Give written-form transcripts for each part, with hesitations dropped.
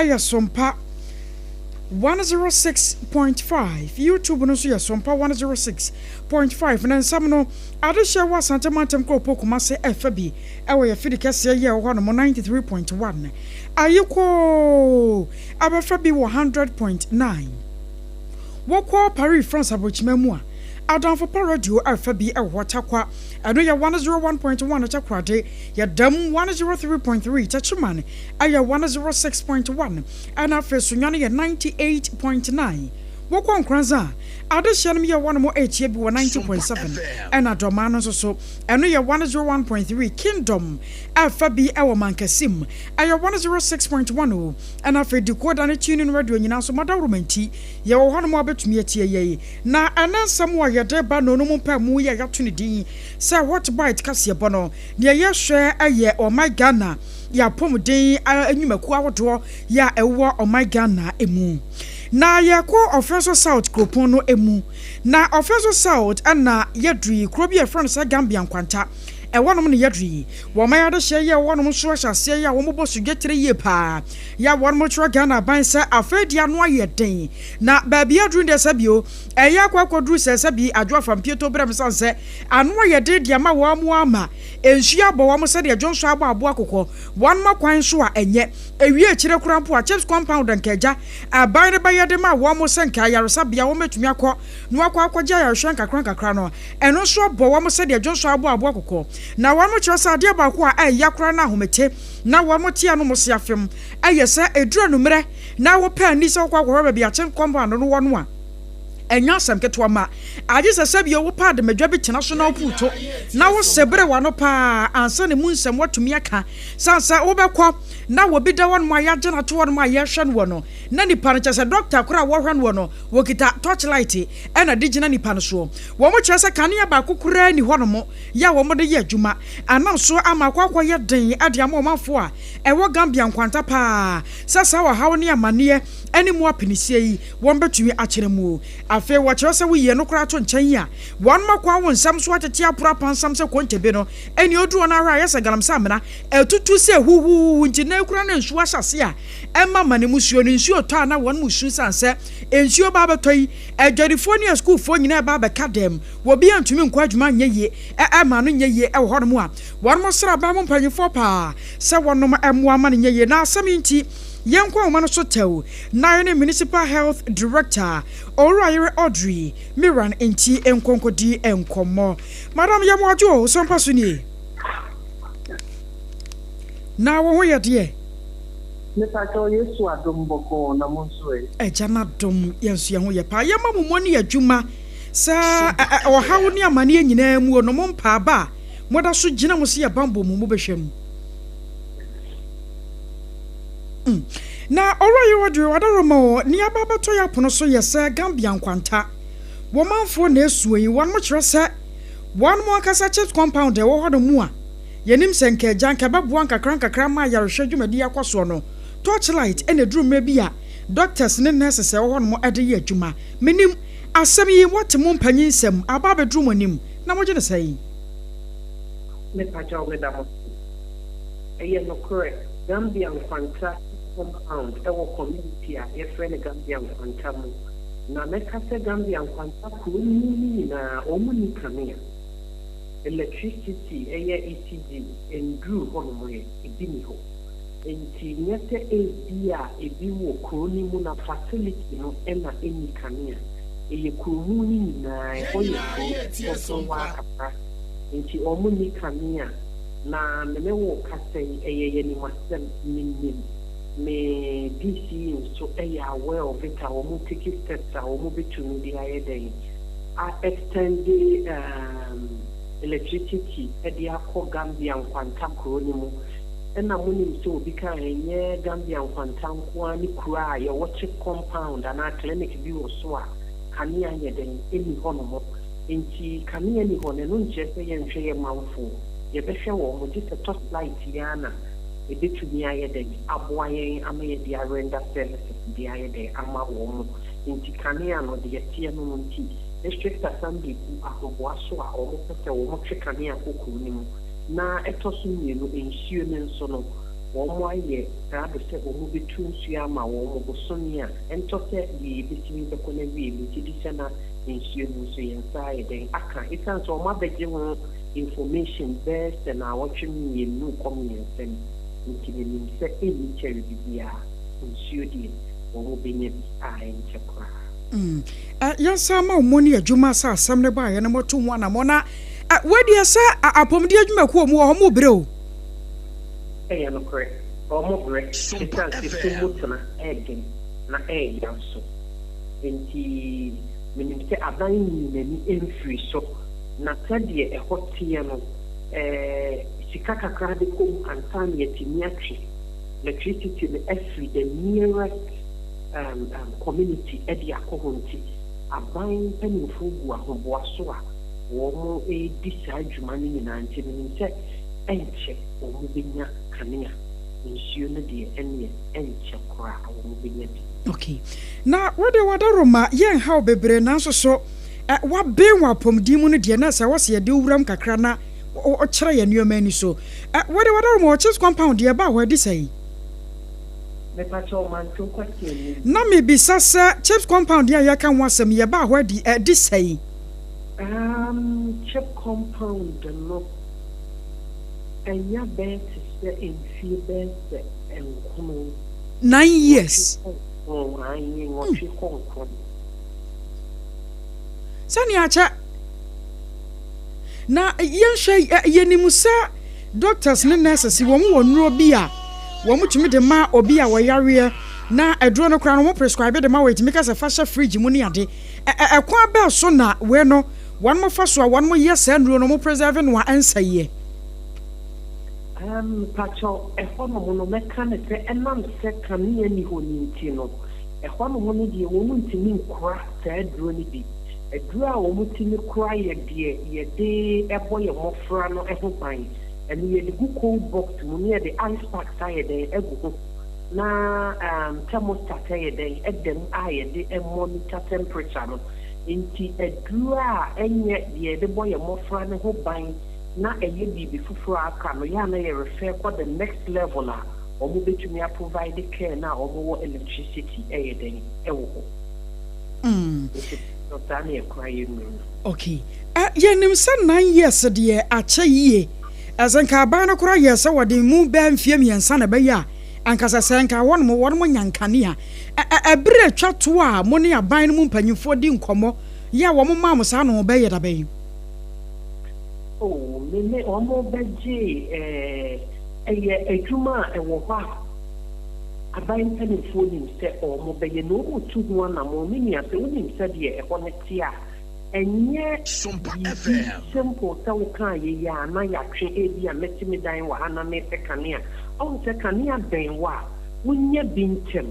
Yɛ Sompa 106.5, YouTube no nso yɛ Sompa 106.5. Na nsɛm no, adehyeɛ wɔ Asante Mantam Kuropɔn Kumase ɛfa bi ɛwɔ yɛ fidi kɛseɛ yi a ɛwɔ hɔ nom 93.1. Ayekoo abɛfa bi wɔ 100.9. Wokɔ Paris France abrokyima mu a, Adamfo Pa Radio ɛfa bi ɛwɔ hɔ Tarkwa, ɛno yɛ 101.1 Takoradi, Yɛdam 103.3 Techiman ɛyɛ 106.1 ɛna afei Sunyani yɛ 98.9. Wokɔ Nkoranza a, adehyeɛ nom yɛ wɔnom ɛretie bi wɔ 90.7 ɛna Dɔmaa no nso so ɛno yɛ 101.3 Kingdom ɛfa bi ɛwɔ Mankasim ɛyɛ 106.1 o ɛna afei Decoder ne Tuning Radio nyinaa nso madawroma nti yɛwɔ hɔnom a wobɛtumi atie yɛi. Na ɛnɛ nsɛm a yɛde ba no no mu mpaemu yi a yɛato ne din sɛ Hot Bite kaseɛbɔ no, deɛ yɛhwɛ yɛ ɔman Ghana yɛ apɔmuden nnwumakuo ahodoɔ yɛ a ɛwɔ ɔman Ghana mu. Na yɛkɔ Ɔfɛnso South kuropɔn no mu. Na Ɔfɛnso South na yɛduru yi, kuro bi a yɛfrɛ no sɛ Gambia Nkwanta, ɛhɔnom na yɛduru yi. Wɔn man adehyeɛ yi a ɛwɔ hɔnom nso ahyɛ aseɛ yi a wɔbɔ so dwetire yie paa yɛ a wɔn kyerɛ Ghana aban sɛ afei deɛ ano ayɛ den na baabi aduru deɛ sɛ bio ɛyɛ akɔ akɔduru sɛ sɛ bi adwo afa mpieto berɛ m sane sɛ ano ayɛ den deɛ ama wɔn ama nsuo abɔ wɔn sɛdeɛ dwonsɔ abɔ aboa kokɔ wɔn akwan so a ɛnyɛ ewie akyire koraa mpo a chips compound nka agya aban no bɛyɛ de ma wɔn sɛ nka ayaresabea wɔn bɛtumi akɔ na wakɔ akɔgye ayarehwɛ nkakra nkakra no ɛno nso abɔ wɔn sɛdeɛ dwonsɔ abɔ aboa kokɔ na wɔn kyerɛ sɛ adeɛ baako a ɛyɛ koraa na ahomete na wɔn te ano se afem ɛyɛ sɛ ɛduru anummerɛ na wɔpɛ ani sɛ wɔkɔ akɔhwɛ baabi akye compound no wɔ no a ɛnyɛ asɛm ketewa ma agye sɛ sɛbio wopɛ ademadwa bi tena so na woputo na wosɛ bere wano paa ansa ne mu nsɛm watumi aka san sɛ wobɛkɔ na wɔbi da hɔ nom a yɛagye no ato hɔ nom a yɛhwɛ no wɔ no na nipa no kyɛ sɛ dɔkta koraa a wɔhwɛ no wɔ no wɔkita torchlight ɛna de gyina nipa no soɔ. Wɔn kyerɛ sɛ kanea baako koraa ni hɔ nom yɛ a wɔn de yɛ adwuma anam so ama akɔ akɔyɛ den de ama ɔmanfoɔ a ɛwɔ Gambia Nkwanta paa sɛ saa ɔhaw ne amanneɛ ne mu apinisie yi wɔn bɛtumi akyerɛ mu. Afei wɔkyerɛ sɛ woyie no koraa to nkyɛn yi a wɔn akɔ awo nsɛm so atete aporo apansam sɛ kontebe no ɛne oduru wɔn ahwɛ ayɛ sɛ galamsey amena ɛtutu sɛ huhuhu nti na ekura ne nsuo ahyɛ a ɛma ma ne musuo no nsuo tɔ a na wɔn mu su san sɛ nsuo ba abɛtɔ yi adwadifoɔ ne asukuufoɔ nyinaa ba abɛka dɛm wɔbi antumi nkɔ adwuma nyɛ yie ɛma no nyɛ yie ɛwɔ hɔnom a wɔn mo sra aban mu mpanyinfoɔ paa sɛ wɔnom ɛmoa ma no nyɛ yie. Na asɛm yi nti yɛnkɔ ahoma no so tɛw na yɛne Municipal Health Director Owura Yere Audrey Miran nti nkonkodi nkɔmmɔ. Madam, yɛ mo adwo o sɔmpa so nie na wo ho yɛ deɛ? Mepakyɛw, Yesu adom, bɔkɔɔ, na mo nso ɛ? Agya no adom, yɛn nso yɛn ho yɛ paa. Yɛma mo mmɔ ne adwuma sɛ ɔhaw ne amanneɛ nyinaa mu no mo mpaaba a moda so gyina mo sɛ yɛ bambɔ mu mobɛhwɛ mu. Na ɔwura yi wɔde wadaroma o ne aba abɛtɔ yɛ apono so yɛ sɛ Gambia Nkwanta wɔmanfoɔ na esuo yi wɔn mo kyerɛ sɛ wɔn mo ankasa chips compound ɛwɔ hɔ no mu a yɛnim sɛ nka agya nka bɛboa nkakra nkakra ma ayarehwɛ dwumadi akɔ soɔ no, torchlight ɛna eduru mmerɛ bi a doctors ne nurses ɛwɔ hɔ nom ɛde yɛ adwuma. Menim asɛm yi wɔte mo mpanyin nsɛm aba abɛduru mo anim na mogye ne sɛ? Mepakyɛw, meda mo so. Ɛyɛ nokorɛ, Gambia Nkwanta compound ɛwɔ community a yɛfrɛ no Gambia Nkwanta mu, na mɛka sɛ Gambia Nkwanta kuro mu no nyinaa wɔn ni kanea. Electricity ɛyɛ ECG nduru hɔnom yɛ ebi ni hɔ, nti nyɛ sɛ ebi a ebi wɔ kuro no mu na facility no ɛna ɛni kanea. Ɛyɛ kuro mu no nyinaa, ɛhɔ yɛ kuro kɔkɔɔ kakra, nti wɔn ni kanea. Na mene wo kasa yi, ɛyɛ yɛ nimasɛm menim me DC nso ɛyɛ aware of it a wɔn take steps a wɔn bɛtumi de ayɛ dɛn a extend electricity ɛde akɔ Gambia Nkwanta kuro no mu. Ɛna monim sɛ obi ka ɛnyɛ Gambia Nkwanta nko ara ne kuro a yɛwɔ CHPS compound anaa clinic bi wɔ so a kanea nyɛ dɛn ɛni hɔnom. Nti kanea ni hɔ no, ɛno nkyerɛ sɛ yɛnhwɛ yɛ manfoɔ, yɛbɛhwɛ wɔn mo gye sɛ torchlight yi ara na ɛbɛtumi ayɛ dɛn aboa yɛn ama yɛde arender services de ayɛ dɛn ama wɔn mo. Nti kanea no deɛ teɛ no, nti district assembly gu ahoboa so a wɔn pɛ sɛ wɔn twe kanea kɔ kuro no mu. Na ɛtɔ so mmienu, nsuo no nso no Wɔayɛ krado sɛ wɔbɛtu nsuo ama wɔn bosome a ɛntɔ sɛ deɛ yɛbɛsi yi bɛkɔ n'awieɛ. Megye di sɛ na nsuo no nso yɛn nsa ayɛ dɛn aka ɛsiane sɛ wɔabɛgye ho information bɛyɛ sɛ naawɔtwe 2 kɔ 3 ni nti menim sɛ ɛnni kyɛre bibiara nsuo deɛ wɔbɛnya bi a ɛnkyɛ koraa. Yɛnsan ma wɔn ne adwuma sɛ asɛm no baeɛ no moto ho anammɔn na wei deɛ sɛ apɔmuden adwumakuo mu wɔ hɔ mo brɛ o. Ɛyɛ nokorɛ, wɔn brɛ ɛsiane sɛ sum mu tena yɛ den na ɛyɛ ya nso. Enti menim sɛ aban nyii n'ani mfirii so, na sɛdeɛ ɛhɔ teɛ no, sika kakra bɛkɔ mu ansa na yɛatumi atwe electricity no afiri the nearest community de akɔ hɔ nti, aban mpanimfoɔ gu ahoboa so a wɔredi saa dwuma no nyinaa nti menim sɛ ɛnkyɛ wɔbɛnya kanea. Nsuo no deɛ ɛnneɛ ɛnkyɛ koraa wɔbɛnya bi. Okay. Na wo deɛ w'adaworoma yɛnha wo bebree nanso so woaben wɔ apɔmuden mu no deɛ na sɛ wɔsɛ yɛde wo wuram kakra na wokyerɛ yɛn nneɛma ani so. Wo deɛ w'adaworoma wɔ CHPS compound deɛ ɛbaa hɔ adi sɛn? Mepakyɛw mante wo question no yie. Na mebisa sɛ CHPS compound yi a yɛreka ho asɛm yi ɛbaa hɔ adi adi sɛn? CHPS compound no ɛnya bɛyɛ te sɛ mfie bɛyɛ sɛ 9. 9 years. 8 kɔ ae, 8 kɔ 9. Sɛnea akyɛ na yɛnhwɛ, yɛnim sɛ doctors ne nurses wɔn wɔ nnuro bi a wɔn tumi de ma obi a wɔyareɛ na aduro no koraa no wɔn prescribe de ma wɔ etumi ka sɛ fa hyɛ fridge mu ne ade. Ɛkwan bɛɛ so na wei no wɔn mo fa so a wɔn mo yɛ saa nnuro no mo preserve no a ɛnsa yie? Pakyɛw, ɛhɔnom no mɛka ne sɛ ɛnam sɛ kanea ni hɔ no nti no, ɛhɔnom no deɛ wɔn ntumi nkora saa aduro no bi. Aduro a wɔn tumi kora yɛ deɛ yɛde ɛbɔ yɛn mmɔfra no ho ban. Ɛno yɛde gu cold box mu na yɛde ice packs ayɛ dɛn agu ho na thermostat ayɛ dɛn ɛda mu a yɛde monitor temperature no. Nti aduro a ɛnyɛ deɛ yɛde bɔ yɛn mmɔfra no ho ban na ɛyɛ biribi foforɔ a aka no yɛ a na yɛ refer kɔ the next level a wɔn bɛtumi aprovide care na wɔn wɔ electricity ɛyɛ dɛn ɛwɔ hɔ. Nti saa na yɛkora yɛ nnuro no. Okay, yɛnim sɛ 9 years deɛ akyɛ yie. Ɛsɛ nka aban no koraa yɛ sɛ wɔde mu bɛɛ mfeɛ 3 na ɛbɛyɛ a ankasa sɛ nka wɔnom nya nkanea. Ɛberɛ atwa to a mo ne aban no mu mpanyimfoɔ di nkɔmmɔ yɛ a wɔn maa mo saa no bɛyɛ da bɛyi? Oh, me ne wɔn bɛgye ɛyɛ adwuma a ɛwɔ hɔ a aban mpanimfoɔ nim sɛ wɔn bɛyɛ na wɔn tu ho anammɔn. Me nua, sɛ wonim sɛdeɛ ɛhɔ no te a, ɛnyɛ biribi simple sɛ wokaa yɛyi a na yɛatwe. Ebi a mɛte me dan wɔ ha na mepɛ kanea ɔhu sɛ kanea bɛn wɔ a wonya bi ntɛm,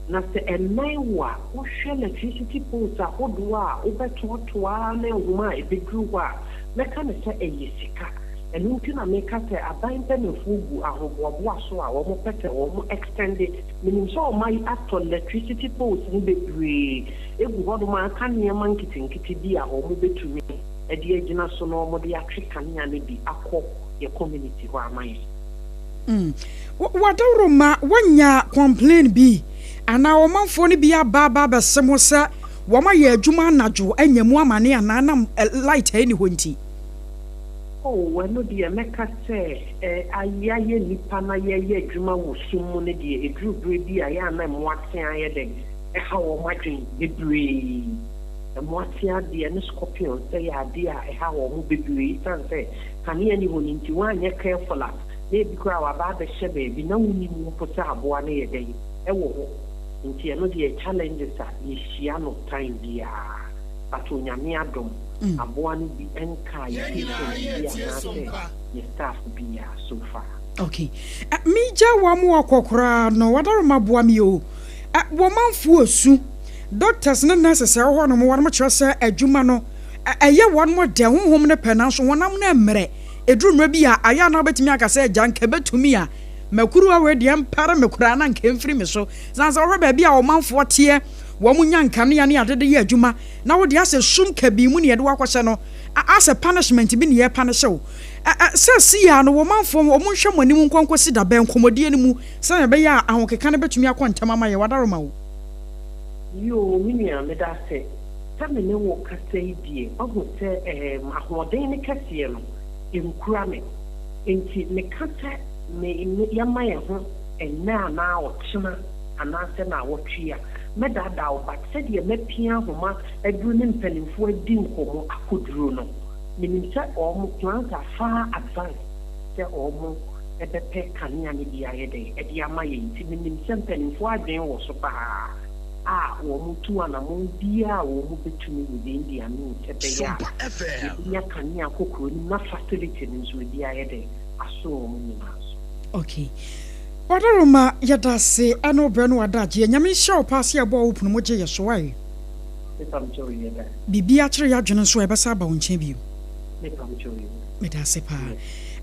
na sɛ ɛmɛn wo a wohwɛ electricity poles ahodoɔ a wobɛtoatoa ne nhoma a ɛbɛduru hɔ a, mɛka ne sɛ ɛyɛ sika. Ɛno nti na meka sɛ aban mpanimfoɔ gu ahoboaboa so a wɔn pɛ sɛ wɔn extend. Menim sɛ wɔn atɔ electricity poles no bebree egu hɔnom a aka nneɛma nketenkete bi a wɔn bɛtumi de agyina so na wɔde atwe kanea no bi akɔ yɛ community hɔ ama yɛn. Wadaworo ma woanya complain bi anaa ɔmanfoɔ no bi aba abɛsɛ mo sɛ wɔn ayɛ adwuma anadwo anya mu amane anaa nam light a ɛni hɔ nti? Oh, ɛno deɛ mɛka sɛ ayɛ nipa na yɛyɛ adwuma wɔ sum mu no deɛ, ɛduru berɛ bi a yɛ ana mmoatea yɛ dɛn ɛha wɔn adwen bebree. Mmoatea deɛ ne scorpion sɛ yɛ adeɛ a ɛha wɔn bebree, siane sɛ kanea ni hɔ no nti woanyɛ careful a na ebi koraa waba abɛhyɛ baabi na wonim mpo sɛ aboa no yɛ dɛn ɛwɔ hɔ. Nti ɛno deɛ challenges a yɛhyia no time biara, but Onyame adom, aboa no bi nka yɛ patient bi anaasɛ yɛ staff biara so far. Okay, megya wa mo akɔ koraa no, wadaroma boa me o. Wɔmanfoɔ osu, doctors ne nurses a ɛwɔ hɔ nom, wɔnom kyerɛ sɛ adwuma no ɛyɛ wɔn mo dɛ, honhom no pɛ nanso honam no mmerɛ. Ɛduru mmerɛ bi a ayɛ a na wobɛtumi aka sɛ agya nka bɛtumi a makuruwa wei deɛ mpare me koraa na nka mfiri me so, sane sɛ wohwɛ baabi a ɔmanfoɔ teɛ. wɔn nya nkanea ne ade de yɛ adwuma na wo deɛ asɛ sum kabii mu ne yɛde wo akɔhyɛ no asɛ punishment bi ne yɛrepanishe wo. Ɛ ɛ sɛ siaa no wɔ manfoɔ wɔn nhwɛ mo anim nkɔ nkɔsi dabɛn nkɔmmɔdie no mu sɛdeɛ ɛbɛyɛ a ahokeka no bɛtumi akɔ ntɛm ama yɛn. Wadaroma wo. Yoo me nua medase sɛ me ne wo kasa yi deɛ wahu sɛ ɛɛm ahoɔden no kɛseɛ no nkura me nti meka sɛ me ne yɛma yɛn ho ɛnnɛ anaa ɔkyena anaasɛ naawɔtwe a mɛdaadaa wo but sɛdeɛ mapia ahoma aduru ne mpaninfoɔ adi nkɔmmɔ akɔduru no menim sɛ wɔn plans are far advanced sɛ wɔn bɛpɛ kanea no bi ayɛ dɛn de ama yɛn nti menim sɛ mpaninfoɔ adwene wɔ so paa a wɔn tu anamɔn biara a wɔn bɛtumi within their means sɛ ɛbɛyɛ a yɛbɛnya kanea akɔ kuro no mu na facility no nso ebi ayɛ dɛn aso wɔn nyinaa so. Ok Wadaroma yɛdase ɛne wo brɛ ne w'adagyeɛ Nyame nhyira wo paa sɛ yɛbɔɔ wo pono mu gye yɛ so wai. Mepamkyɛw yɛ da. Biribi akyere y'adwene nso a yɛbɛsan aba wo nkyɛn bio. Mepamkyɛw yɛ da. Medase paa.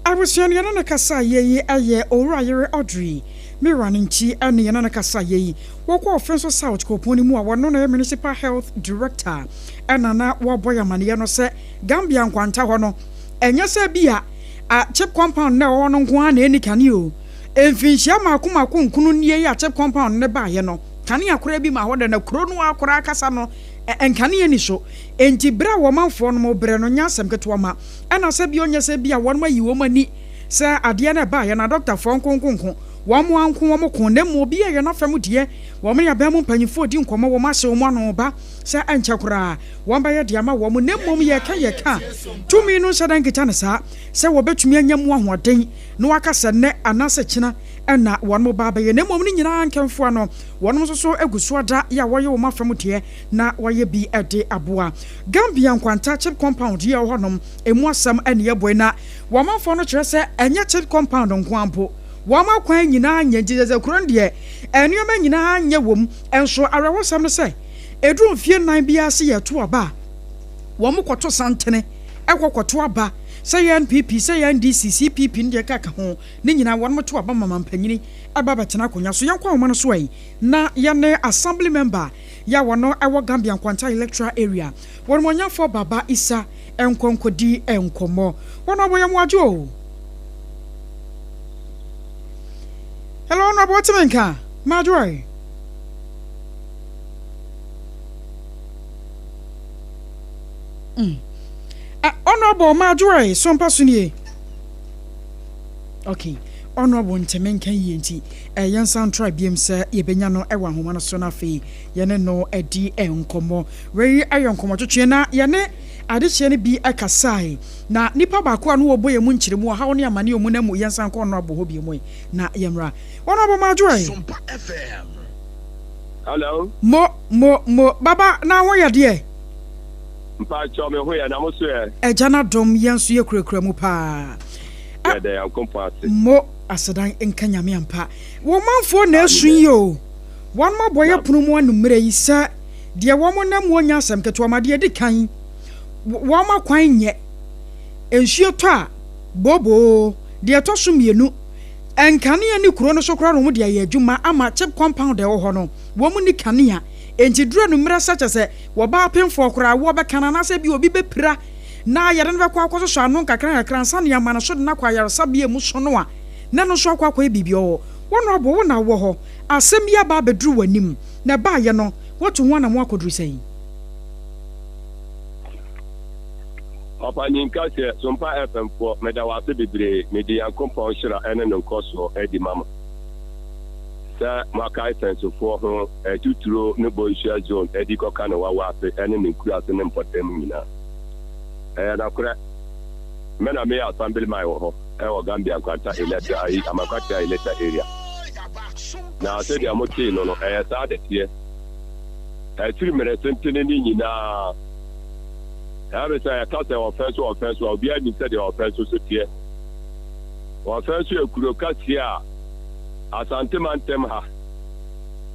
Abusua no yɛne no kasaeɛ yi yɛ Owura yere Audrey Mira no nti ne yɛne no kasaeɛ yi. Wɔkɔ Offinso South kuropɔn no mu a wɔno na ɛyɛ Municipal Health Director ɛna na wɔbɔ yɛn amaneɛ no sɛ Gambia nkwanta hɔ no ɛnyɛ sɛ bi a a chip compound no a ɛwɔ hɔ no nko ara na ɛnni kanea o. Mfinhyia mmaako mmaako nkono nie yi a chip compound no baeɛ no, kanea koraa bi ma hɔ da na kuro no ara koraa kasa no nkanea nni so. Enti berɛ a wɔmanfoɔ nom brɛ no nyɛ asɛm ketewa ma ɛna sɛ bi ɔnyɛ sɛ bi a wɔnom ayi wɔn ani sɛ adeɛ no ɛbaeɛ no adɔktafoɔ nkonkonko wɔn ara nko wɔn ko na mmom obi yɛ n'afa mu deɛ wɔn ne aban mu mpanyinfoɔ di nkɔmmɔ wɔn ahyɛ wɔn ano ba sɛ ɛnkyɛ koraa wɔn bɛyɛ de ama wɔn na mmom yɛka yɛka a tumi no nhyɛ da nkita no saa sɛ wɔbɛtumi anya mu ahoɔden na wɔaka sɛ nnɛ anaasɛ kyena na wɔn ba abɛyɛ na mmom ne nyinaa nkɛmfoa no wɔn nso so gu so ada yɛ a wɔyɛ wɔn afa mu deɛ na wɔayɛ bi de aboa Gambia nkwanta chip compound yi a ɛwɔ hɔnom emu asɛm ne ɛbɔe na wɔn amanfoɔ no kyerɛ sɛ ɛnyɛ chip compound nko ara mpo wɔn akwan nyinaa nyɛ nti sɛ kuro no deɛ nneɛma nyinaa nyɛ wom nso awerɛhosɛm no sɛ ɛduru mfie nnan biara se yɛto aba a wɔn kɔto santene ɛkɔ kɔto aba sɛ yɛ NPP sɛ yɛ NDC CPP ne deɛ ɛkeka ho ne nyinaa wɔn to aba ma mampanyini ɛba bɛtena akonnwa so yɛnkɔ ahoma no so ɛ na yɛne assembly member yɛ a wɔno ɛwɔ Gambia Nkwanta electoral area wɔnumonyamfoɔ Baba Issa nkɔ nkɔdi nkɔmmɔ wɔn ɔbɔ yɛ mo adwo o hello honorable wotumi nka madwo ɛ. Mm. Uh, Honorable Marjorie, so mpa so nie. Okay. Honorable ntɛmɛ nka yie nti eh, yɛn nsa ntra biem sɛ yɛbɛnya no wɔ ahoma no so no afei yɛne no adi nkɔmmɔ. Wei yɛ nkɔmmɔtwetwe na yɛne adehyeɛ no bi kasae na nipa baako a no wɔbɔ yɛn mu nkyerɛmu ɔhaw ne amane ɔmu no mu yɛn nsa nkɔ Honorable hɔ bio mu na yɛmmra. Honorable Marjorie. Sompa FM. Hello. Mo mo mo baba na ho yɛ deɛ. Mpakyɛw me ho yɛ na mo so ɛ? Agya no adom yɛn nso yɛ kurakura mu paa. Yɛda Nyankopɔn ase. Mo asedan nka Nyame ampa. Wo manfoɔ na ɛsu yi o. Wɔnom abɔ yɛ pono mu anummerɛ yi sɛ deɛ wɔn nam mu ɔnyɛ asɛm ketewa ma deɛ ɛdi kan wɔn akwan nyɛ. Nsuo tɔ a booboo. Deɛ ɛtɔ so mmienu nkanea nni kuro no so koraa na wɔn de ayɛ adwuma ama chip compound a ɛwɔ hɔ no wɔn nni kanea enti duru anummerɛ sɛ kyɛ sɛ Wɔba apemfoɔ koraa a, wɔbɛka no anaasɛ ebia obi bɛpira na yɛde no bɛkɔ akɔsosɔ ano nkakrankakra ansa na yɛama no so de no akɔ ayaresabea a emu so no a, na ɛno nso akɔ akɔyɛ biribi. Ɔwɔ wo na ɔbɔ wo na wowɔ hɔ. Asɛm bi aba abɛduru w'anim, na ɛbaeɛ no, woatu ho anammɔn akɔduru sɛn? Ɔpanyin Kaseɛ, Sompa FM foɔ, meda wo ase bebree. Mede Nyankopɔn nhyira ne ne nkɔsoɔ adi ma mo sɛ moakae Fɛnsofoɔ ho Atuturo ne Bonhyia Zone adi kɔka ne wawa ase ne ne nkuraase ne mpɔtam nyinaa. Ɛyɛ nokorɛ, me na meyɛ Assemblyman wɔ hɔ wɔ Gambia Nkwanta Electoral ayi Amakwatia Electoral Area. Na sɛdeɛ motee no no, ɛyɛ saa na ɛteɛ. Ɛfiri mmerɛ tentene no nyinaa, ɛyɛ me sɛ yɛka sɛ ɔfɛn so ɔfɛn so a, obiara nim sɛdeɛ ɔfɛn so so teɛ. Ɔfɛn so yɛ kuro kɛseɛ a Asante mantam ha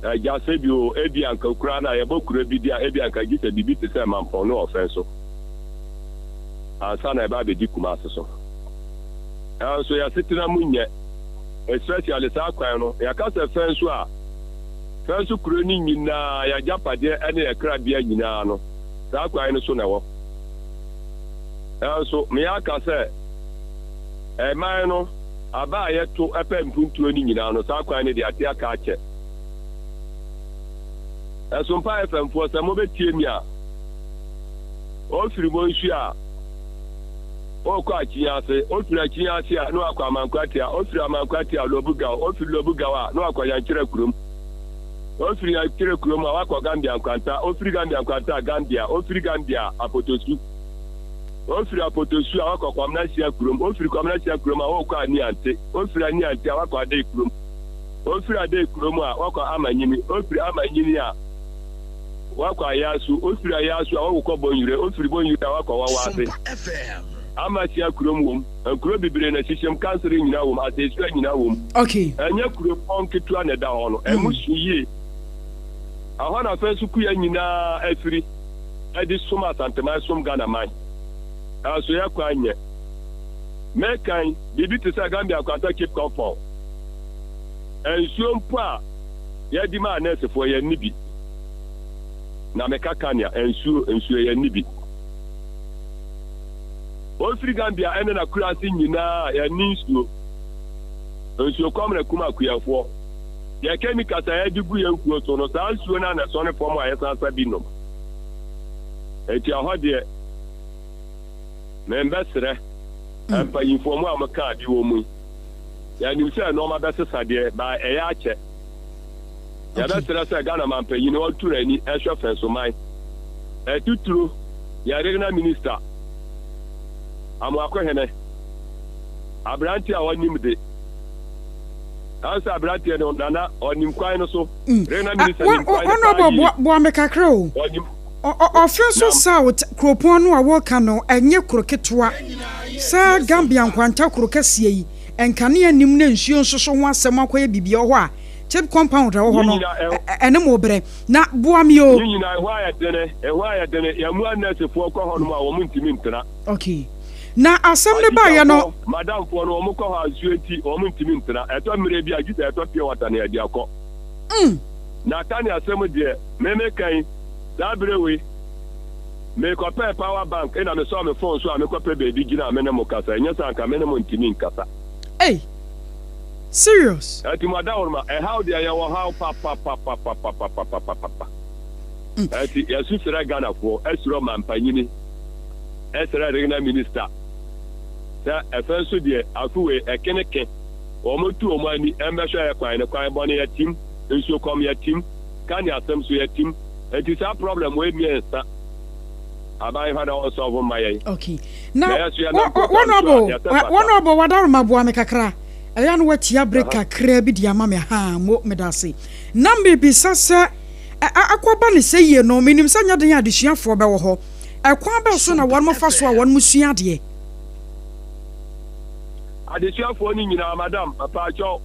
Agya, sɛ bi o, ebia anka koraa no a yɛbɔ kuro bi din a, ebia anka gye sɛ biribi te sɛ Mampɔn ne Ɔfɛn so ansa na ɛba abɛdi Kumase so. Nanso yɛn asetena mu nyɛ, especially saa kwan no. Yɛka sɛ fɛn so a, Fɛnso kuro no nyinaa, yɛn agyapadeɛ ne yɛn krabea nyinaa no, saa kwan no so na ɛwɔ. Nanso me aka sɛ, ɛman no, aba a yɛto pɛ mpuntuo no nyinaa no, saa kwan no deɛ ate aka akyɛ. Ɛsompa FM foɔ, sɛ mobɛtie mi a, ofiri Bonsu a, ɔrekɔ Akyinnye ase, ofiri Akyinnye ase a, na wakɔ Amankwatia, ofiri Amankwatia a, Lobugaw, ofiri Lobugaw a, na wakɔ Yankyerɛ kurom, ofiri Yankyerɛ kurom a, wakɔ Gambia Nkwanta, ofiri Gambia Nkwanta a, Gambia, ofiri Gambia a, Apotosu, ofiri Apotosu a, wakɔ Kwamnasia kurom, ofiri Kwamnasia kurom a, ɔrekɔ Aniante, ofiri Aniante a, wakɔ Adei kurom, ofiri Adei kurom a, wakɔ Amanyini, ofiri Amanyini a, Wakɔ Ayasu, ofiri Ayasu a wakɔkɔ Bonyire, ofiri Bonyire a wakɔ Wawase. Amasia kurom wom, nkuro bebree na ɛhyehyɛm, kansere nyinaa wom, Aseesua nyinaa wom. Okay. Ɛnyɛ kuropɔn ketewa na ɛda hɔ no, ɛmu so yie. Ɛhɔ na afei nso kuya nyinaa afiri ɛde som Asanteman, som Ghana man. Nanso yɛ kwan nyɛ. Mekan, biribi te sɛ Gambia Nkwanta Cape Compound. Nsuo mpo a yɛde maa nɛɛsefoɔ yɛnni bi. Na meka kanea, nsuo, nsuo yɛnni bi. Wɔfiri Gambia ɛne n'akuraase nyinaa yɛnni nsuo. Nsuo kɔm na kum akuafoɔ. Yɛ chemicals a yɛde gu yɛn mfuo so no, saa nsuo no ara na ɛsɔne fam a yɛsan sa bi nom. Enti ɛhɔ deɛ, membɛsrɛ mpanyinfoɔ mo a mokaa bi wɔ mu yi, Yɛnim sɛ nnoɔma bɛsesa deɛ, but ɛyɛ akyɛ. Yɛbɛsrɛ sɛ Ghana manpanyin ɔnto n'ani nhwɛ Fɛnsoman. Atitire, yɛn Regional Minister, Amoakohene, aberanteɛ a ɔnim de. Ɛwɔ sɛ aberanteɛ no, Nana, ɔnim kwan no so. Regional Minister nim kwan no paa yie. Honourable, boa me kakra o. Ɔnim. Ɔfe nso South kuropɔn no a wɔreka no ɛnyɛ kuro ketewa sɛ Gambia nkwanta kuro kɛseɛ yi, nkanea nnim na nsuo nso so ho asɛm akɔyɛ biribi ɛwɔ hɔ a chip compound a ɛwɔ hɔ no ɛne mo brɛ na boa me o. Ne nyinaa ɛhɔ ayɛ dene, ɛhɔ ayɛ dene, yɛn mmoa nursefoɔ kɔ hɔnom a wɔn ntumi ntena. Okay. Na asɛm no baeɛ no. Atikyafoɔ, madamfoɔ no wɔn kɔ hɔ a nsuo nti wɔn ntumi ntena, ɛtɔ mmerɛ bi a gye sɛ ɛtɔ pure water na yɛde akɔ. Na kanea asɛm deɛ me meka yi, saa bere wei, mekɔpɛɛ power bank na mesɔɔ me phone so a mekɔpɛ baabi gyina a me ne mo kasa, ɛnyɛ saa anka me ne mo ntumi nkasa. Ei! Serious? Ɛnti mo adaworoma, ɛhaw deɛ yɛwɔ haw papapapapapapapapapa. Ɛnti yɛsu srɛ Ghanafoɔ, ɛsrɛ ɔmanpanyini, ɛsrɛ regional minister sɛ ɛfɛ nso deɛ afe wei ɛke ne ke, wɔn tu wɔn ani ɛmbɛhwɛ yɛ kwan no, kwan bɔne yɛtim, nsuo kɔm yɛtim. Ka ne asɛm so yɛtim. Enti saa problem wei miensa aban hɔ na wɔn solve mma yɛn. Okay. Na Na yɛn so yɛnam program so a yɛsɛ fata. Honorable Wadaroma boa me kakra. Ɛyɛ a na watia break kakra bi de ama me ahaa mo medase. Na mebisa sɛ akɔba ne sɛ yie no menim sɛ nyɛ den a adesuafoɔ bɛwɔ hɔ. Ɛkwan bɛn so na wɔn fa so a wɔn sua adeɛ? Adesuafoɔ no nyinaa madam mpaakyɛw.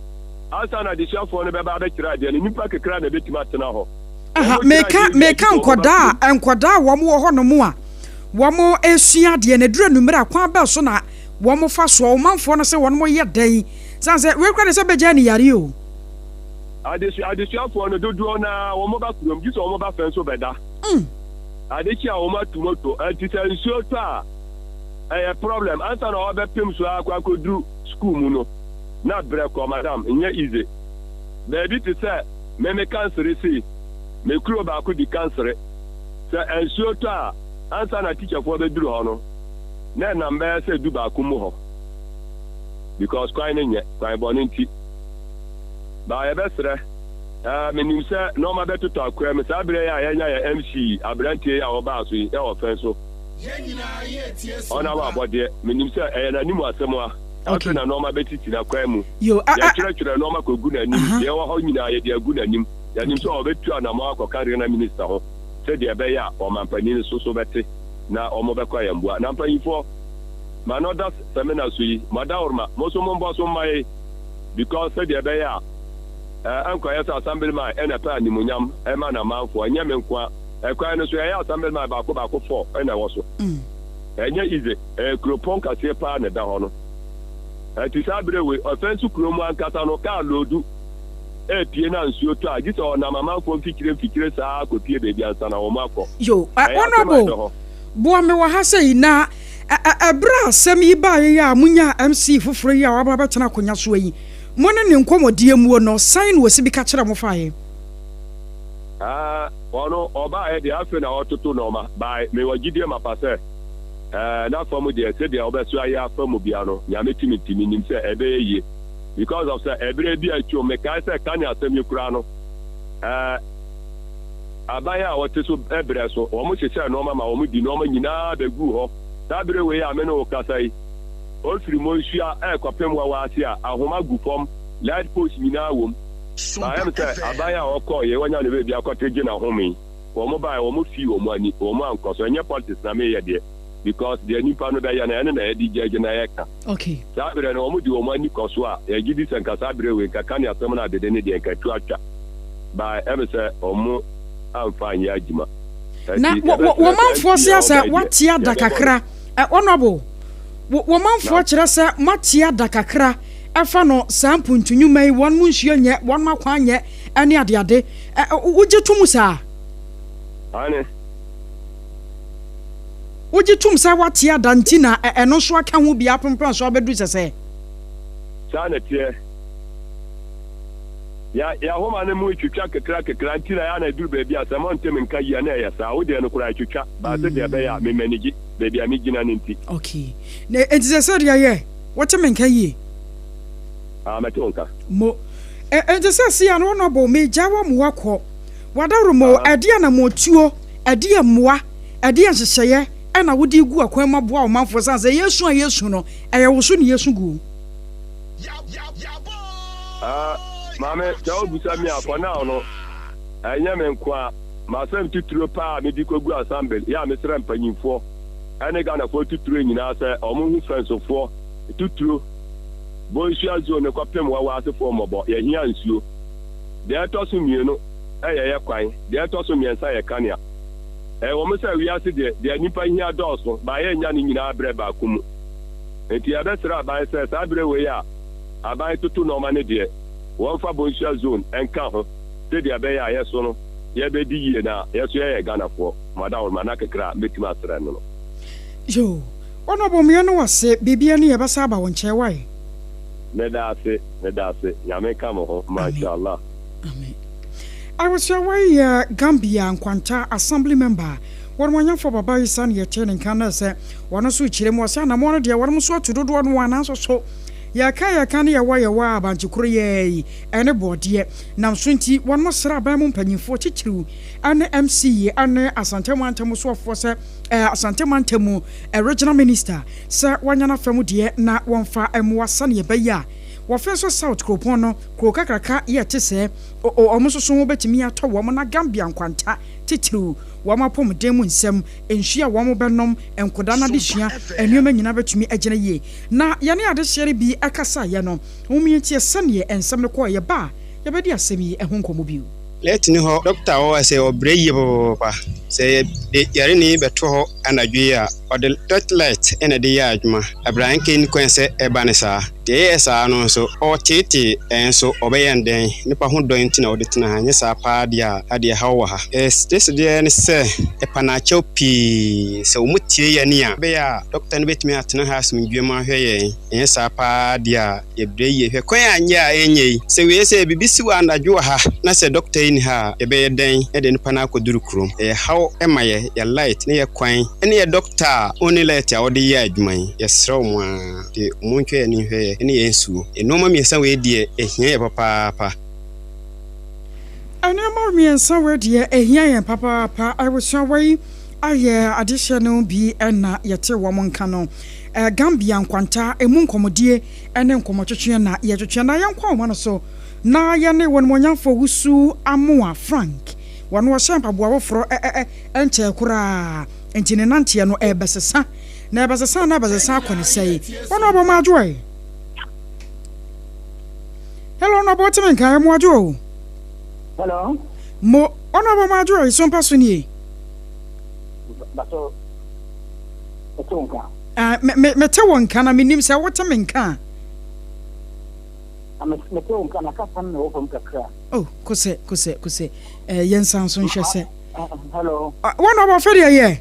Ansa na adesuafoɔ no bɛba abɛkyerɛ adeɛ no, nnipa kakra na ɛbɛtumi atena hɔ. Aha, Wɔkyerɛ meka, adeɛ wie a, meka gye sɛ wɔba nkɔdaa kurom. a, nkɔdaa a wɔn wɔ hɔ nom a wɔn resua adeɛ no, ɛduru anwummerɛ a, kwan bɛn so na wɔn fa soɔ? Ɔmanfoɔ no sɛ wɔn yɛ dɛn? Sane sɛ, wei koraa deɛ sɛ bɛgyae ne yareɛ o. Adesu, adesuafoɔ no, dodoɔ no ara, wɔn ba kurom, gye sɛ wɔn ba fɛ nso bɛda. Ade kye a wɔn atu moto, ɛnti sɛ nsuo tɔ a, ɛyɛ problem. Ansa na wɔbɛpem so ara akɔ akɔduru sukuu mu no. na brɛ kɔ madam nyɛ easy baabi te sɛ me me kansere sei me kuro baako di kansere sɛ nsuo tɔ a ansa na teacher foɔ bɛduru hɔ no na ɛnam bɛyɛ sɛ du baako mu hɔ because kwan no nyɛ kwan bɔne nti baa yɛbɛsrɛ ɛɛ menim sɛ nɔɔma bɛtotɔ akoa mu saa berɛ yi a yɛnya yɛ MC yi aberanteɛ yi a ɔbaa so yi ɛwɔ fɛn so ɔnam abɔdeɛ menim sɛ ɛyɛ n'anim asɛm a Okay. Afei na nnoɔma bɛtiti n'akwan mu. Yo, a, a, Yɛtwerɛtwerɛ nnoɔma kɔgu n'anim. Aha. Deɛ ɛwɔ hɔ nyinaa yɛde agu n'anim. Yɛnim Okay. sɛ ɔbɛtu anammɔn akɔka Regional Minister ho sɛdeɛ ɛbɛyɛ a ɔmampanin nso so bɛte na wɔbɛkɔ ayɛmboa. Na mpanyinfoɔ, ma no da sɛmina so yi, mo adaworoma, mo nso mombɔ so mma yɛn because sɛdeɛ ɛbɛyɛ a eh, ɛnkɔyɛ sɛ Assemblyman ɛna ɛpɛ animuonyam ɛma n'amanfoɔ, ɛnyɛ me nkoa. Ɛkwan no so yɛyɛ Assemblyman baako baako four ɛna ɛwɔ so. Ɛnyɛ easy. Ɛyɛ kuropɔn kaseɛ paa na ɛda hɔ no. Ɛnti saa berɛ wei, ɔfɛnso kuro mu ankasa no, kaa loodu. Ɛrepue na nsuo tɔ a, gye sɛ ɔnam amanfoɔ mfikyire mfikyire saa ara kɔpue baabi ansa na wɔn akɔ. Yo, Ɛyɛ asɛm a ɛda Honourable, hɔ. boa me wɔ ha sei, na ɛ, ɛ, ɛberɛ a asɛm yi baeɛ yi a monyaa MC foforɔ yi a waba abɛtena akonnwa soɔ yi, mo ne ne nkɔmmɔdie muo no, sɛn na ɔsi bi ka kyerɛɛ mo faeɛ? Ɛɛ, ɔno, ɔbaeɛ deɛ, afei na ɔretoto nnoɔma, by mewɔ gyidie mapa sɛ, ɛɛ, n'afa mu deɛ, sɛdeɛ ɔbɛso ayɛ afa mu biara no, Nyame tumi nti, menim sɛ ɛbɛyɛ yie. Because of sɛ ɛberɛ bi a atwam, mekae sɛ kane asɛm yi koraa no, ɛɛ, aban a wɔte so berɛ so, wɔn hyehyɛɛ nnoɔma ma wɔn di nnoɔma nyinaa bɛguu hɔ. Saa berɛ wei a me ne wo kasa yi, ɔfiri Monsua ɛrekɔpem Wawa ase a, ahoma gu fam, light post nyinaa wom. Na ɛyɛ me sɛ aban a ɔkɔɔ yei, wanya ne baabi akɔte gye n'ahome yi, wɔn baeɛ, wɔn fii wɔn ani, wɔn ankɔ so. Ɛnyɛ politics na meyɛ deɛ, because deɛ nipa no bɛyɛ no, ɛno na yɛde judge na yɛka. Okay. Saa berɛ no, wɔn de wɔn ani kɔ so a, yɛgye di sɛ nka saa berɛ wei, nka kane asɛm no adede ne deɛ, nka atu atwa. But ɛyɛ me sɛ wɔn amfa anyɛ adwuma. Na Ɛnti wɔ wɔ yɛbɛsrɛ wɔ sɛ manfoɔ MP se a asɛ ɔba yi deɛ, wate ada yɛbɛbɔ no. kakra. Ɛ honourable, wɔ wɔ manfoɔ Naam. kyerɛ sɛ moate ada kakra ɛfa no saa mpuntu nnwuma yi, wɔn mo nsuo nyɛ, wɔn mo akwan nyɛ, ɛne adeade. Ɛ ɛ wogye to mu saa? Aane. Wogye tom sɛ woate ada nti na ɛno nso aka ho bi apempem so abɛduru sɛsɛɛ? Saa na ɛteɛ. Yɛ, yɛn ahoma no mu retwitwa kakra-kakra nti na ɛyɛ a na ɛduru baabi a sɛ monte me nka yie a na ɛyɛ saa. Wo deɛ no koraa ɛtwitwa, but sɛdeɛ ɛbɛyɛ a me manage baabi a megyina no nti. Okay. Na enti sɛsɛɛ deɛ yɛ, wote me nka yie? Ah, mɛte wo nka. Mo. Ɛ, enti sɛsɛɛ a no Honourable, megyae wo ama woakɔ. W'adaworoma o, ɛdeɛn anammɔntuo, ɛdeɛn mmoa, ɛdeɛn nhyehyɛeɛ na wode regu akwan mu aboa wo manfoɔ ɛsiane sɛ yɛresu a yɛresu no, ɛyɛ wo so na yɛresu guo? Ah, maame, sɛ wobisa me a, for now no, ɛnyɛ me nko a. M'asɛm titire paa a mede kɔgu assembly yɛ a mesrɛ mpanyimfoɔ ne Ghanafoɔ titire nyinaa sɛ wɔnhu fɛnsofoɔ titire Bonsua zone no kɔpem Wawa asefoɔ mmɔbɔ, yɛhia nsuo. Deɛ ɛtɔ so mmieno yɛ yɛ kwan, deɛ ɛtɔ so mmiɛnsa yɛ kanea. Ɛwɔ mu sɛ wiase deɛ, deɛ nnipa hia dɔɔso, but yɛnnya ne nyinaa berɛ baako mu. Enti yɛbɛsrɛ aban sɛ saa berɛ wei a aban toto nnoɔma no deɛ, wɔmfa Bonsua zone nka ho sɛdeɛ ɛbɛyɛ a yɛso no yɛbɛdi yie na yɛso yɛyɛ Ghanafoɔ. Madawroma na kakra a mɛtumi asrɛ no no. Yoo, Honourable me yɛne wo ase, biribiara ni yɛbɛsan aba wo nkyɛn wai. Meda ase, meda ase. Nyame nka mo ho. Amen. Mashallah. Amen. Abusua wei yɛ Gambia Nkwanta Assembly member wɔnumonyamfoɔ Baba Issa na yɛtee ne nka nnɛ sɛ wɔno nso rekyerɛ mu ɔsɛ anamoɔ no deɛ wɔnom nso atu dodoɔ no ara nanso so yɛka yɛka ne yɛwɔ yɛwɔ a abankye koro yɛɛ yi ɛne bɔɔdeɛ nam so nti wɔnom srɛ aban mu mpanyinfoɔ titiriw ɛne MC ɛne Asante mantam soɔfoɔ sɛ ɛɛ Asante mantam mu Regional Minister sɛ wɔnyɛ n'afa mu deɛ na wɔmfa mmoa sɛdeɛ ɛbɛyɛ a wɔfe nso South kuropɔn no kuro kakraka yɛ te sɛ o wɔn nso so ho bɛtumi atɔ wɔn na Gambia nkwanta titiriw wɔn apɔmuden mu nsɛm, nsuo a wɔn bɛnom, nkodaa no adesua, nneɛma nyinaa bɛtumi agyina yie. Na yɛne adehyeɛ no bi kasaeɛ no, mom yɛntie sɛdeɛ nsɛm no kɔeɛ, yɛba a yɛbɛdi asɛm yi ho nkɔmmɔ bio. Lɛt ni hɔ, dɔkta wɔ hɔ a sɛ ɔbrɛ yie papaapa. Sɛ yɛde yareni bɛto hɔ anadwo yi a, ɔde torchlight na ɛde yɛ adwuma. Ɛberɛ a anka ɛnni kwan sɛ ɛba no saa. Deɛ ɛyɛɛ saa no nso, ɔreteetee yɛn nso, ɔbɛyɛ no dɛn? Nnipa ho dɔ nti na ɔde tena ha, anyɛ saa paa deɛ a, ha deɛ haw wɔ ha. Yɛn deɛ ne sɛ, ɛpa no akyɛw pii. Sɛ wɔtie yɛn a, ɛbɛyɛ a dɔkta no bɛtumi atena ha asomdwoeɛ mu ahwɛ yɛn. Anyɛ saa paa deɛ a, Yɛbrɛ yie. Hwɛ kwan a nyɛ a ɛnyɛ yi. Sɛ wei sɛ biribi si wɔ anadwo wɔ ha na sɛ dɔkta yi nni ha a, yɛbɛyɛ dɛn de nipa no akɔduru kurom? Ɛyɛ haw ma yɛ, yɛ light ne yɛ kwan ne yɛ dɔkta a ɔnni light a ɔde yɛ adwuma yi. Yɛsrɛ wɔn ara de wɔntwa yɛn ani nhwɛ yɛ ne yɛn nsuo. Nnoɔma mmiɛnsa wei deɛ ɛhia yɛ papaapa. Nneɛma mmiɛnsa wei deɛ ɛhia yɛn papaapa. Abusua wei ayɛ adehyɛ no bi na yɛte wɔn nka no. Gambia nkwanta ɛmu nkɔmmɔdie ne nkɔmmɔtwetweɛ na yɛtwetweɛ. Na yɛnkɔ ahoma no so na yɛne wɔnimonyamfoɔ Wusu Amoah Frank, wɔn ɔhyɛ mpaboa foforɔ ɛ ɛ nkyɛɛ koraa nti ne nanteɛ no ɛrebɛsesa. Na ɛbɛsesa na ɛbɛsesa akɔ ne sɛe. Wɔn ɔbɔ mo adwo ɛ. Hello, ɔno ɔbɔ teme nka ɛ mo adwo o. Hello. Mo, ɔno ɔbɔ mo adwo ɛ, so mpa so nie. Bato, ɛte wo nka. Ah, me, me, mete wo nka na menim sɛ wote me nka a. Na me mete wo nka na kasa no na ɛwɔ fam kakra. Oh, kosɛ, kosɛ, kosɛ. Eh, yɛn nsan so nhwɛ sɛ. Hello. Wɔn na wɔfɛ deɛ yɛ.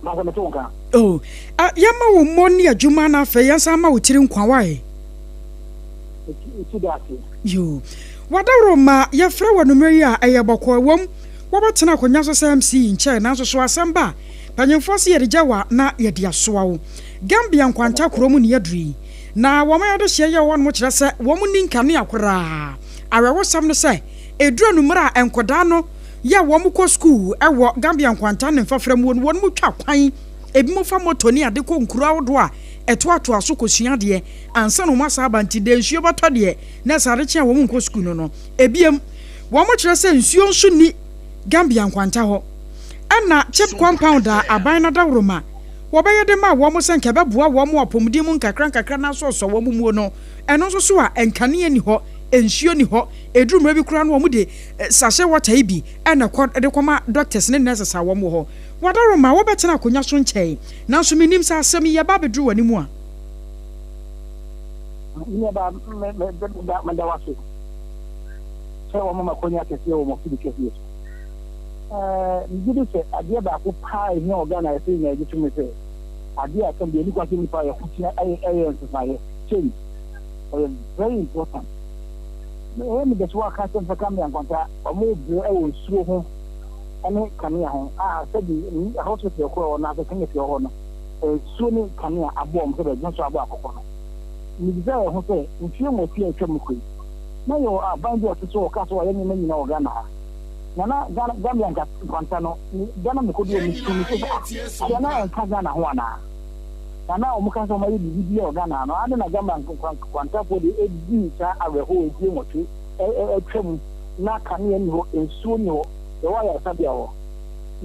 Masa mete wo nka. Oh, uh, yɛma wo mmɔ ne adwuma na afei yɛn san ma wo tiri nkwa wae. Eti da ase. Yo. Wadaworo ma yɛfrɛ wɔ anummerɛ yi a ɛyɛ bɔkɔɔ ɛwom wɔbɛtena akonnwa so sɛ MC nkyɛe nanso so asɛm ba a panyimfoɔ se yɛde gya wa na yɛde asoa wo. Gambia nkwanta kuro mu ne yɛaduru yi, na wɔn adehyeɛ yɛ wɔ hɔnom kyerɛ sɛ wɔn nni nkanea koraa. Awerɛhosɛm ne sɛ, ɛduru anwummerɛ a nkwadaa no yɛ a wɔn kɔ sukuu wɔ Gambia nkwanta ne mfafra muo no, wɔn twa kwan, ebinom fa moto ne ade kɔ nkuro ahodoɔ a ɛtoatoa so kɔsua adeɛ ansa na wɔn asan aba, nti deɛ nsuo bɛtɔ deɛ na ɛsɛ ade kye a wɔn nkɔ sukuu no no. Ebiem, wɔn kyerɛ sɛ nsuo nso nni Gambia nkwanta hɔ. Ɛna chip compound a aban no adaworoma wɔbɛyɛ de maa wɔn sɛ nka ɛbɛboa wɔn wɔ apɔmuden mu nkakrankakra na asɔɔsɔ wɔn muo no, ɛno nso so a nkanea nni hɔ, nsuo nni hɔ, ɛduru mmerɛ bi koraa no wɔde sachet water yi bi na ɛkɔ de kɔma doctors ne nurses a wɔn wɔ hɔ. Wadaroma, wobɛtena akonnwa so nkyɛe, nanso mennim sɛ asɛm yi ɛba abɛduru w'anim a. Me nuabaa, me, me, meda, meda wo ase sɛ wɔma me akwannya kɛseɛ wɔ m'afidi kɛseɛ so. Ɛɛ, megye di sɛ adeɛ baako paa a ɛhia wɔ Ghana a ɛsɛ yɛn nyinaa yɛgye tom ne sɛ, adeɛ a ɛsɛm deɛ ɛni kwan sɛ nnipa yɛko tia ɛyɛ ɛyɛ nsesaeɛ, change. Ɛyɛ very important. Ɛyɛ me dɛ sɛ woaka asɛm sɛ Gambia nkwanta wɔn brɛ wɔ nsuo ho ne kanea ho a sɛbi hospital korɔ wɔ anaasɛ clinic wɔ hɔ no, nsuo ne kanea aboa wɔn sɛdeɛ dwonsɔ aboa akokɔ no. Mebisa yɛn ho sɛ, mfeɛ nwɔtwe a atwam kɔ yi, na yɛwɔ aban bi a ɔte so ɔka sɛ wayɛ nneɛma nyinaa wɔ Ghana ha? Na na Ghana, Gambia nka nkwanta no, me, da na mekɔduu hɔ mesu me sɛ, ah, adeɛ na ɛnka Ghana ho anaa? Na na wɔn ka sɛ wɔn ayɛ biribi bi wɔ Ghana ha no, ade na Gambia nkwantafoɔ de ɛdii saa awerɛhoɔ mfie nwɔtwe atwa mu, na kanea nni hɔ, nsuo nni hɔ, yɛwɔ ayaresabea hɔ.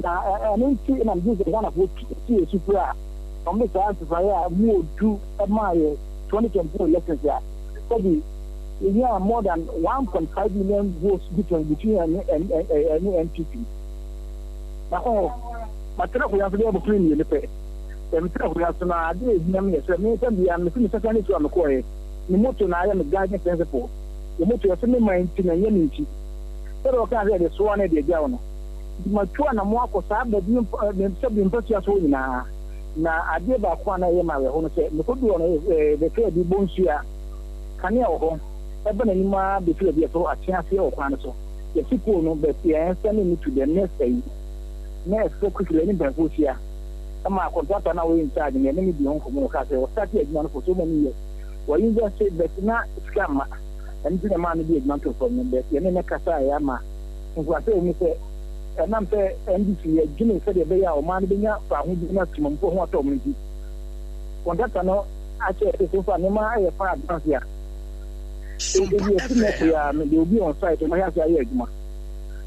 Na ɛno nti na megye sɛ Ghanafoɔ tie sufrɛ a wɔde saa nsesaeɛ a mu ɔdu maa yɛ 2024 elections a sɛbi yɛnyaa more than 1.5 million votes difference between ɛne ɛne NPP. Makɔ hɔ, matena akonnwa so bɛyɛ bosome mmienu pɛ. Sɛ metena akonnwa so no a, adeɛ a ɛhia me yɛ sɛ me sɛ bia mesi me secondary school a mekɔɛ, me motto na ayɛ me guiding principle. Me motto yɛ sɛ me man nti na ɛnyɛ me nti. Sɛdeɛ wɔkaa sɛ yɛde soa na yɛde agyaw no. Nti matu anamɔ akɔ saa baabi sɛ bi mpasua so hɔ nyinaa. Na adeɛ baako a na ɛyɛ me awerɛho no sɛ mekɔduu hɔ no, bɛkaa bi bɔ nsuo a kanea wɔ hɔ, ɛba n'anim ara bɛsi baabi a ɛsoro akyea aseɛ wɔ kwan no so. Yɛsi pole no but yɛn sɛne no to the next ayi na ɛsɛ quickly ɛne mpanyinfoɔ hyia ɛma contractor no a ɔyɛ in charge no yɛne no dii ho nkɔmmɔ na ɔkaa sɛ ɔstarte adwuma no for so many years wɔ invest but na sika mma ɛno nti na ɛmaa no de adwuma no too fam no but yɛne no kasaeɛ ama nkurasɛ wɔ mu sɛ ɛnam sɛ NDC yɛdwene sɛdeɛ ɛbɛyɛ a ɔman no bɛnya fawohodie na temammufoɔ ho atɔ wɔn nti contractor no akyerɛ sɛ so far nneɛma ayɛ far advance a ebi ɛsi nnɛ koraa no there will be on site wɔn ahyɛ ase ayɛ adwuma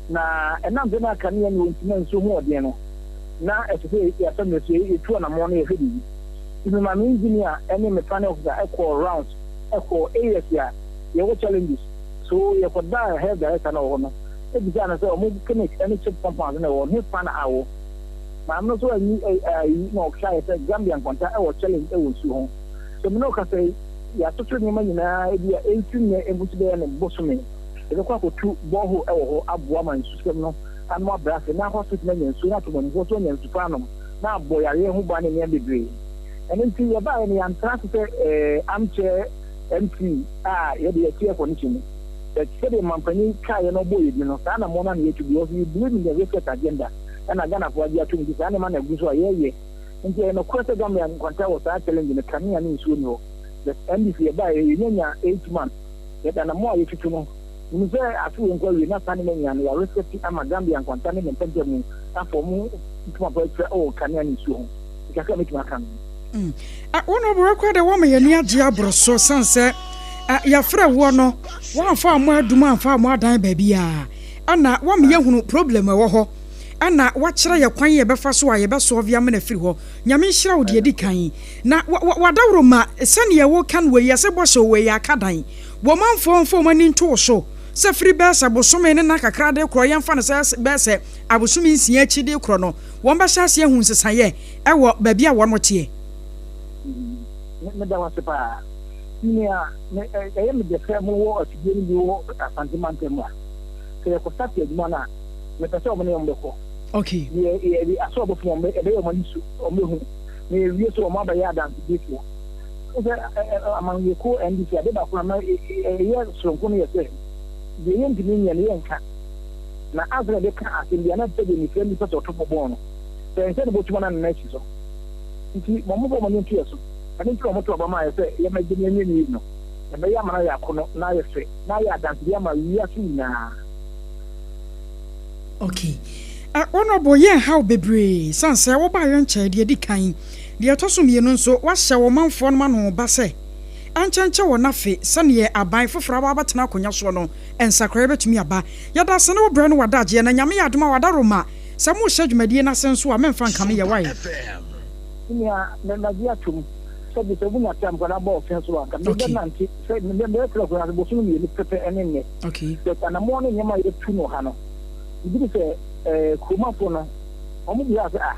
na ɛnam sɛ na kanea ne wɔn ti na nsuo ho ɔden no na ɛsɛ sɛ yɛasɛ mmerɛ so yɛtu anammɔn na yɛhwɛ biribi nti mema me engineer ɛne me planning officer ɛkɔɔ rounds ɛkɔɔ areas a yɛwɔ challenges so yɛkɔdaa health director na wɔ hɔ no ebisaa no sɛ ɔmo clinic ɛne chip compounds na ɛwɔ hɔ hefa na awɔ maame no nso anyi ayi na ɔkaeɛ sɛ Gambia nkwanta ɛwɔ challenge ɛwɔ nsuo ho so me ne wo kasa yi yɛatoto nneɛma nyinaa ebi a ɛmfiri nnɛ ɛnkosi bɛyɛ no bosome yɛbɛkɔ akɔtu borehole ɛwɔ hɔ aboa ma nsusɛm no ano abrɛ ase na hospital no anya nsuo na atomammufoɔ nso anya nsu pa anom na abɔ yareɛ ho ban ne nneɛma bebree. Ɛno nti yɛbaeɛ no yɛantena ase sɛ armchair MP a yɛde yɛte air condition mu but sɛdeɛ manpanin kaeɛ na ɔbɔɔ yɛn din no saa anammɔn no na yɛtu because we believe in the reset agenda ɛna Ghanafoɔ agye atom nti saa nneɛma na ɛgu so a yɛyɛ. Nti ɛyɛ nokorɛ sɛ Gambia nkwanta wɔ saa challenge no, kanea ne nsuo nni hɔ. But NDC yɛbaeɛ yɛnya nya 8 months but anammɔn a yɛtutu no, menim sɛ afe wei nkɔ awie na saa nneɛma nyinaa no yɛaresɛte ama Gambia nkwanta ne ne mpɛmpɛ afa ɔmo ntoma pa atwa wɔ kanea ne nsuo ho. Nti kakra a mɛtumi aka no. Wo na ɔbɛwɛ koraa deɛ woama yɛn ani agye aboro so sane sɛ yɛafrɛ woɔ no woamfa ammɔ adum amfa ammɔ adan baabiara ɛna woama yɛahunu problem ɛwɔ hɔ ɛna woakyerɛ yɛ kwan yɛbɛfa so a yɛbɛsɔɔve amena afiri hɔ. Nyame nhyira wo deɛ ɛdi kan na wadaworo ma sɛdeɛ woka no wei yɛse bɔhyɛ wei aka dan wɔ manfoɔ mfa wɔn ani nto wo so sɛ firi bɛɛ sɛ bosome ne na kakra de korɔ yɛmfa no sɛ bɛɛ sɛ abosome 6 akyi de korɔ no wɔn bɛhyɛ aseɛ ahu nsesaeɛ ɛwɔ baabi a wɔn teɛ. Meda wo ase paa. Nea me ɛyɛ me dɛ sɛ mowɔ afidie no bi wɔ Asante mantam mu a, sɛ yɛkɔ start adwuma no a, mepɛ sɛ wɔn ne wɔn bɛkɔ. Okay. Yɛ yɛde asɔ ɔbɔfo wɔn bɛ ɛbɛyɛ wɔn ani so wɔn bɛhu na yɛwie so wɔn abɛyɛ adansediefoɔ. Wo sɛ amanyɔkuo NDC ade baako a ma ɛyɛ soronko no yɛ sɛ deɛ yɛntumi nyɛ no yɛnka na ansa na yɛbɛka asɛm bi a na sɛ deɛ nifira ni pɛ sɛ ɔto bɔbɔn no sɛ ɛnsɛ ne bɔtuma na nana akyi so nti wɔn mmɔbɔ wɔn ani nto yɛ so. Ɛno nti na wɔtoo aba maa yɛn sɛ yɛmmɛgye na yɛnyɛ no yie no. Yɛbɛyɛ ama no ayɛ akɔnnɔ na ayɛ fɛ na ayɛ adansedi ama wiase nyinaa. Ok. Honourable yɛn haw bebree sane sɛ wo baeɛ nkyɛe deɛ ɛdi kan, deɛ ɛtɔ so mienu nso woahyɛ wo manfoɔ nom ano ba sɛ ɛnkyɛnkyɛ wɔn afe sɛdeɛ aban foforɔ aba abɛtena akonwa soɔ no nsakraeɛ bɛtumi aba. Yɛda ase ne wo brɛ ne w'adagyeɛ na Nyame yɛ adom a w'adaworoma sɛ morehyɛ dwumadie no ase nso a mɛmfa nkame yɛ wae. Me nua, me magye atom sɛ gye sɛ wunya tam koraa bɔ ɔfe so a, anka mebɛnante sɛ mebɛyɛ trɛk no ase bosome mienu pɛpɛ ne nnɛ. But anammɔn ne nneɛma a yɛatu no ha no, megye di sɛ eh, kuromafo no, wɔn bisaa sɛ, ah,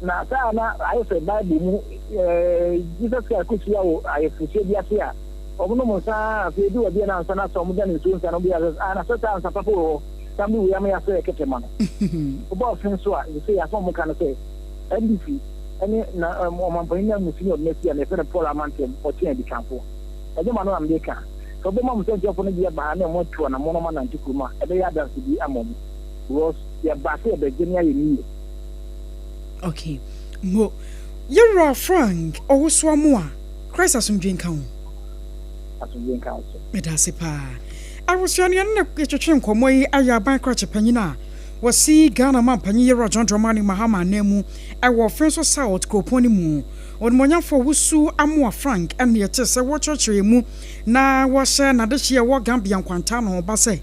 na saa na ayɛ sɛ Bible mu eh, Jesus Christ kɔhyia wɔ ayeforohyia bi ase a, wɔnom nsa afei edu baabi a na nsa no asa, wɔda no nsuo nsa no, wɔbisaa sɛ, ah, na sɛ saa nsa papa wɔ hɔ, na mede wei ama yɛasɛ yɛ kɛtɛma no. Wobɔ ɔfe so a, ɛsɛ sɛ yɛasɛm a wɔka no sɛ, NDC ne na ɔmampanyin nanmusini a ɔde no asi a na yɛfrɛ no Paul Amantam ɔkyɛn adikanfo. Ɛnyɛ m'ano na mede ka. Sɛ wobɛma mo sɛnkyerɛwfo no bi aba ha ne wɔn atu anammɔn na wɔanante kurom a, ɛbɛyɛ adansedi ama wɔn. Because yɛbaa sɛ yɛbɛgye ne ayɛ no yie. Okay. Mo. Yɛwura Frank Owusu Amoah, Christ asomdwie nka wo. Asomdwie nka wo so. Meda ase paa. Abusua no yɛne no retwetwe nkɔmmɔ yi ayɛ aban krakye panyin a Wɔsi Ghana Mampanyin Yewura John Dramani Mahama ananmu wɔ Offinso South kuropɔn no mu. Onimuonyamfo Owusu Amoah Frank na yɛtee sɛ wɔrekyerɛkyerɛ yɛn mu na wɔhyɛ n'adehye a ɛwɔ Gambia nkwanta no ho ba sɛ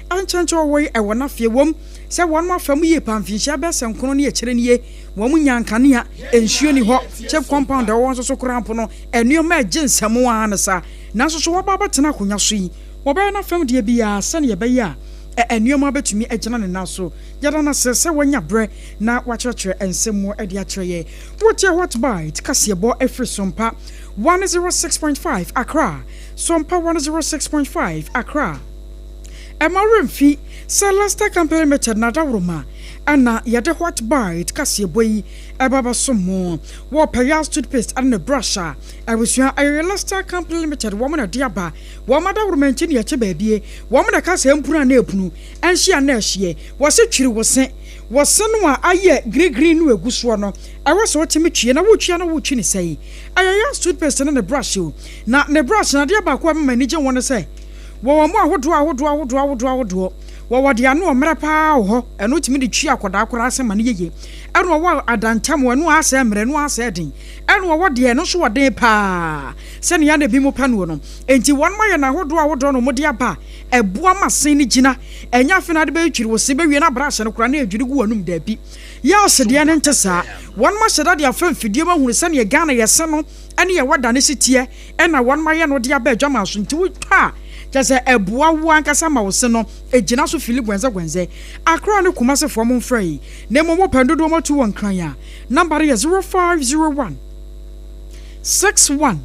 ɛnkyɛnkyɛn ɔwɔ yi ɛwɔ n'afe ɛwom sɛ wɔnom afa mu yie paa mfinhyia bɛyɛ sɛ nkono ne akyire nie wɔn nyaa nkanea, nsuo nni hɔ, chip compound a ɛwɔ hɔ nso so koraa mpo no nneɛma ɛgye nsam ara ne saa nanso so wɔaba abɛtena akonnwa so yi wɔbɛyɛ n'afam deɛ biara sɛdeɛ ɛbɛyɛ a nneɛma betumi agyina ne nan so. Yɛda no ase sɛ wanya berɛ na wakyerɛkyerɛ nsɛm mu de akyerɛ yɛn. Wotie Hot Bite kaseɛbɔ firi Sompa 106.5 Accra. Sompa 106.5 Accra. Ɛmma wo werɛ mfi sɛ Lester Company Limited na adaworoma na yɛde Hot Bite kaseɛbɔ yi ba bɛsom mo. Wɔ Payas toothpaste ne ne brush a, abusua ɛyɛ Lester Company Limited wɔn na ɛde aba. Wɔn adaworoma nti na yɛte baabie. Wɔn na ɛka sɛ ɛmpunu anaa ɛpunu, ɛnhye anaa ɛhyeɛ. Wɔse twiri wo se. Wo se no a ayɛ green no ɛgu soɔ no, ɛwɔ sɛ wotumi twie. Na wotwi a na wotwi no sɛn? Ɛyɛ Yas toothpaste ne ne brush o. Na ne brush no, adeɛ baako a ɛma m'ani gye ho ne sɛ, wɔwɔ mu ahodoɔ ahodoɔ ahodoɔ ahodoɔ ahodoɔ. Wɔwɔ deɛ ano ɔmmerɛ pa ara wɔ hɔ, ɛno wotumi de twi akwadaa koraa se ma no yɛ yie. Ɛna wɔwɔ adantam, ɛno asɛ mmerɛ, ɛno asɛ den. Ɛna wɔwɔ deɛ ɛno nso wɔ den pa ara, sɛnea na ebinom pɛ noɔ no. Enti wɔnom ayɛ no ahodoɔ ahodoɔ na wɔde aba a ɛboa ma se no gyina. Ɛnyɛ afe na ade bɛyɛ twiri wo se bɛwie na brush no koraa na ɛredwiri gu w'anum, daabi. Yɛs deɛ no nte saa. Wɔnom ahyɛ da de afa mfidie mu ahunu sɛdeɛ Ghana yɛ se no ne yɛ wɛda no si teɛ ɛna wɔnom ayɛ no de aba adwaman so. Nti wotɔ a kyerɛ sɛ ɛboa wo ankasa ma wo se no gyina so fili gwɛnzɛgwɛnzɛ. Accra ne Kumasi foɔ momfrɛ yi na mmom wopɛ dodoɔ moatu wɔ Nkran a, number no yɛ 0501 61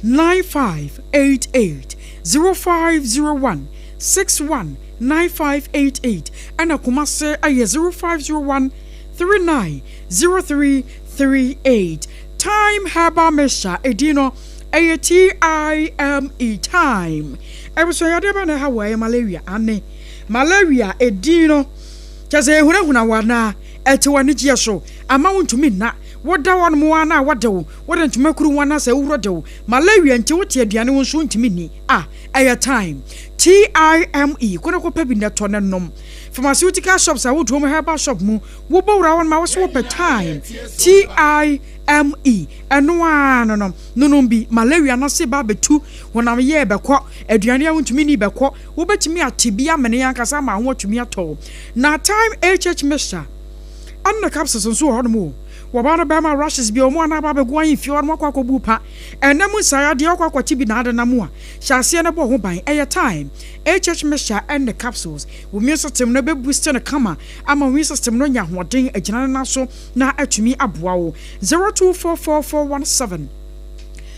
9588, 0501 61 9588, ɛna Kumase yɛ 0501 39 0338. Thyme Herbal Mixture, edin no ɛyɛ TIME, Thyme. Abusua yadeɛ bɛn na ɛha wo? Ɛyɛ malaria? Aane, malaria, edin no kyerɛ sɛ ɛhunahuna wo anaa ɛte w'anigyeɛ so ama wontumi nna, woda hɔnom ara na awɔ de wo. Wode ntoma kuru ho anaasɛ wohuro de wo malaria nti wote aduane wo nso wontumi nni a, ɛyɛ thyme, TIME, kɔ na kɔpɛ bi na tɔ na nom. Pharmaceutical shops ahodoɔ mu, herbal shop mu, wobɔ wura hɔ nom a wose wopɛ thyme, TIME, ɛno ara no no, nonom bi. Malaria no ase ba abɛtu, honam yɛ bɛkɔ, aduane a wontumi nni bɛkɔ, wobɛtumi ate bi amene ankasa ama ho atumi atɔ wo. Na thyme HH mixture ɛne ne capsules nso wɔ hɔnom o. Wɔba no bɛma rashes bi a wɔn anaa aba abɛgu ahemfie hɔ no wɔakɔ akɔbu pa. Ɛnna mu nsaeɛ adeɛ wɔkɔ akɔte bi na ade nam a, hyɛ aseɛ na bɔ ho ban. Ɛyɛ thyme, HH mixture ɛne capsules. Wo immune system no bɛ boost no kama ama wo immune system no anya ahoɔden agyina ne nan so na atumi aboa wo. 0244417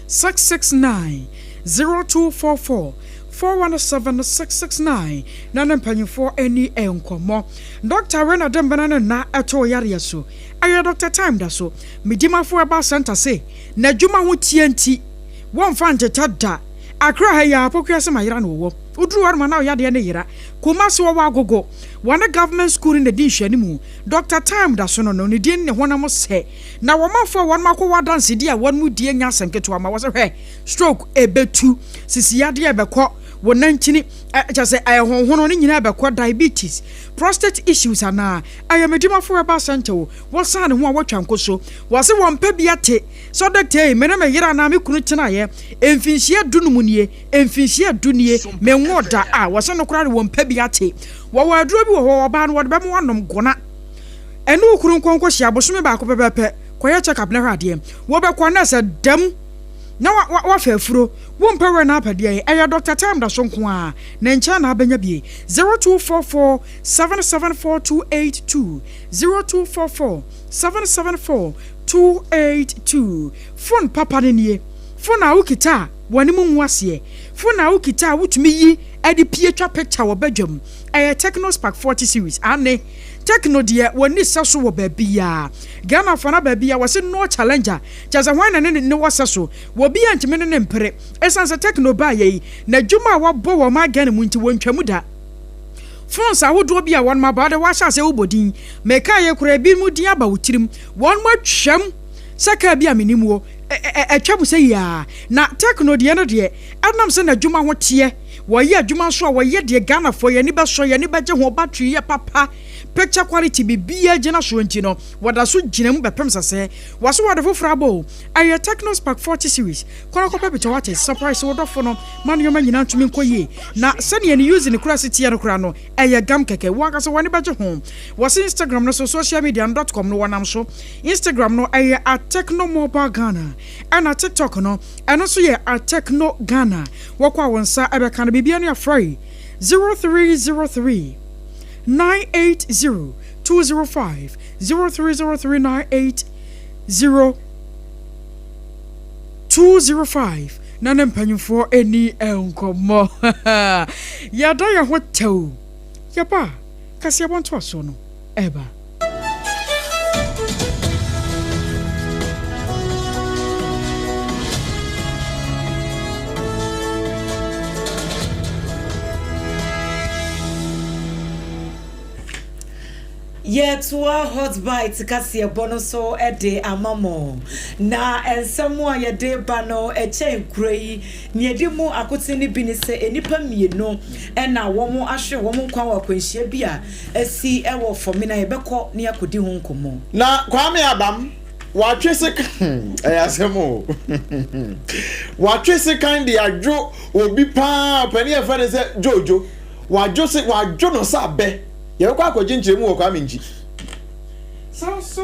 669. 0244 417 669 na ne mpanyimfoɔ ani nkɔmmɔ. Dɔkta wei na de mbena ne nna too yareɛ so. Ɛyɛ Dɔkta Time da so. Medimafo Herbal Centre se n'adwuma ho teɛ nti wɔmfa ntetɛ da. Accra ha yi ara Pokuase Mayera na ɔwɔ. Woduru hɔ nom a na wo yadeɛ no yera. Kumasi wɔwɔ Agogo. Wɔne Government School no na ɛdi nhwɛanimu. Dɔkta Time da so no no ne din ne ne honam sɛ. Na wɔmanfoɔ a wɔnom akɔ wɔ adansedie a wɔnom die nyɛ asɛm ketewa ma wɔ sɛ hwɛ stroke ɛbɛtu, sisi yadeɛ ɛbɛkɔ, wo nankyini ɛ kyɛ sɛ ɛhonhono ne nyinaa ɛbɛkɔ, diabetes, prostate issues anaa ɛyɛ Medimafo Herbal Centre o, wɔsan ne ho a wɔtwa nkoso. Wɔse wɔmpɛ bi ate sɛ ɔdɔkta ei me ne me yere anaa me kunu tenaeɛ mfinhyia dunum nie, mfinhyia du nie menwoo da a, wɔse no koraa de wɔmpɛ bi ate. Wɔwɔ aduro bi wɔ hɔ ɔbaa no wɔde bɛma wanom gona. Ɛne wo kunu nkɔ nkɔhyia bosome baako pɛpɛɛpɛ kɔyɛ check up na hwɛ adeɛ. Wobɛkɔ na sɛ dam na wafa afuro. Wompɛ wɛ na apɛ deɛ ɛyɛ Doctor Time da so nko ara. Ne nkyɛn na abɛnya bie. 0244 774 282 0244 774 282 Phone papa no nie. Phone a wokita a w'anim ngu aseɛ. Phone a wokita a wotumi yi de pie twa picture wɔ badwam. Ɛyɛ Tecno Spark 40 series. Aane. Techno deɛ wɔnni sɛso wɔ baabiaa. Ghana fa na baabiaa wɔse no challenger. Kyerɛ sɛ hwan na ne ne wɔ sɛso? Obiaa ntumi ne no mpere. Ɛsiane sɛ Techno baeɛ yi, n'adwuma a wabɔ wɔ ɔman Ghana mu nti wɔntwa mu da. Phones ahodoɔ bi a wɔnom aba, wode woahyɛ aseɛ wobɔ din. Mekaeɛ koraa ebinom din aba wo tirim. Wɔnom atwam sɛ kaa bi a menim wo. Atwam sɛ yiaa. Na Techno deɛ no deɛ, ɛnam sɛ n'adwuma ho teɛ. Wɔyɛ adwuma nso a wɔyɛ deɛ Ghanafoɔ yɛn ani bɛsɔ, yɛn ani bɛgye ho, battery yɛ papa, picture quality biribiara gyina soɔ nti no, wɔda so gyina mu bɛpem sɛsɛɛ. Wɔse wɔde foforɔ aba o, ɛyɛ Tecno Spark 40 series. Kɔ na kɔpɛ bi tɔ wate, surprise wo dɔfo no ma nnoɔma nyinaa ntumi nkɔ yie. Na sɛdeɛ ne using koraa si teɛ no koraa no, ɛyɛ gam kɛkɛ. Wo ankasa w'ani bɛgye ho. Wɔse Instagram no so, social media no dot com no wɔnam so. Instagram no ɛyɛ at Tecno Mobile Ghana, ɛna TikTok no, ɛno nso yɛ at Tecno Ghana. Wɔkɔ a wo nsa bɛka no biribiara ne afra yi 0303 980 205 0303 980 205 na ne mpanyimfoɔ ani nkɔmmɔ. Yɛada yɛn ho tɛw. Yɛba a, kaseɛbɔ ntoasoɔ no ɛreba. Yɛtoa Hot Bite kaseɛbɔ no so de ama mo. Na nsɛm a yɛde ba no kyɛn kuro yi. Nea edi mu akoten no bi ne sɛ nnipa mmienu na wɔahwere wɔn nkwa wɔ akwanhyia bi a asi wɔ Fɔmina. Yɛbɛkɔ na yɛakɔdi ho nkɔmmɔ. Na Kwame Abam, watwe sekan, ɛyɛ asɛm o, watwe sekan de adwo obi paa, ɔpanin a yɛfrɛ no sɛ Jojo, wadwo se, wadwo no sɛ abɛ. Yɛbɛkɔ akɔgye nkyerɛmu wɔ Kwame nkyi. Saa nso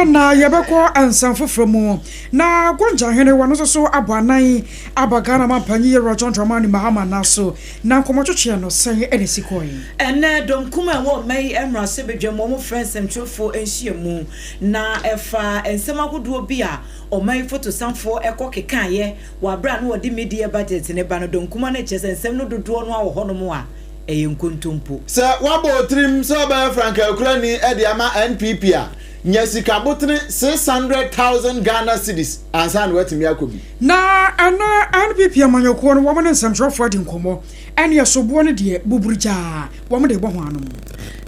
na yɛbɛkɔ nsɛm foforɔ mu. Na Gonja hene wɔno nso so abɔ anan aba Ghana mampanyin Yewura John Dramani Mahama nan so. Na nkɔmmɔtwetweɛ no sɛn na ɛsi kɔe? Ɛnnɛ, dɔm kumaa a ɛwɔ ɔman yi mmarahyɛbadwam wɔfrɛ nsɛmtwerɛfoɔ nhyiamu, na ɛfa nsɛm ahodoɔ bi a ɔman yi fotosanfoɔ kɔ kekaeɛ wɔ aberɛ a na wɔde mid-year budget no ba no, dɔm kumaa no kyerɛ sɛ nsɛm no dodoɔ no ara wɔ hɔnom a ɛyɛ nkontompo. Sɛ woabɔ wo tirim sɛ wobɛyɛ frankakurani de ama NPP a, nya sika botene 600,000 Ghana cedis ansa na woatumi akɔ bi. Na ɛnnɛ NPP amanyɔkuo no wɔn ne nsɛmtwerɛfoɔ adi nkɔmmɔ, ɛneɛ soboɔ no deɛ buburugyaa wɔn de rebɔ ho anom.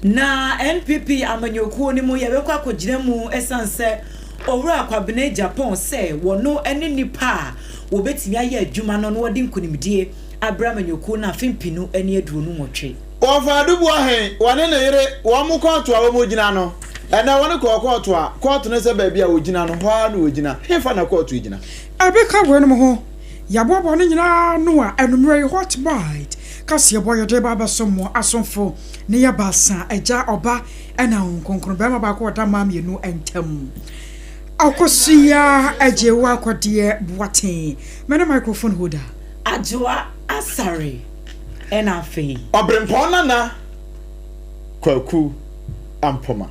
Na NPP amanyɔkuo no mu yɛbɛkɔ akɔgyina mu ɛsiane sɛ Owura Kwabena Agyapong sɛ wɔno ne nipa a wɔbɛtumi ayɛ adwuma no na wɔde nkunimdie abrɛ amanyɔkuo no afe mpenu ne 28. Wɔfaa Dubuahen, wɔne ne yere, wɔn kɔɔto a wɔgyina no. Ɛnnɛ wɔne kɔɔ kɔɔto a, kɔɔto no sɛ baabi a wɔgyina no, hɔ ara na wɔgyina. Hefa na kɔɔto yi gyina? Ɛbeka weinom ho, yɛaboaboa ne nyinaa ano a anwummerɛ yi Hot Bite kaseɛbɔ yɛde reba abɛsom mo asomfo ne yɛ baasa, Agya, Ɔba, ɛna Honhom Kronkron, barima baako a ɔda mmaa mmienu ntam. Akosua Agyewa Kɔdeɛ Boateng, me ne microphone holder. Adwoa Asare ɛna afei. Ɔbrempɔn Nana Kwaku Ampoma.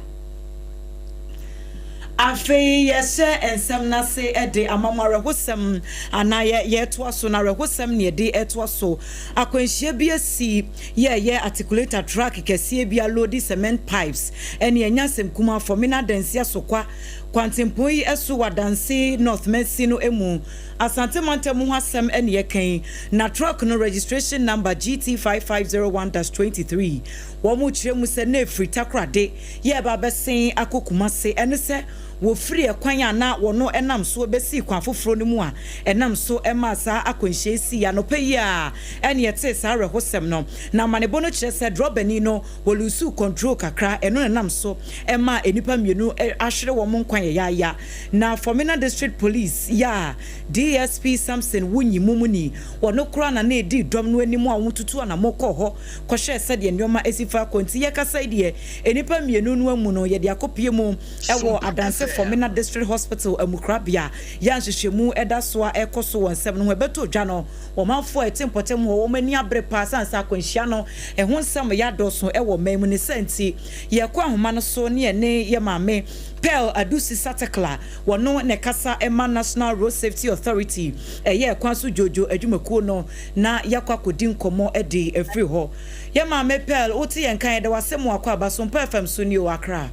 Afei yɛhyɛ nsɛm no ase de ama mo awerɛhosɛm anaa yɛ yɛtoa so no awerɛhosɛm na yɛde ɛtoa so. Akwanhyia bi asi yɛ ɛyɛ articulator truck kɛseɛ bi aloadi cement pipes ɛne ɛnyɛ asɛm kumaa Fɔmina Adansi Asokwa kwantempɔn yi so wɔ Adansi North mansin no mu. Asante mantam ho asɛm na yɛka yi na truck no registration number GT 5501-23 wɔn kyerɛ mu sɛ na ɛfiri Takorade yɛ reba abɛsen akɔ Kumase ɛne sɛ wɔfiri ɛkwan a na wɔn nam soɔ bɛsii kwan foforɔ no mu a ɛnam so maa saa akwanhyia yi siiɛ. Anɔpa yi ara ɛne yɛtee saa awerɛhosɛm no. Na amanebɔ no kyerɛ sɛ drɔbani no wɔluusuu control kakra, ɛno na ɛnam so maa nnipa mmienu ahwere wɔn nkwa yayaaya. Na Fomena District Police yɛ a DSP Samson Wunyi Mumuni, ɔno koraa na na ɛdi dɔm no anim a wɔtutuu anammɔn kɔɔ hɔ kɔhwɛɛ sɛdeɛ nneɛma si fa kɔ. Nti yɛkasa yi deɛ, nnipa mmienu no amu no, yɛde akɔpue mu wɔ Adanse Fomena District Hospital amukorabea. Yɛ a nhwehwɛmu da so ara rekɔ so wɔ nsɛm no ho. Ɛbɛtɔ dwa no, ɔmanfoɔ a ɛte mpɔtam hɔ, wɔn ani abere paa sane sɛ akwanhyia no ho nsɛm yɛ adɔɔso wɔ ɔman mu. Ne saa nti, yɛrekɔ ahoma no so ne yɛne yɛn maame Pearl Adusi Satekla, wɔno na ɛkasa ma National Road Safety Authority, ɛyɛ kwan so dwoodwoo adwumakuo no, na yɛakɔ akɔdi nkɔmmɔ de afiri hɔ. Yɛn maame Pearl, wote yɛn nka, yɛda wo ase mo akwaaba Sompa FM so nie o, Accra.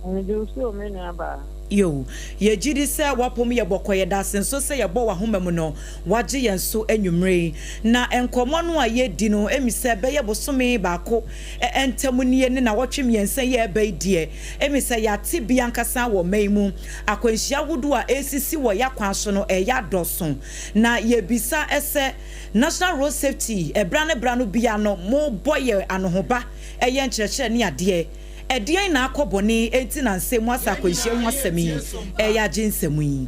Megye wo so o me nua baa. Yoo, yɛgye di sɛ w'apom yɛ bɔkɔ, yɛda ase nso sɛ yɛbɔ w'ahoma mu no, w'agye yɛn so anwummere yi. Na nkɔmmɔ no a yɛredi no, emi sɛ ɛbɛyɛ bosome baako ntam nie ne nawɔtwe mmiɛnsa yi a ɛreba yi deɛ, emi sɛ yɛate bi ankasa wɔ ɔman yi mu. Akwanhyia ahodoɔ a ɛresisi wɔ y'akwan so no, ɛreyɛ adɔso. Na yɛrebisa sɛ, National Road Safety, ɛberɛ ano berɛ ano biara no, mobɔ yɛn anohoba, yɛ nkyerɛkyerɛ ne adeɛ. Ɛdeɛn na akɔ bɔne enti na nsɛm mu asa akwanhyia ho asɛm yi reyɛ agye nsam yi?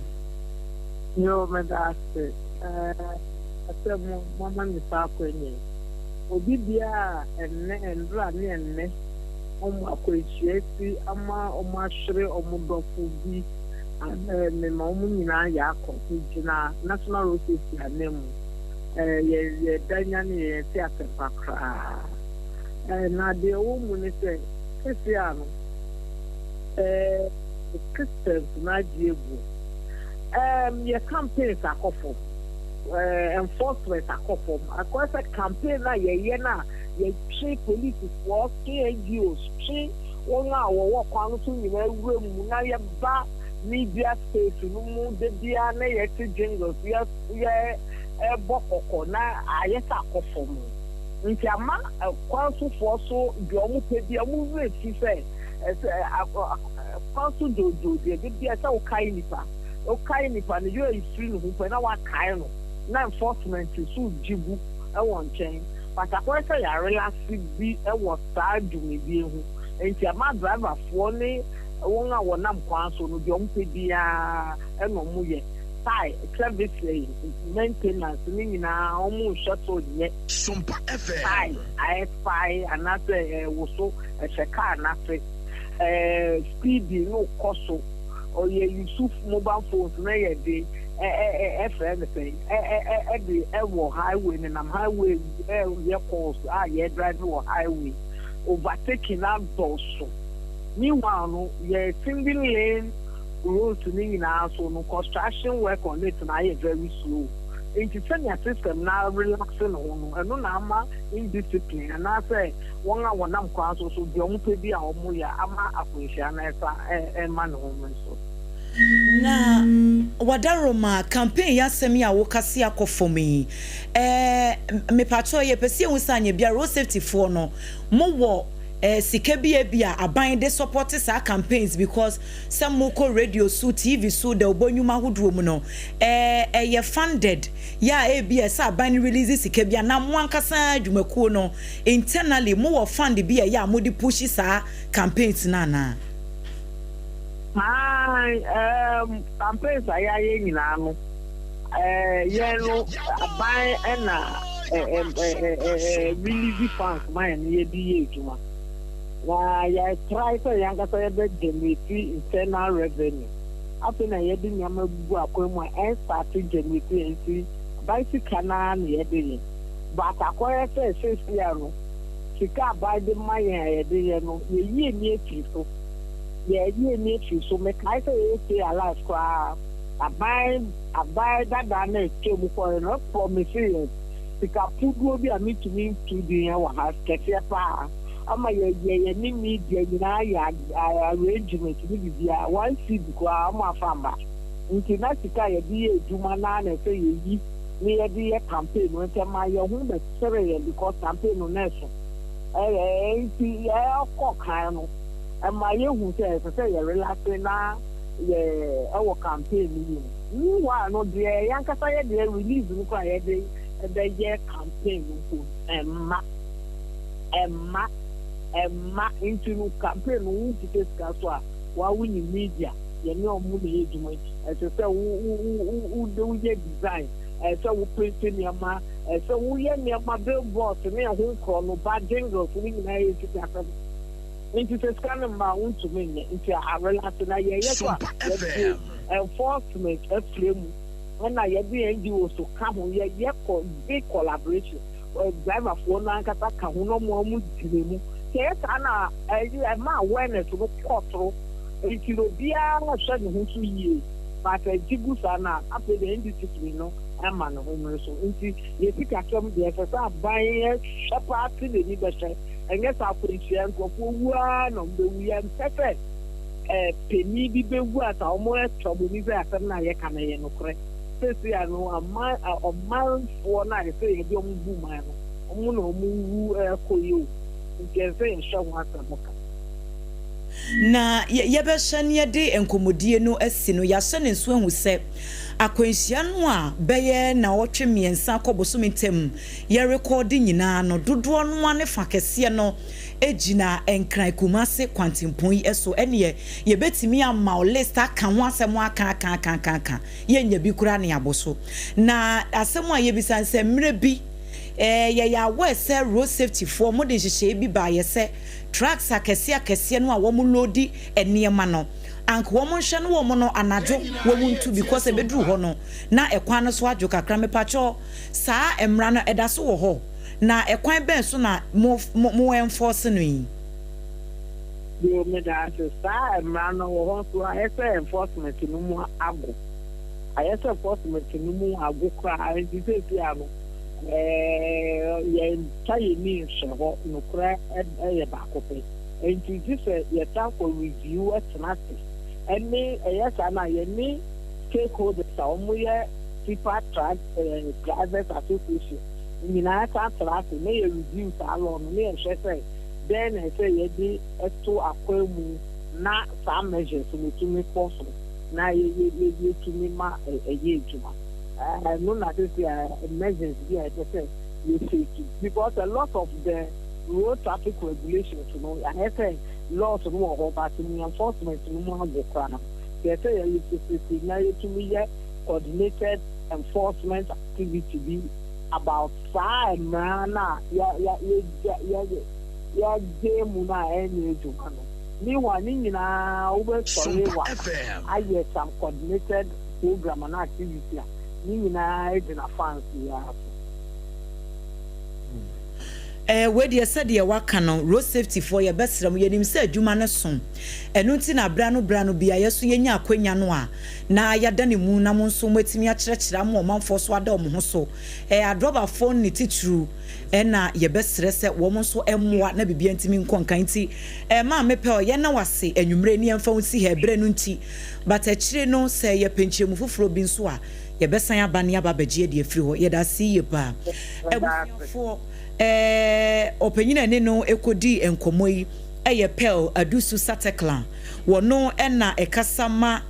Yoo meda ase eh sɛ mo moama me saa akwanya yi. Obi biara a ɛnnɛ ɛndra ne ɛnnɛ wɔn akwanhyia asi ama wɔn ahwere wɔn dɔfo bi eh mema wɔn nyinaa yɛ akɔ. Me gyina National Road Safety ananmu eh yɛ yɛda nyane yɛ yɛnte asɛmpa koraa. Na deɛ ɛwɔ mu ne sɛ, seesei ara no, systems no agye agu. Yɛ campaigns akɔ fam, enforcement akɔ fam. Akɔyɛ sɛ campaign no a yɛyɛ no a yɛtwe polisifoɔ, twe NGOs, twe wɔn a wɔwɔ kwan no so nyinaa wura mu na yɛba media space no mu da biara na yɛte jingles, yɛbɔ kɔkɔ na ayɛ sɛ akɔ fam. Nti ama kwan sofoɔ so deɛ wɔn pɛ bia wɔn werɛ fi sɛ ɛsɛ kwan so dwoodwoo deɛ de bia sɛ wokae nipa wokae nipa no werɛ firi ne ho pɛ na wakae no na enforcement so gye gu wɔ nkyɛn but akɔyɛ sɛ yɛarelase bi wɔ saa dwumadie ho nti ama driverfoɔ ne wɔn a wɔnam kwan so no deɛ wɔn pɛ biara ɛna wɔn yɛ. Tae, service maintenance ne nyinaa wɔn nhwɛ so nyɛ. Tae a ɛfae anaasɛ ɛwoso ɛhyɛ car no ase, speeding no kɔ so, ɔyɛ use mobile phones na yɛ de ɛfrɛ no sɛn ɛde ɛwɔ highway nenam highway ɛyɛ calls a yɛ drive wɔ highway, overtaking adɔɔso. Meanwhile no yɛ single lane. Roads no nyinaa so no construction work on it no ayɛ very slow nti sɛnea system no arelax ne ho no ɛno na ama indiscipline anaasɛ wɔn a wɔnam kwan so so deɛ wɔpɛ bi a wɔyɛ ama akwanhyia no ɛsa ɛma ne ho nso. Na Wadaroma, campaign yi asɛm yi a woka se akɔ fam yi, eh, mepakyɛw yɛpɛ sɛ yɛhu sɛ anyɛ biara road safety foɔ no, mowɔ eh, sika bi a ebia aban de support saa campaigns because sɛ mokɔ radio so, TV so, dawubɔ nnwuma ahodoɔ mu no, ɛyɛ funded, yɛ a ebia ɛsɛ aban no release sika bi anaa mo ankasa adwumakuo no internally mowɔ fund bi a ɛyɛ a mode push saa campaigns no anaa? Aane, um, campaigns a yɛayɛ nyinaa no, eh, yɛn no, aban na eh, eh, eh, eh, release funds ma yɛn no yɛde yɛ adwuma. Na yɛ try sɛ yɛn ankasa yɛbɛ generate internal revenue. Afei na yɛde nneɛma agugu akwan mu a ɛnstarte generate yɛn nti aban sika no ara na yɛde yɛ. But akɔyɛ sɛ seesei no sika a aban de ma yɛn a yɛde yɛ no yɛyi ani afiri so. Yɛayi ani afiri so. Mekae sɛ yɛyɛ Stay Alive koraa, aban aban dada no a ɛtwaam kɔeɛ no promise yɛn sika puduo bi a mentumi nto din wɔ ha, kɛseɛ paa, ama yɛyɛ yɛne media nyinaa yɛ arrangement ne biribiara, one cedi koraa wɔn amfa amma. Nti na sika a yɛde yɛ adwuma no ara na ɛsɛ yɛyi na yɛde yɛ campaign no, nti ɛmaa yɛn ho bɛkyeree yɛn because campaign no na ɛso. Ɛɛ nti yɛkɔ kan no. ɛma yehu sɛ ɛsɛ sɛ yɛ relaxe na yɛ ɛwɔ campaign no mu. Meanwhile no deɛ yɛn ankasa yɛ deɛ release no koraa yɛde ɛbɛyɛ campaign no mpo ɛmma ɛmma ɛmma nti no campaign no wo nkita sika so a wa wo ni media yɛne ɔmo na ɛyɛ adwuma yi ɛsɛ sɛ wo wo wo wo woyɛ design ɛsɛ sɛ wo print nneɛma ɛsɛ sɛ woyɛ nneɛma billboards ne ɛho nkorɔ no ba jingles ne nyinaa yɛ sika asɛm. Nti sɛ sika no mma a wontumi nyɛ nti a relax na yɛyɛ so a yɛde enforcement afira mu ɛna yɛde NGO so ka ho yɛyɛ kɔ big collaboration driver foɔ no ankasa ka ho na ɔmo ɔmo gyina mu sɛ yɛ saa na ɛyɛ ɛma awareness no kɔ soro nti na obiara hwɛ ne ho so yie but ɛgye gu saa na afei deɛ indiscipline no ɛma ne ho mmere so nti yɛ sikasɛm deɛ ɛsɛ sɛ aban hwɛ paa te n'ani bɛhwɛ. Ɛnyɛ sɛ akwanhyia, nkurɔfoɔ wu ara na wɔbɛwu. Yɛmpɛ sɛ eh, panin bi bɛwu a sa wɔatwa wɔn ani sɛ asɛm no a yɛka no ɛyɛ nokorɛ. Seesei a no, aman, ɔmanfoɔ no a ɛsɛ yɛde wɔn bu man no, wɔn na wɔwu kɔ yi o. Nti ɛnsɛ yɛhyɛ ho asɛm ka. Na yɛbɛhyɛ na yɛde nkɔmmɔdie no asi no, yɛahyɛ no nso ahu sɛ akwanhyia no a bɛyɛ nnawɔtwe mmiɛnsa kɔ bosome ntam yɛrekɔɔde nyinaa no, dodoɔ no ara ne fa kɛseɛ no gyina Nkran Kumase kwantempɔn yi so. Ɛnneɛ yɛbɛtumi ama wo list aka ho asɛm aka aka aka aka aka, yɛnnya bi koraa na yɛabɔ so. Na asɛm a yɛbisa ne sɛ, mmerɛ bi eh, yɛyɛ aware sɛ road safety foɔ wɔde nhyehyɛeɛ bi baeɛ sɛ trucks akɛseɛ akɛseɛ no a wɔn loadi nneɛma no, anka wɔn nhwɛ no wɔn no anadwo wɔn ntu because ɛbɛduru hɔ no na ɛkwan no so adwo kakra. Mepakyɛw, Saa mmara no, ɛda so wɔ hɔ? Na ɛkwan bɛn so na mo mo mo enforce no yi? Yoo meda ase. Saa mmara no wɔ hɔ nso ayɛ sɛ enforcement no mu ago. Ayɛ sɛ enforcement no mu ago koraa nti seesei ano ɛɛ yɛntwa yɛn ani nhwɛ hɔ nokorɛ yɛ baako pɛ. Nti gye sɛ yɛsan kɔ review tena ase ɛne ɛyɛ saa no a yɛne stakeholders a wɔyɛ Tipper Truck Drivers Association nyinaa san tra ase na yɛ review saa law no na yɛhwɛ sɛ dɛn na ɛsɛ yɛde to akwan mu na saa measures no tumi kɔ so na yɛtumi ma ɛyɛ adwuma. Ɛno na sisi a measures bi a ɛsɛ sɛ yɛ take because a lot of the road traffic regulations no ayɛ sɛ laws no wɔ hɔ but ne enforcement no mu ago koraa. Sɛ ɛsɛ yɛ legislate na yɛtumi yɛ coordinated enforcement activity bi about saa mmara no a yɛagyae mu no a ɛnyɛ adwuma no. Meanwhile, ne nyinaa wobɛsɔre wa ayɛ some coordinated program anaa activity a ne nyinaa gyina funds yi ara so. Eh, wei deɛ sɛdeɛ waka no, road safety foɔ yɛbɛsrɛ mo, yɛnim sɛ adwuma no so, ɛno nti na berɛ ano berɛ ano biara yɛso yɛnya akwanya no a na yɛada ne mu na mo nso moatumi akyerɛkyerɛ ama ɔmanfoɔ so ada wɔn ho so. Eh, adrɔbafoɔ ne titiriw na yɛbɛsrɛ sɛ wɔn nso mmoa na biribiara ntumi nkɔ nkan nti, eh, Maame Pearl, yɛnna wo ase anwummerɛ yi na yɛmfa wo nsi ha ɛberɛ no nti, but akyire no sɛ yɛpɛ nkyerɛmu foforɔ bi nso a, Yɛbɛsan aba ne yɛaba abɛgye adi afiri hɔ. Yɛda ase yie paa. Abusuafoɔ, ɛɛ, ɔpanyin a ɛne no kɔdii nkɔmmɔ yi yɛ Pearl Adusu Satekla. Wɔno na ɛkasa ma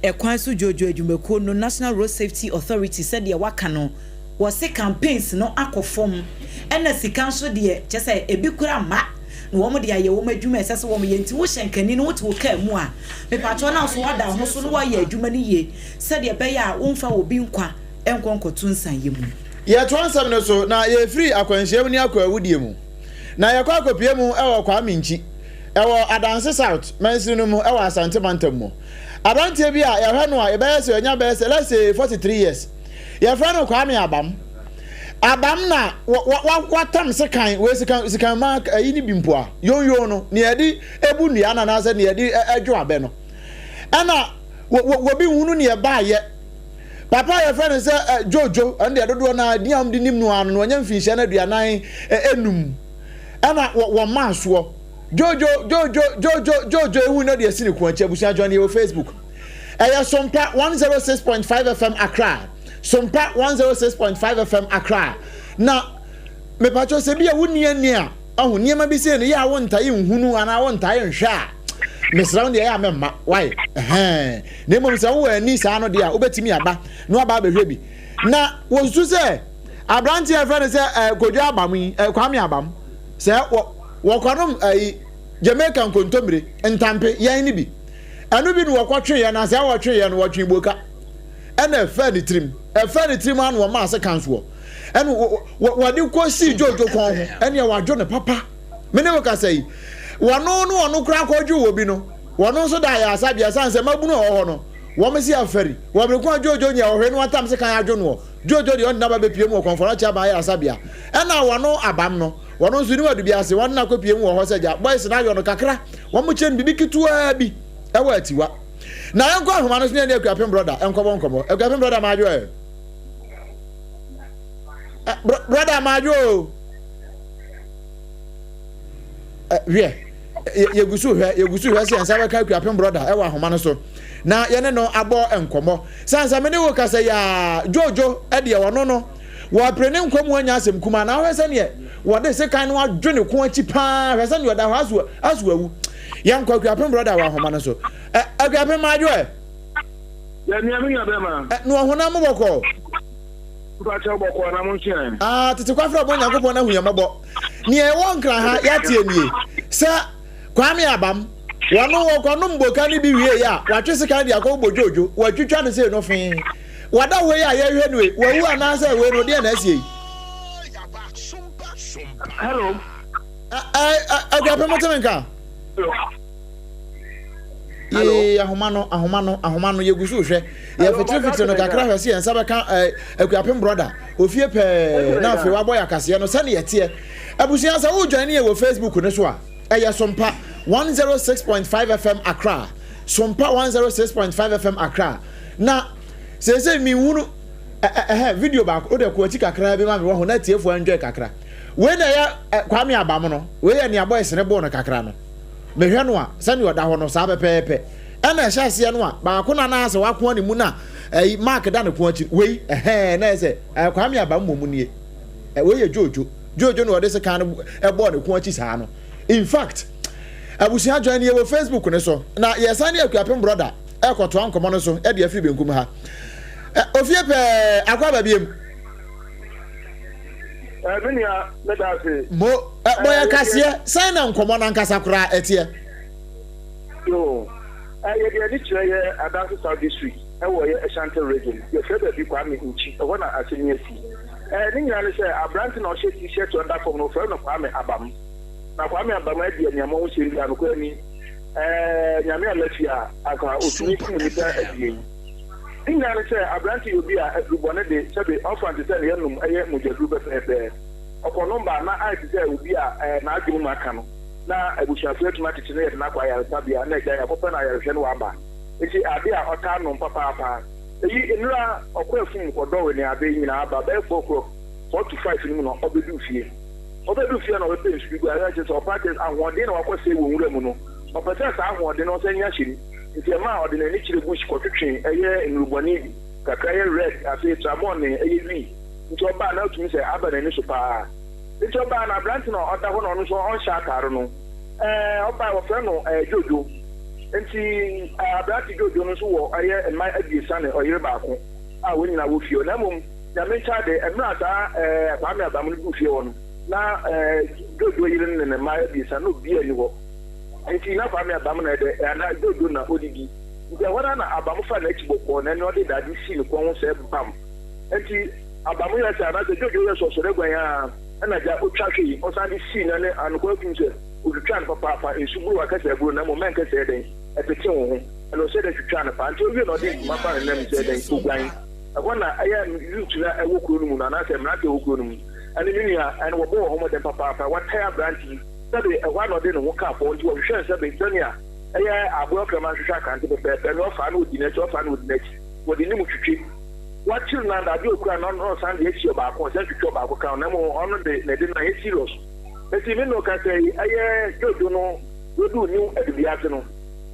Ɛkwan So Dwoodwoo Adwumakuo no, National Road Safety Authority, sɛdeɛ waka no, wɔse campaigns no akɔ fam, ɛna sika nso deɛ, kyerɛ sɛ, ebi koraa mma, na wɔn de ayɛ wɔn adwuma a ɛsɛ sɛ wɔyɛ. Nti wohyɛ nkani no, wote wo kaa mu a, mepakyɛw na wo nso woada wo ho so na woayɛ adwuma no yie. Sɛdeɛ ɛbɛyɛ a womfa obi nkwa nkɔ nkɔto nsaeɛ mu. Yɛtoa nsɛm no so na yɛfiri akwanhyia mu ne akɔ awudie mu na yɛkɔ akɔpue mu wɔ Kwame Nkyi wɔ Adanse South mansini no mu wɔ Asante mantam mu. Aberanteɛ bi a yɛhwɛ no a yɛbɛyɛ sɛ wanya bɛyɛ sɛ let's say 43 years. Yɛfrɛ no Kwame Abam. Abam na watam sekan, wei sekan, sekan ma ayi ne bi mpo a, yonyon no, nea yɛde ebu nnua no anaasɛ nea yɛde ɛdwo abɛ no. Ɛna wɔbi nhunu nea ɛbaayɛ. Papa a yɛfrɛ no sɛ Jojo, ɛno deɛ dodoɔ no ara din a wɔde nim no ara no, wanya mfinhyia no 45 ɛna wɔmaa soɔ. Jojo, Jojo, Jojo, Jojo, ehu no deɛ si ne ko akyi abusua join yɛ wɔ Facebook. Ɛyɛ Sompa 106.5 FM Accra. Sompa 106.5 FM Accra. Na mepatwɔ sɛ bi a wonni ani a ɔho nneɛma bi sei no yɛ a wontae nhunu anaa wontae nhwɛ a mesrɛ wo deɛ ɛyɛ a mɛmma wae ɛhɛn na mmom sɛ wowɔ ani saa no deɛ a wobɛtumi aba na waba abɛhwɛ bi na wɔsusu sɛ aberanteɛ a yɛfrɛ no sɛ eh, Kodwo Abam yi eh, Kwame Abam sɛ wɔ wɔkɔnom ayi eh, Jamaica nkontommire ntampe yɛn no bi ɛno bi na wɔkɔtweeɛ na sɛ wɔtweeɛ no wɔtwee boka ɛna ɛfaa ne tirim ɛfaa ne tirim ano wɔma ase kan soɔ ɛna wɔde kɔsii dwodwo kɔn ho ɛne wɔadwo ne papa me ne wo kasa yi wɔno no ɔno koraa kɔdwo wɔ bi no wɔno nso da ayɛ asabea sane sɛ mabunu a wɔ hɔ no wɔn si afɛri wɔbere ko a dwodwo nyɛ ɔhwɛ no atam se kan adwo noɔ dwodwo deɛ ɔde naba bɛpie mu wɔ kɔnfɔrɔkye aba ayɛ asabea ɛna wɔno abam no wɔno nso ne wadu bi ase wɔn na kɔpie mu wɔ hɔ sɛ gya boys no ayɔ no kakra wɔn kyerɛ no biribi ketewaa bi ɛwɔ atiwa Na yɛnkɔ ahoma no so ne yɛne Akuapem brɔda nkɔbɔ nkɔmmɔ. Akuapem brɔda maadwo ɛ. Brɔda maadwo o. Hwɛ, yɛgu so hwɛ, yɛgu so hwɛ sɛ yɛn nsa bɛka Akuapem brɔda ɛwɔ ahoma no so na yɛne no abɔ nkɔmmɔ. Sane sɛ me ne wo kasa yi a, Jojo deɛ ɔno no, wɔpere ne nkwa mu anya asɛm kumaa na wohwɛ sɛdeɛ wɔde sekan no adwo ne ko akyi paa, hwɛ sɛdeɛ ɔda hɔ aso awu. Yɛnkɔ Akuapem brɔda wɔ ahoma no so. Ɛ Akuapem madwo ɛ. Yɛ nua me nua bɛma. Ɛ no ɔhonam mo bɔkɔɔ. Mpakyɛw bɔkɔɔ na mo nso ɛ. Ah tete kwafra ɔbɔ Nyankopɔn ahu yɛn mmɔbɔ. Nea ɛwɔ Nkran ha yɛateɛ nie sɛ Kwame Abam wɔno wɔkɔnom boka no bi wieɛ a watwe sekan de akɔ bɔ dwodwo watwitwa no sei no fee wada hɔ yi a yɛhwɛ no yi wawu anaasɛ wei no deɛ na asie yi. Hello. Ɛ ɛ Akuapem mo te me nka? Yee, ahoma no, ahoma no, ahoma no, yɛgu so hwɛ. Yɛfitirifitiri no kakra hwɛ sɛ yɛn nsa bɛka eh, Akuapem brɔda, ofie pɛɛ, na afei wabɔ yɛ akaseɛ no sɛne yɛteɛ. Abusua, sɛ wo join yɛ wɔ Facebook no so a, ɛyɛ Sompa 106.5 FM Accra. Sompa 106.5 FM Accra. Na seesei menhunu ɛhɛ video baako, wode kɔ akyi kakra bi ma me wɔ ho na atiefoɔ enjoy kakra. Wei na ɛyɛ Kwame Abam no, wei yɛ nea boys no bɔɔ no kakra no. Mehwɛ no a, sɛnea ɔda hɔ no, saa pɛpɛɛpɛ. Ɛna ɛhyɛ aseɛ no a, baako no anaasɛ wakoa ne mu no a, ɛyi, Mark da ne ko akyi. Wei, ɛhɛɛ, na ɛyɛ sɛ, ɛɛ, Kwame Abam mmom nie. Ɛ, wei yɛ Jojo. Jojo na ɔde sekan no ɛbɔɔ ne ko akyi saa no. In fact, abusua join yɛ wɔ Facebook no so, na yɛsan ne Akuapem brɔda ɛrekɔtoa nkɔmmɔ no so de afiri benkum ha. Ɛ, ofie pɛɛ, akɔ aba biem. Ɛ, me nua, meda ase. Mo, ɛ, bɔ yɛ kaseɛ, sɛn na nkɔmmɔ no ankasa koraa ɛteɛ? Yoo, ɛ, yɛde ani kyerɛ yɛ Adanse South District ɛwɔ yɛ Ashanti Region. Yɛfrɛ baabi Kwame Nkyi, ɛhɔ na asɛm yi asi. Ɛ, ne nyinaa ne sɛ, aberante na ɔhyɛ T-shirt a ɔda fam no, wɔfrɛ no Kwame Abam. Na Kwame Abam adi aniammɔhosɛm bi a nokorɛ ni, ɛ, Nyame amma fie a, anka ɔtumi kum nnipa abien. Ne nyinaa ne sɛ, aberante yɛ obi a adurubɔne de, sɛbe ɔmfa nte sɛ nea ɛnom yɛ mogyaduru pɛpɛɛpɛ. Ɔkɔnom ba a, na ayɛ te sɛ obi a n'adwene mu aka no, na abusuafo atumi akyekye no de no akɔ ayaresabea na agyae akɔpɛ no ayarehwɛ na waba. Enti ade a ɔtaa nom papaapa. Eyi nnora ɔkɔ afum kɔdɔwe ne ade nyinaa ba bɛyɛ 4 o'clock, 4 to 5 no mu na ɔbeduu fie. Ɔbeduu fie na ɔbɛpɛ nsu bi guare, na kyerɛ sɛ ɔpɛ akyerɛ sɛ ahoɔden na wakɔsɛe wɔ nwura mu no, ɔpɛ sɛ saa ahoɔden no ɔsan nya hyɛ mu. Nti ɛmaa ɔde n'ani kyerɛ bush kɔtwetwee ɛyɛ nnurubɔne bi, kakra yɛ red, afei tramɔɔ ne ɛyɛ wii. Nti ɔbaa na otumi sɛ aba n'ani so paa. Nti ɔbaa na aberante na ɔda hɔ na ɔno nso ɔnhyɛ ataare no, ɛɛ ɔbaa wɔfrɛ no ɛɛ Jojo. Nti ɛɛ aberante Jojo no nso wɔ ɛyɛ mma abiesa ne ɔyere baako a wɔn nyinaa wɔ fie hɔ. Na mmom Nyame nkyɛn de, mmerɛ a saa ɛɛ Kwame Abamu no duu fie hɔ no, na ɛɛ Jojo yere no ne ne mma abiesa na obiara nni hɔ. Nti na Kwame Abam na ɛdɛ anaa Jojo na odidi. Nti ɛhɔ no ara na Abam faa n'akyi bɔkɔɔ na ɛne ɔde dade sii ne kɔn ho sɛ bam. Nti Abam yɛɛ sɛ anaasɛ Jojo yɛɛ sɛ ɔsɔre aguan ara ɛna gya otwa hwee ɔsan de sii n'ane ano kɔ atum sɛ otwitwaa no papaapa nsu boro akɛsɛ aburo na mmom mɛnkɛsɛ ɛdɛn ɛpete wo ho ɛna ɔhyɛ da twitwaa no paa nti owie na ɔde ntoma faa ne nam sɛ ɛdɛn oguan. Ɛhɔ na ɛyɛ youth no a ɛwɔ kuro no mu no anaasɛ mmerante a ɛwɔ kuro no mu ɛne me nua ɛne wɔbɔ wɔn ho mmɔden papaapa. Wɔatae aberante yi sɛbe ɛhɔ ara na ɔde ne ho kaa fam nti wɔhwehwɛɛ no sɛbe sɛnea ɛyɛ aboa ɔkraman hwehwɛ akrante pɛpɛɛpɛ na ɔfaa na ɔdi n'akyi ɔfaa na ɔdi n'akyi wɔde ne mu twitwi. Wɔakyere no ada adeɛ a ɔkura no na ɔsan de asi ɔbaako ɔsan twitwi ɔbaako ka ho na mmom ɔno de na ɛde no anyɛ serious. Enti me ne no kasa yi ɛyɛ dwodwo no wɔduu New Adubiase no.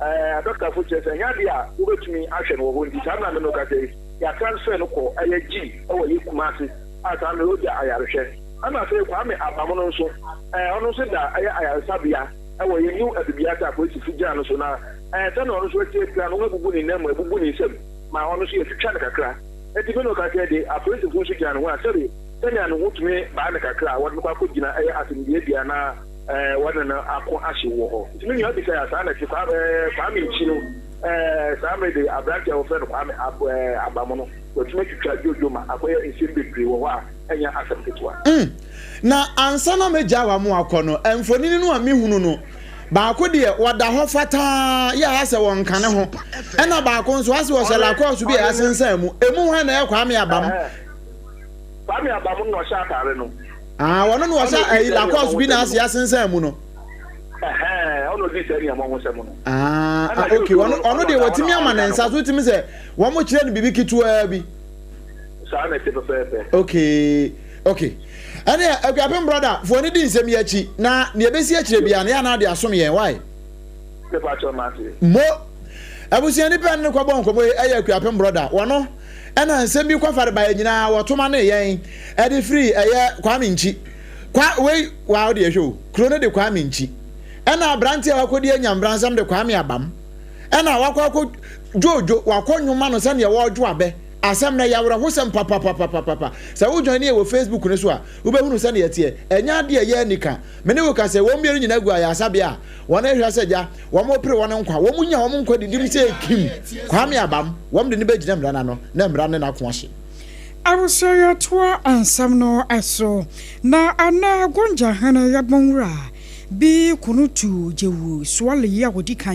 Ɛɛ, adɔktafo kyerɛ sɛ ɛnyɛ ade a wobetumi ahwɛ no wɔ hɔ nti saa bere a me ne wo kasa yi, yɛatransfer no kɔ ɛyɛ G wɔ ɛyɛ Kumasi a saa mmerɛ yi ogya ayarehwɛ. Ɛna afei Kwame Abamono nso, ɛɛ, ɔno nso da ɛyɛ ayaresabea wɔ ɛyɛ New Adubiase a polisifo gyina no so na ɛɛ, sɛnea ɔno nso asi apira no, wɔabubu ne nan mu, abubu ne nsam ma ɔno nso yɛatwitwa no kakra. Enti me ne wo kasa yi de, apolisifo nso gyina ne ho a sɛbe sɛnea ne ho tumi baa no kakra a wɔde no kɔ akɔgyina ɛyɛ asɛmdiabea na ɛɛ wɔne no ako ahyew wɔ hɔ. Nti me nua bisa a saa na ɛte Kwame ɛɛ Kwame nkyi no ɛɛ saa mmere de aberante a wɔfrɛ no Kwame Ab ɛɛ Abamo no watumi atwitwa dwodwo ma akɔyɛ nsɛm bebree wɔ hɔ a ɛnyɛ asɛm ketewa. Mm. Na ansa na mɛgyaa w'amo akɔ no, mfonini no a mehunu no, baako deɛ ɔda hɔ fataa yɛ a asɛ wɔnka ne ho, ɛna baako nso asɛ ɔhyɛ lakɔɔso bi a yɛasensan mu. Emu hwan na ɛyɛ Kwame Abam? Ɛhɛɛ. Kwame Abam no na ɔhyɛ ataare no. Ah, wɔno na wɔhyɛ ayi lakɔs bi na ase asensɛn mu no. Ɛhɛn, ɔno odi saa nneɛma ho sɛm no. Ah, ah okay, ɔno ɔno deɛ wɔtumi ama ne nsa so tumi sɛ wɔn kyerɛ no biribi ketewaa bi. Saa na ɛte pɛpɛɛpɛ. Okay, okay. Ɛne Akuapem brother, fo ani di nsɛm yi akyi na nea ebesi akyire biara no yɛ anaa de asom yɛn, why? Mo abusuani pɛ ne kɔbɔ nkɔmmɔ yi ɛyɛ Akuapem brother, wɔno ɛna nsɛm bi kɔfare baeɛ nyinaa wɔto ma ne yɛn ɛde firi ɛyɛ Kwame Nkyi kwa wei wa wode ɛhwɛ o kuro no de Kwame Nkyi ɛna aberante a wakɔdi anyambra nsɛm de Kwame Abam ɛna wakɔ akɔ dwoodwo wakɔ nwoma no sɛdeɛ wɔredwo abɛ asɛm no ɛyɛ awerɛhosɛm papapapapapa sɛ wo join yɛ wɔ Facebook no so a wobɛhunu sɛdeɛ ɛteɛ ɛnyɛ adeɛ ɛyɛ anika me ne wo ka sɛ wɔn mmienu nyinaa gu ayaresabea a Wɔn rehwɛ sɛ gya, wɔn repere wɔn nkwa, wɔn nya wɔn nkwa didim sɛ Kim, Kwame Abam, wɔn de no bɛgyina mmara no ano, na mmara ne no ako ahye. Abusua yɛtoa nsɛm no so na ana Gonja hene Yagbonwura bi kunu tu Jewu Suale yi a ɔdi kan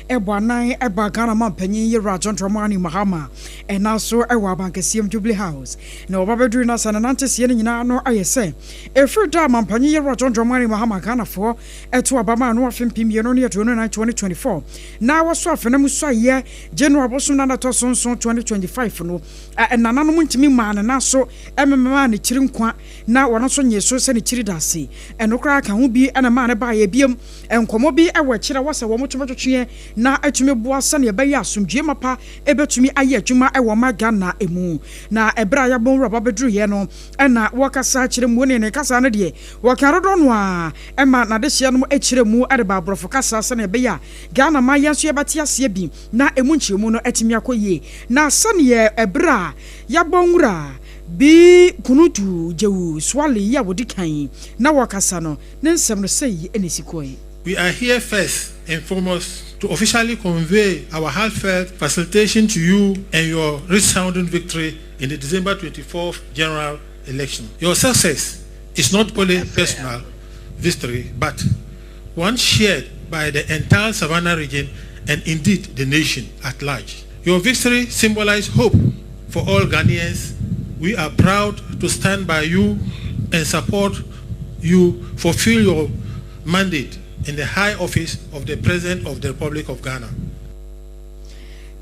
bɔ anan ba Ghana manpanyin Yewura John Dramani Mahama ɛna so wɔ Abankɛseɛm Jubilee House na ɔba bɛduru na sɛ ne nanteseɛ no nyinaa no ayɛ sɛ ɛfiri da a manpanyin Yewura John Dramani Mahama Ghanafoɔ Ɛto aba maa no afe 2024, 2024, na wɔsɔ afena mu suaeɛ January bosom no da ɛtɔ so nson, 2025 no. Nananom ntumi mmaa ne nan so mmemaa ne tiri nkwa na wɔn nso nyee so sɛ ne tiri da ase. Ɛno koraa ka ho bi na ɛmaa no baeɛ. Biom, nkɔmmɔ bi wɔ akyire a ɛwɔ sɛ wɔtumi twetweɛ na atumi boa sɛdeɛ ɛbɛyɛ a asomdwoeɛ mapa bɛtumi ayɛ adwuma wɔ ɔman Ghana mu. Na ɛberɛ a Yabon Wura ba bɛduruiɛ no na wɔkasa kyerɛ mu ne ne kasa no deɛ wɔka dodoɔ no ara ma n'adehyeɛ nom kyerɛ mu de ba aborɔfo kasa sɛdeɛ ɛbɛyɛ a Ghana man yɛn nso yɛbɛte aseɛ bi na ɛmu nkyerɛmu no atumi akɔ yie. Na sɛdeɛ ɛberɛ a yɛabɔ nwura bi Kunutu Jewu Suale yi a wɔdi kan na wɔkasa no ne nsɛm no sei na ɛsi kɔe. We are here first and foremost to officially convey our heartfelt facilitation to you and your resounding victory in the December 24th general election. Your success is not only personal victory, but one shared by the entire Savannah region and indeed the nation at large. Your victory symbolizes hope for all Ghanaians. We are proud to stand by you and support you fulfill your mandate in the high office of the President of the Republic of Ghana.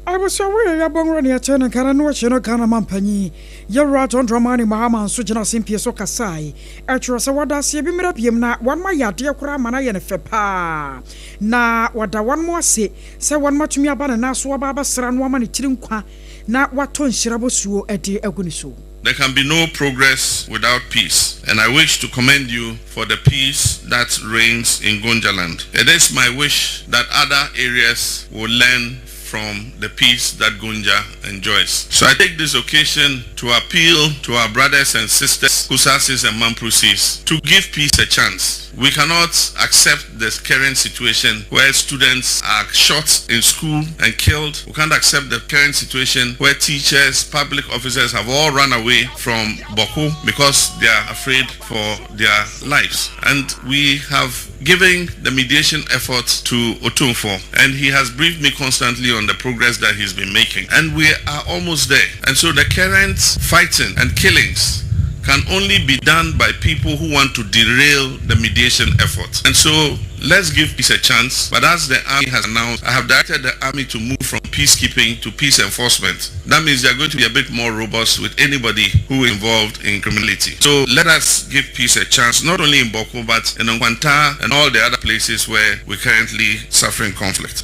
Abusua wei a yɛabɔ nwura ne yɛkyɛ no nka na no akyi no Ghana manpanyin Yɛwura John Dramani Mahama nso gyina asɛmpie so kasae ɛkyerɛ sɛ wɔda aseɛ bi mmra biom na wɔn ayɛ adeɛ koraa ma no ayɛ no fɛ paa na wɔda wɔn ase sɛ wɔn atumi aba ne nan so aba abɛsra no ama ne tiri nkwa na watɔ nhyira bosuo de agu ne so. There can be no progress without peace, and I wish to commend you for the peace that reigns in Gonjaland. It is my wish that other areas will learn from the peace that Gonja enjoys. So I take this occasion to appeal to our brothers and sisters, Kusasis and Mamprusis, to give peace a chance. We cannot accept the current situation where students are shot in school and killed. We can't accept the current situation where teachers, public officers have all run away from Bawku because they are afraid for their lives. And we have given the mediation effort to Otumfuo, and he has briefed me constantly on on the progress that he's been making. And we are almost there. And so the current fighting and killings can only be done by people who want to derail the mediation effort. And so let's give peace a chance. But as the army has announced, I have directed the army to move from peacekeeping to peace enforcement. That means they are going to be a bit more robust with anybody who is involved in criminality. So let us give peace a chance, not only in Bawku, but in Nkwanta and all the other places where we're currently suffering conflict.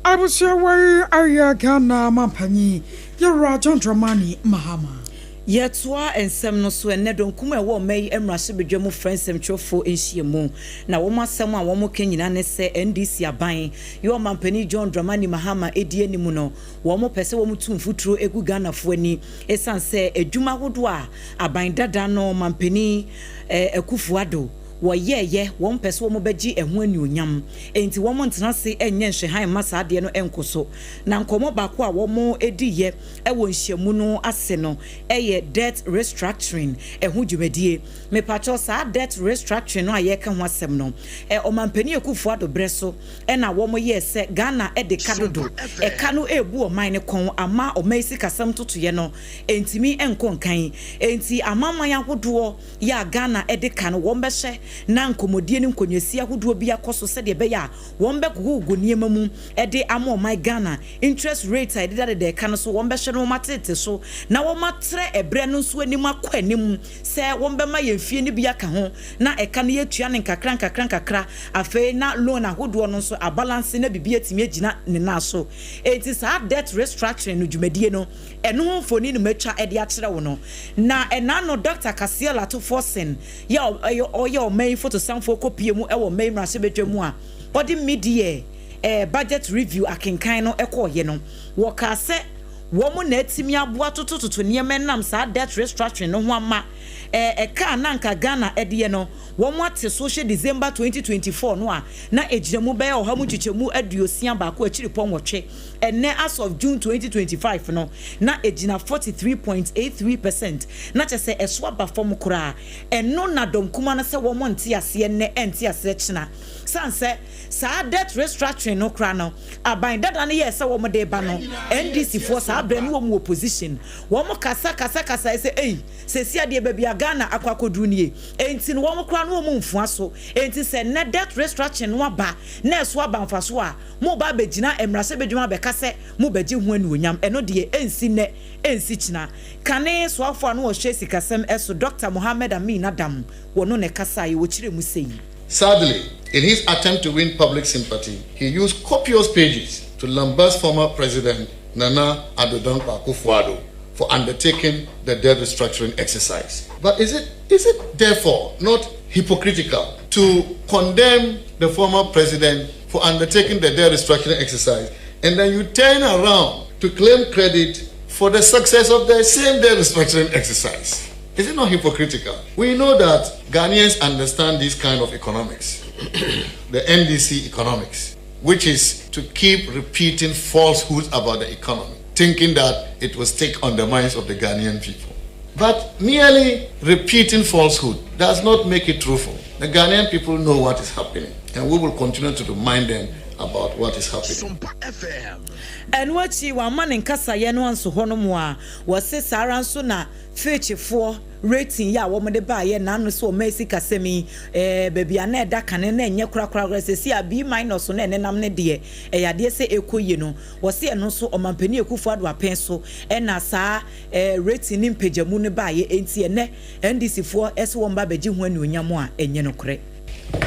Abusua wei ayɛ Ghana mampanyin Yɛwura John Dramani Mahama. Yɛtoa nsɛm no so ɛnnɛ, dɔnkum a ɛwɔ ɔman yi mmarahyɛbadwa mu frɛ nsɛmtwerɛfoɔ nhyiamu, na wɔn asɛm a wɔka nyinaa ne sɛ NDC aban yi Ɔmampanin John Dramani Mahama di anim no, wɔpɛ sɛ wɔtu mfuturo gu Ghanafoɔ ani ɛsiane sɛ adwuma ahodoɔ a aban dada no Ɔmampanin Akuffo Addo wɔyɛeɛ, wɔpɛ sɛ wɔbɛgye ɛho anuonyam, enti wɔntena ase nyɛ nhwɛhan mma saa adeɛ no nkɔ so. Na nkɔmmɔ baako a wɔdiiɛ wɔ nhyiamu no ase no yɛ debt restructuring ho dwumadie. Mepakyɛw, saa debt restructuring no a yɛreka ho asɛm no, Ɔmampanin Akuffo Addo berɛ so na wɔyɛɛ sɛ Ghana de ka dodo. Ɛka no rebu ɔman no kɔn ama ɔman yi sikasɛm ntotoeɛ no ntumi nkɔ nkan. Enti amanaman ahodoɔ yɛ a Ghana de ka no, wɔbɛhyɛ na nkɔmmɔdie ne nkɔnwasie ahodoɔ bi akɔ so sɛdeɛ ɛbɛyɛ a wɔbɛgogogogo nneɛma mu de ama ɔman Ghana. Interest rate a ɛdedadeda ɛka no so, wɔbɛhwɛ na wɔatete so na wɔatrɛ ɛberɛ no nso anim akɔ anim sɛ wɔbɛma yɛn fie no bi aka ho na ɛka no yɛatua no nkakra nkakra nkakra. Afei na loan ahodoɔ no nso abalanse na biribi atumi agyina ne nan so. Enti saa debt restructuring no dwumadie no, Ɛno ho mfoni na matwa de akyerɛ wo no. Na ɛna no Dɔkta Cassiel Ato Forson yi a ɔyɛ ɔman yi fotosanfoɔ kɔpue mu wɔ ɔman yi mmarahyɛbadwa mu a ɔde mid-year budget review akenkan no kɔeɛ no, wɔkaa sɛ wɔn na atumi aboa totototo nneɛma ɛnam saa debt restructuring no ho ama ɛka a na anka Ghana deɛ no wɔn ate so hyɛ December 2024 no a na ɛgyina mu bɛyɛ ɔha mu nkyekyɛmu 61 akyiripɔ nwɔtwe. Ɛnnɛ, as of June 2025 no, na egyina 43.83 percent, na kyerɛ sɛ ɛso aba fam koraa. Ɛno na dɔm kumaa no sɛ wɔn nte aseɛ nnɛ ɛnte aseɛ kyena. Sane sɛ saa debt restructuring no koraa no, aban dada no yɛɛ sɛ wɔn de reba no, NDC foɔ saa berɛ no wɔn wɔ position, wɔn kasa kasa kasaeɛ sɛ ei, seesei adeɛ baabi a Ghana akɔ akɔduru nie, enti no wɔn koraa no wɔn mfua so. Enti sɛ nnɛ debt restructuring no aba na ɛso aba mfasoɔ a, Moreba abɛgyina mmarahyɛbadwam abɛka sɛ mobɛgye ho anuonyam, ɛno deɛ ɛnsi nnɛ, ɛnsi kyena. Kane soafoɔ a na ɔhwɛ sikasɛm so, Dɔkta Mohammed Amin Adam, wɔno na ɛkasaeɛ, wɔkyerɛɛ mu sei. Sadly, in his attempt to win public sympathy, he used copious pages to lambast former President Nana Addo Dankwa Akufo-Addo for undertaking the debt restructuring exercise. But is it, is it therefore not hypocritical to condemn the former president for undertaking the debt restructuring exercise and then you turn around to claim credit for the success of the same debt restructuring exercise? Is it not hypocritical? We know that Ghanaians understand this kind of economics, the NDC economics, which is to keep repeating falsehoods about the economy, thinking that it will stick on the minds of the Ghanaian people. But merely repeating falsehood does not make it truthful. The Ghanaian people know what is happening, and we will continue to remind them about what is happening. Ɛno akyi wamma ne nkasaeɛ no anso hɔnom a, wɔse saa ara nso na Fitchfoɔ rating yi a wɔde baeɛ nnaano sɛ wɔn asikasɛm yi eh, baabi a na ɛda kane na ɛnyɛ korakorakora seesei a B minus na ɛnenam no deɛ ɛyɛ adeɛ sɛ ɛrekɔ yie no, wɔse ɛno nso Ɔmanpanin Akuffo Addo apɛn so na saa eh, rating ne mpagyamu no baeɛ, enti ɛnnɛ NDC foɔ se wɔn ba abɛgye ho anuonyam a ɛnyɛ nokorɛ.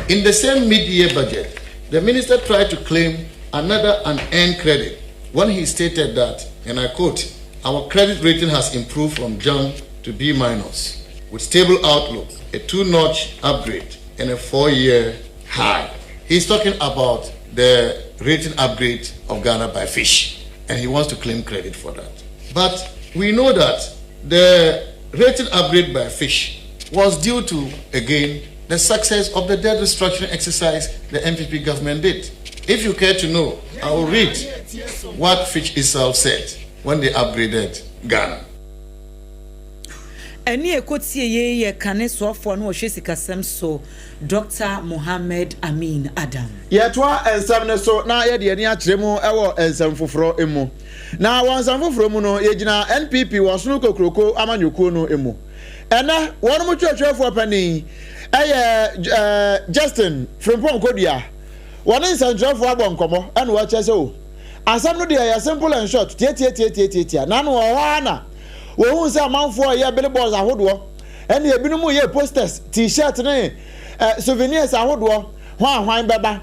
In the same mid-year budget, the minister tried to claim another unearned credit when he stated that, and I quote, our credit rating has improved from junk to B minus, with stable outlook, a two-notch upgrade, and a four-year high. He's talking about the rating upgrade of Ghana by Fitch, and he wants to claim credit for that. But we know that the rating upgrade by Fitch was due to, again, the success of the debt restructuring exercise the NPP government did. If you care to know, I will read what Fitch itself said when they upgraded Ghana. Ɛnne a ɛkɔtieeɛ yi yɛ kane soafoɔ a na ɔhwɛ sikasɛm so, Dɔkta Mohammed Amin Adam. Yɛtoa nsɛm no so na yɛde yɛn ani akyerɛ mu wɔ nsɛm foforɔ mu. Na wɔ nsɛm foforɔ mu no, yɛgyina NPP wɔ Ɔsono Kokroko amanyɔkuo no mu. Ɛnnɛ, wɔn kyerɛkyerɛfoɔ panin yɛ Justin Frimpong Kodua. Wɔne nsɛnkyerɛfoɔ abɔ nkɔmmɔ ɛna wɔakyerɛ sɛ o, asɛm no deɛ ɛyɛ simple and short, tiatiatiatiatiatia. Na ano wɔ hɔ ara na wɔhuu sɛ amanfoɔ reyɛ billboards ahodoɔ ɛne ebinom reyɛ posters, t-shirt ne souvenirs ahodoɔ, hwan hwan bɛba,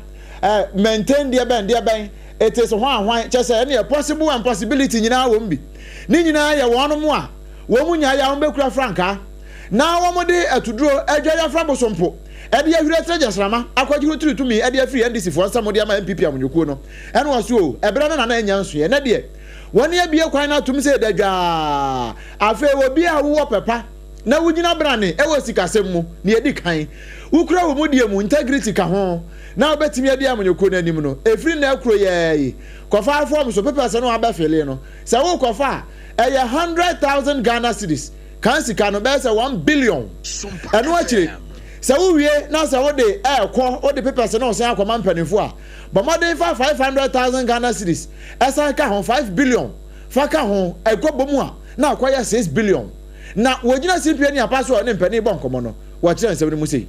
maintain deɛ bɛn deɛ bɛn, it is hwan hwan, kyerɛ sɛ ɛneɛ possible and possibility nyinaa wɔ mu bi. Ne nyinaa yɛ wɔnom a wɔn nyaeɛ a wɔbɛkura frankaa na wɔde atuduro adware afra bosompo de ahwiri akyerɛ gyasrama akɔgye ho tiri tumi de afiri NDC foɔ nsam de ama NPP amanyɔkuo no. Ɛna ɔse o, ɛberɛ no na na ɛnya nsoeɛ, ɛnɛ deɛ wɔn abue kwan no atom sɛ ɛda dwaa. Afei obi a wowɔ pɛ pa na wogyina brane wɔ sikasɛm mu, nea ɛdi kan, wokura wo mudie mu, integrity ka ho, na wobɛtumi adi amanyɔkuo no anim no, ɛfiri nnɛ kuro yɛɛ yi, kɔfa fɔm so pepɛs no abɛfele no, sɛ worekɔfa a, ɛyɛ 100,000 Ghana cedis, kan sika no, bɛyɛ sɛ 1 billion. Ɛno akyire, sɛ wowie na sɛ wode ɛrekɔ, wode pepɛs no resan akɔma mpanimfoɔ a, bɔ mmɔden fa 500,000 Ghana cedis san ka ho, 5 billion fa ka ho, ɛkɔ bɔ mu a, na akɔyɛ 6 billion. Na wɔgyina simpie ne apa so a ɔne mpanin bɔ nkɔmmɔ no, wɔkyerɛ nsɛm no mu sei.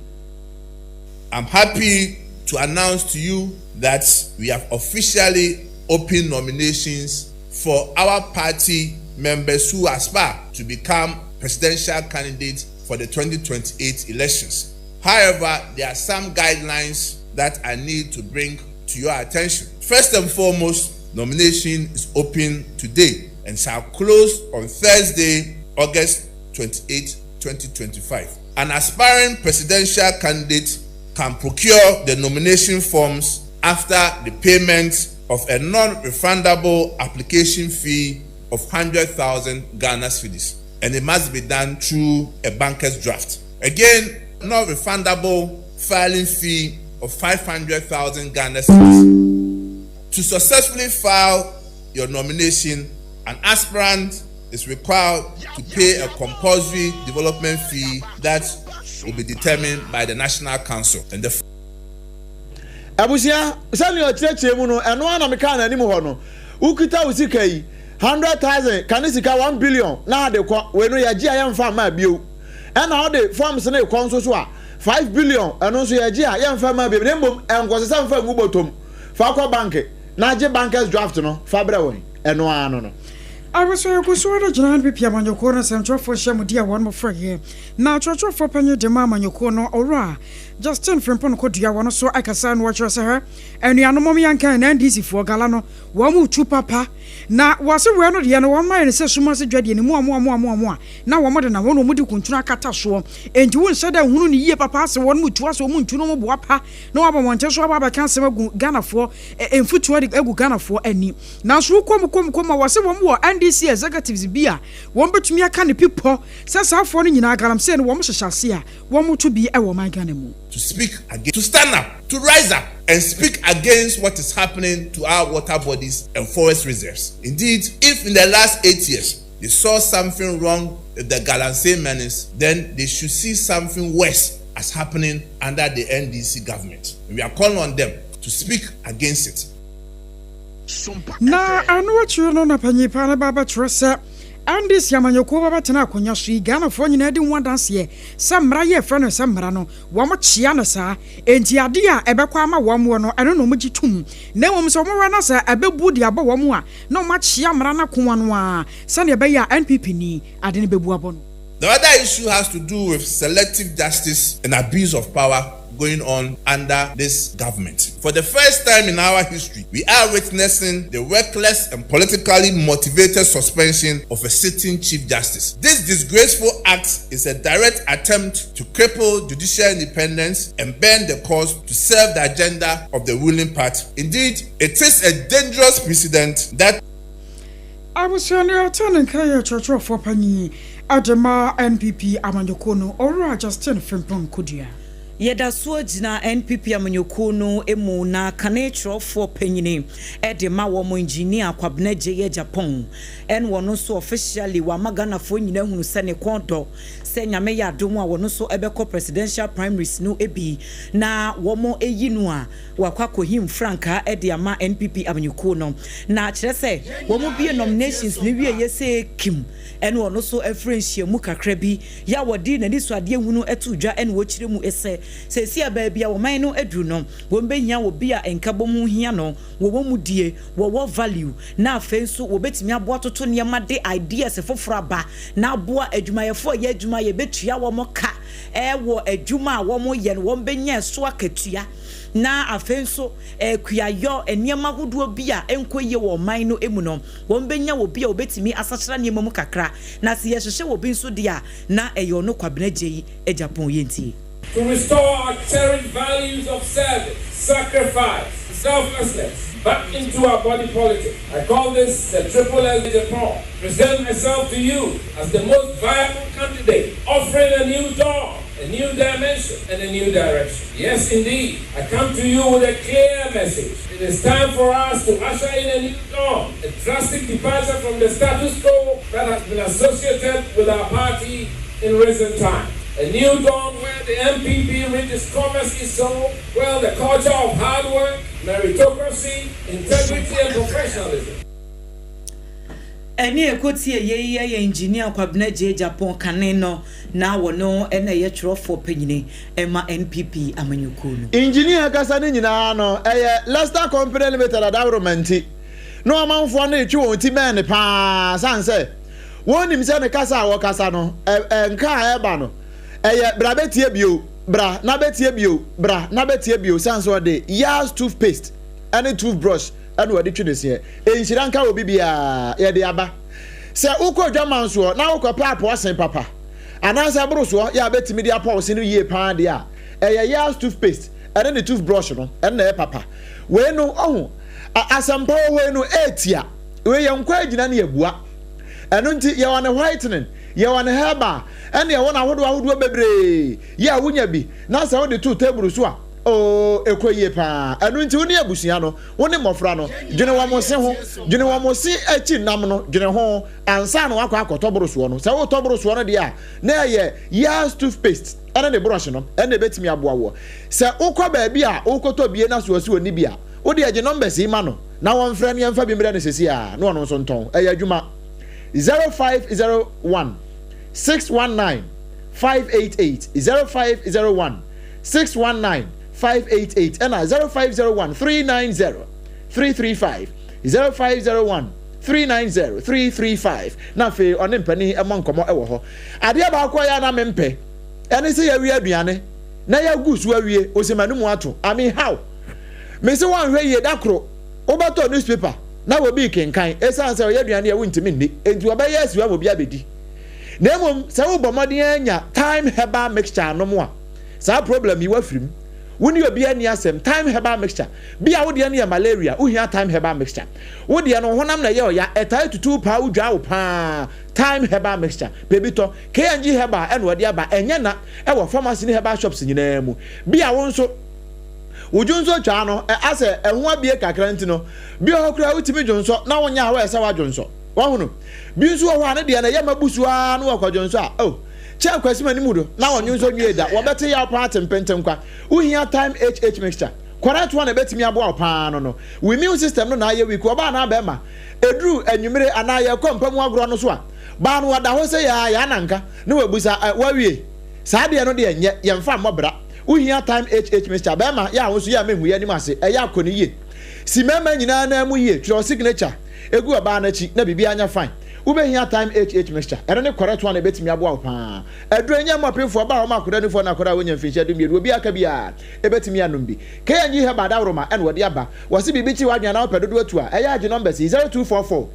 I'm happy to announce to you that we have officially opened nominations for our party members who aspire to become presidential candidates for the 2028 elections. However, there are some guidelines that I need to bring to your attention. First and foremost, nomination is open today and shall close on Thursday, August 28, 2025. An aspiring presidential candidate can procure the nomination forms after the payment of a non-refundable application fee of 100,000 Ghana cedis, and it must be done through a banker's draft. Again, non-refundable filing fee of 500,000 Ghana cedis. To successfully file your nomination, an aspirant is required to pay a compulsory development fee that will be determined by the National Council. And the Abusua, sɛnea ɔkyerɛkyerɛ mu no, ɛno ara na mekaa n'anim hɔ no. Wokita wo sika yi, 100,000, ka ne sika 1 billion na ade kɔ, wei no yɛgye a yɛmfa mmaa bio. Ɛna wode forms no rekɔ nso so a, 5 billion, ɛno nso yɛgye a yɛmfa mmaa bio. Na mmom ɛnkɔsesa mfa ngu bɔtɔm, fa kɔ bank na gye bankers draft no fa brɛ wɔn. Ɛno ara no no. Abusua gu so ara gyina NPP amanyɔkuo no nsɛmtwerɛfoɔ nhyiamudie a wɔn frɛeɛ na kyerɛkyerɛfoɔ panyin de ma amanyɔkuo no Owura Justin Frimpong Kodua wɔn so kasa na wɔkyerɛ sɛ hɛ anuanom mom yɛnka yɛn NDC foɔ gala no wɔn retu papa na wɔse wei no deɛ no wɔn ayɛ no sɛ sum ase dwadie no mu amoamoamoamoa na wɔn de na wɔn na wɔn de kuntunu akata soɔ enti wonhyɛ da nhunu no yie papa ase wɔn retu ase wɔn ntu no wɔn boa pa na wɔabɔ mmɔnten so aba abɛka asɛm agu Ghanafoɔ mfutuo de agu Ghanafoɔ ani. Nanso wokɔ mu kɔ mu kɔ mu a, wɔse wɔn wɔ NDC executives bi a wɔn bɛtumi aka no pi pɔ sɛ saa foɔ no nyinaa galamsey no wɔn hyehyɛ ase a wɔn to bi wɔ ɔman Ghana mu. To speak against, to stand up, to rise up and speak against what is happening to our water bodies and forest reserves. Indeed, if in the last 8 years they saw something wrong with the galamsey menace, then they should see something worse as happening under the NDC government. We are calling on them to speak against it. Na ɛno akyiri no na panyin paa no ba bɛkyerɛ sɛ NDC amanyɔkuo ba bɛtena akonnwa so yi, Ghanafoɔ nyinaa di ho adanseɛ sɛ mmara yi a yɛfrɛ no sɛ mmara no, wɔkyea no saa. Enti adeɛ a ɛbɛkɔ ama wɔn wɔ no, ɛno na wɔgye tom. Na mmom sɛ wɔwɔ na sɛ ɛbɛbu de abɔ wɔn a, na wɔakyea mmara no akoa no ara sɛdeɛ ɛbɛyɛ a NPP ni ade no bɛbu abɔ no. The other issue has to do with selective justice and abuse of power going on under this government. For the first time in our history, we are witnessing the reckless and politically motivated suspension of a sitting chief justice. This disgraceful act is a direct attempt to cripple judicial independence and bend the course to serve the agenda of the ruling party. Indeed, it is a dangerous precedent that Abusua nea ɔte ne nka yɛ kyerɛkyerɛfoɔ panyin de ma NPP amanyɔkuo no, Owura Justin Frimpong Kodua. Yɛda so gyina NPP amanyɔkuo no mu na kane twerɛfoɔ panyini de ma wɔn Engineer Kwabena Gyei Agyapong ɛna ɔno nso officially wama Ghanafoɔ nyinaa hunu sɛ ne kɔn dɔ sɛ Nyame yɛ adom a ɔno nso bɛkɔ presidential primaries no bi na wɔn yi no a wakɔ akɔhim frankaa de ama NPP amanyɔkuo no na kyerɛ sɛ wɔn bue nominations no wieɛ sɛ kim ɛna ɔno nso afiri nhyiamu kakra bi yɛ a wɔde n'anisoadeɛhunu too dwa na wɔkyerɛ mu sɛ, seesei a baabi a ɔman no aduru no, wɔbɛhia obi a nkabom ho hia no, wɔwɔ mudie, wɔwɔ value, na afei nso wɔbɛtumi aboa atoto nneɛma de ideas foforɔ aba na aboa adwumayɛfoɔ a ɛyɛ adwuma a yɛbɛtua wɔn ka wɔ adwuma a wɔyɛ no, wɔbɛnya ɛso akatua, na afei nso kuayɔ, nneɛma ahodoɔ bi a ɛnkɔ yie wɔ ɔman no mu no, wɔbɛnya obi a ɔbɛtumi asakyera nneɛma mu kakra. Na sɛ yɛhwehwɛ obi nso deɛ a, na ɛyɛ ɔno Kwabena Gyei Agyapong. Yɛntie. To restore our cherished values of service, sacrifice, selflessness back into our body politic. I call this the Triple S Agyapong. Present myself to you as the most viable candidate, offering a new dawn, a new dimension, and a new direction. Yes, indeed, I come to you with a clear message. It is time for us to usher in a new dawn, a drastic departure from the status quo that has been associated with our party in recent times. A new dawn where the NPP rediscovers its soul, where the culture of hard work, meritocracy, integrity, and professionalism. Ɛnne a ɛkɔtiee yei yɛ Engineer Kwabena Agyei Agyapong kane no na ɔno na ɛyɛ twerɛfoɔ panyini ma NPP amanyɔkuo no. Engineer kasa no nyinaa no ɛyɛ Leicester Company Limited adaworoma nti na ɔmanfoɔ no retwe wɔn ti bɛn no paa sane sɛ wɔnim sɛ ne kasa a wɔkasa no nka a ɛreba no ɛyɛ bra bɛtie bio bra na bɛtie bio bra na bɛtie bio sane sɛ ɔde Yaz toothpaste ne toothbrush na ɔde twe ne seɛ. Nhyira nka obi biara, yɛde aba. Sɛ wokɔ adwaman soɔ na wokɔpɛ apɔɔsen papa anaasɛ boro soɔ yɛ a bɛtumi de apɔ wo se no yie paa deɛ a, ɛyɛ Yaz toothpaste ɛne ne toothbrush no, ɛno na ɛyɛ papa. Wei no, ɔho, asɛmpa wɔ hɔ yi no, ɛɛtia. Wei yɛn nkɔ agyina ne yɛbua. Ɛno nti yɛwɔ ne whitening, yɛwɔ ne herbal, ɛne yɛwɔ no ahodoɔ ahodoɔ bebree yɛ a wonya bi na sɛ wode to table so a, Oo, ɛkɔ yie paa. Ɛno nti wo ne abusua no, wo ne mmɔfra no, dwene wɔn se ho. Dwene wɔn se akyi nam no, dwene ho ansa na woakɔ akɔtɔ borosoɔ no. Sɛ woretɔ borosoɔ no deɛ a, na ɛyɛ Yaz toothpaste ne ne borɔhye no na ɛbɛtumi aboa woɔ. Sɛ wokɔ baabi a worekɔtɔ bie na soɔ se ɔnni bi a, wo deɛ gye numbers yi ma no na wɔmfrɛ no yɛmfa bi mmrɛ no seesei ara na ɔno nso ntɔn. Ɛyɛ adwuma. 0501 619 588 0501 619 588 ɛna 0501 390 335 0501 390 335 na afei ɔne mpanin mmɔ nkɔmmɔ wɔ hɔ. Adeɛ baako a ɛyɛ a na mempɛ ɛne sɛ yɛawie aduane na yɛagu so awie ɔsɛ m'anomu ato. I mean how? Mese woanhwɛ yie da koro wobɛtɔ newspaper na obi rekenkan ɛsiane sɛ ɔyɛ aduane a wontumi nni enti wɔbɛyɛ asi hɔ ama obi abɛdi. Na mmom sɛ wobɔ mmɔden ara nya thyme herbal mixture anom a, saa problem yi wafiri mu. Wo ne obiara nni asɛm. Thyme herbal mixture. Bi a wo deɛ no yɛ malaria, wohia thyme herbal mixture. Wo deɛ no wo honam na ɛyɛ ɔya, ɛtaa tutu wo paa, wodwaa wo paa, thyme herbal mixture. Pɛ bi tɔ. KNG Herbal ɛna ɔde aba, ɛnyɛ na, ɛwɔ pharmacy ne herbal shops nyinaa mu. Bi a wo nso, wo dwonsɔ twaa no, asɛ ɛho abie kakra nti no, bi wɔ hɔ koraa wotumi dwonsɔ na wonyɛ aware sɛ woadwonsɔ. Wahunu? Bi nso wɔ hɔ a ne deɛ no ɛyɛ ma bu so ara na wɔkɔ dwonsɔ a, oh, kyɛn Kwasi m'anim do na wɔnwonsɔ nwie da, wɔbɛte yaw paa te mpentenkwa. Wohia Thyme HH mixture. Correct one a ɛbɛtumi aboa wo paa no no. Wo immune system no na ayɛ weak, ɔbaa anaa bɛrima, ɛduru anwummere anaa yɛrekɔ mpa mu agorɔ no so a, baa no wɔda hɔ sɛ yaa yaa nanka na wabusa, eh, woawie? Saa deɛ no deɛ nyɛ, yɛmfa mmɔ bra. Wohia Thyme HH mixture. Bɛrima, yɛ a wo nso yɛ a menhu yɛn anim ase, ɛyɛ a kɔ no yie. Si mmarima nyinaa nan mu yie, twerɛ wo signature. Egu ɔbaa no akyi na biribiara nyɛ fine. Wobɛhia Thyme HH mixture. Ɛno ne correct one a ɛbɛtumi aboa wo paa. Aduro yi nyɛ mma ɔpemfoɔ, ɔbaa a ɔma akwadaa nufoɔ anaa akwadaa a wanya mfinhyia dumienu. Obiara ka biara ɛbɛtumi anom bi. KNG Herbal Adaworoma ɛna wɔde aba. Wɔse biribi kyere w'adwene anaa wopɛ dodoɔ atu a, ɛyɛ a gye numbers yi, 0244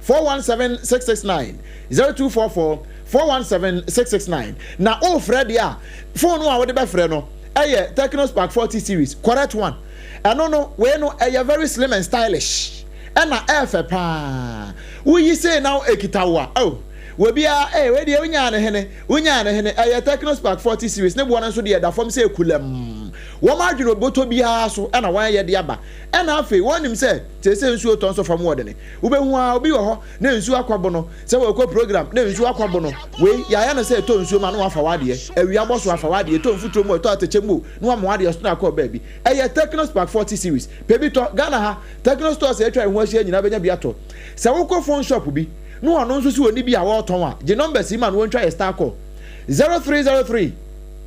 417 669, 0244 417 669. Na worefrɛ deɛ a, phone a wode bɛfrɛ no ɛyɛ Tecno Spark 40 series, correct one. Ɛno no, wei no ɛyɛ very slim and stylish. Ɛna ɛɛfɛ paa. Woyi sei na ɛkita wo a, oh. Obiara, ee, wei deɛ wonyaa no hene, wonyaa no hene. Ɛyɛ Tecno Spark 40 series, ne boɔ no nso deɛ ɛda fam sɛ kulam. Wɔn adwene bɔtɔ biara so na wɔayɛ de aba. Ɛna afei wɔnim sɛ seesei nsuo tɔ nso fam wɔ dene. Wobɛhu ara obi wɔ hɔ na nsuo akɔbo no, sɛ wɔrekɔ program na nsuo akɔbo no. Wei yɛayɛ no sɛ ɛtɔ nsuo mu a na wafa w'adeɛ, awia bɔ so afa w'adeɛ, ɛtɔ mfuturo mu o, ɛtɔ atɛkyɛ mu o, na wama w'adeɛ so na akɔ baabi. Ɛyɛ Tecno Spark 40 series. Pɛ bi tɔ. Ghana ha, Tecno stores a atwa yɛn ho ahyia nyinaa bɛnya bi atɔ. Sɛ wokɔ phone shop bi na ɔno nso sɛ ɔnni bi a ɔretɔn a, gye numbers yi ma no wɔntwa yɛ star call 0303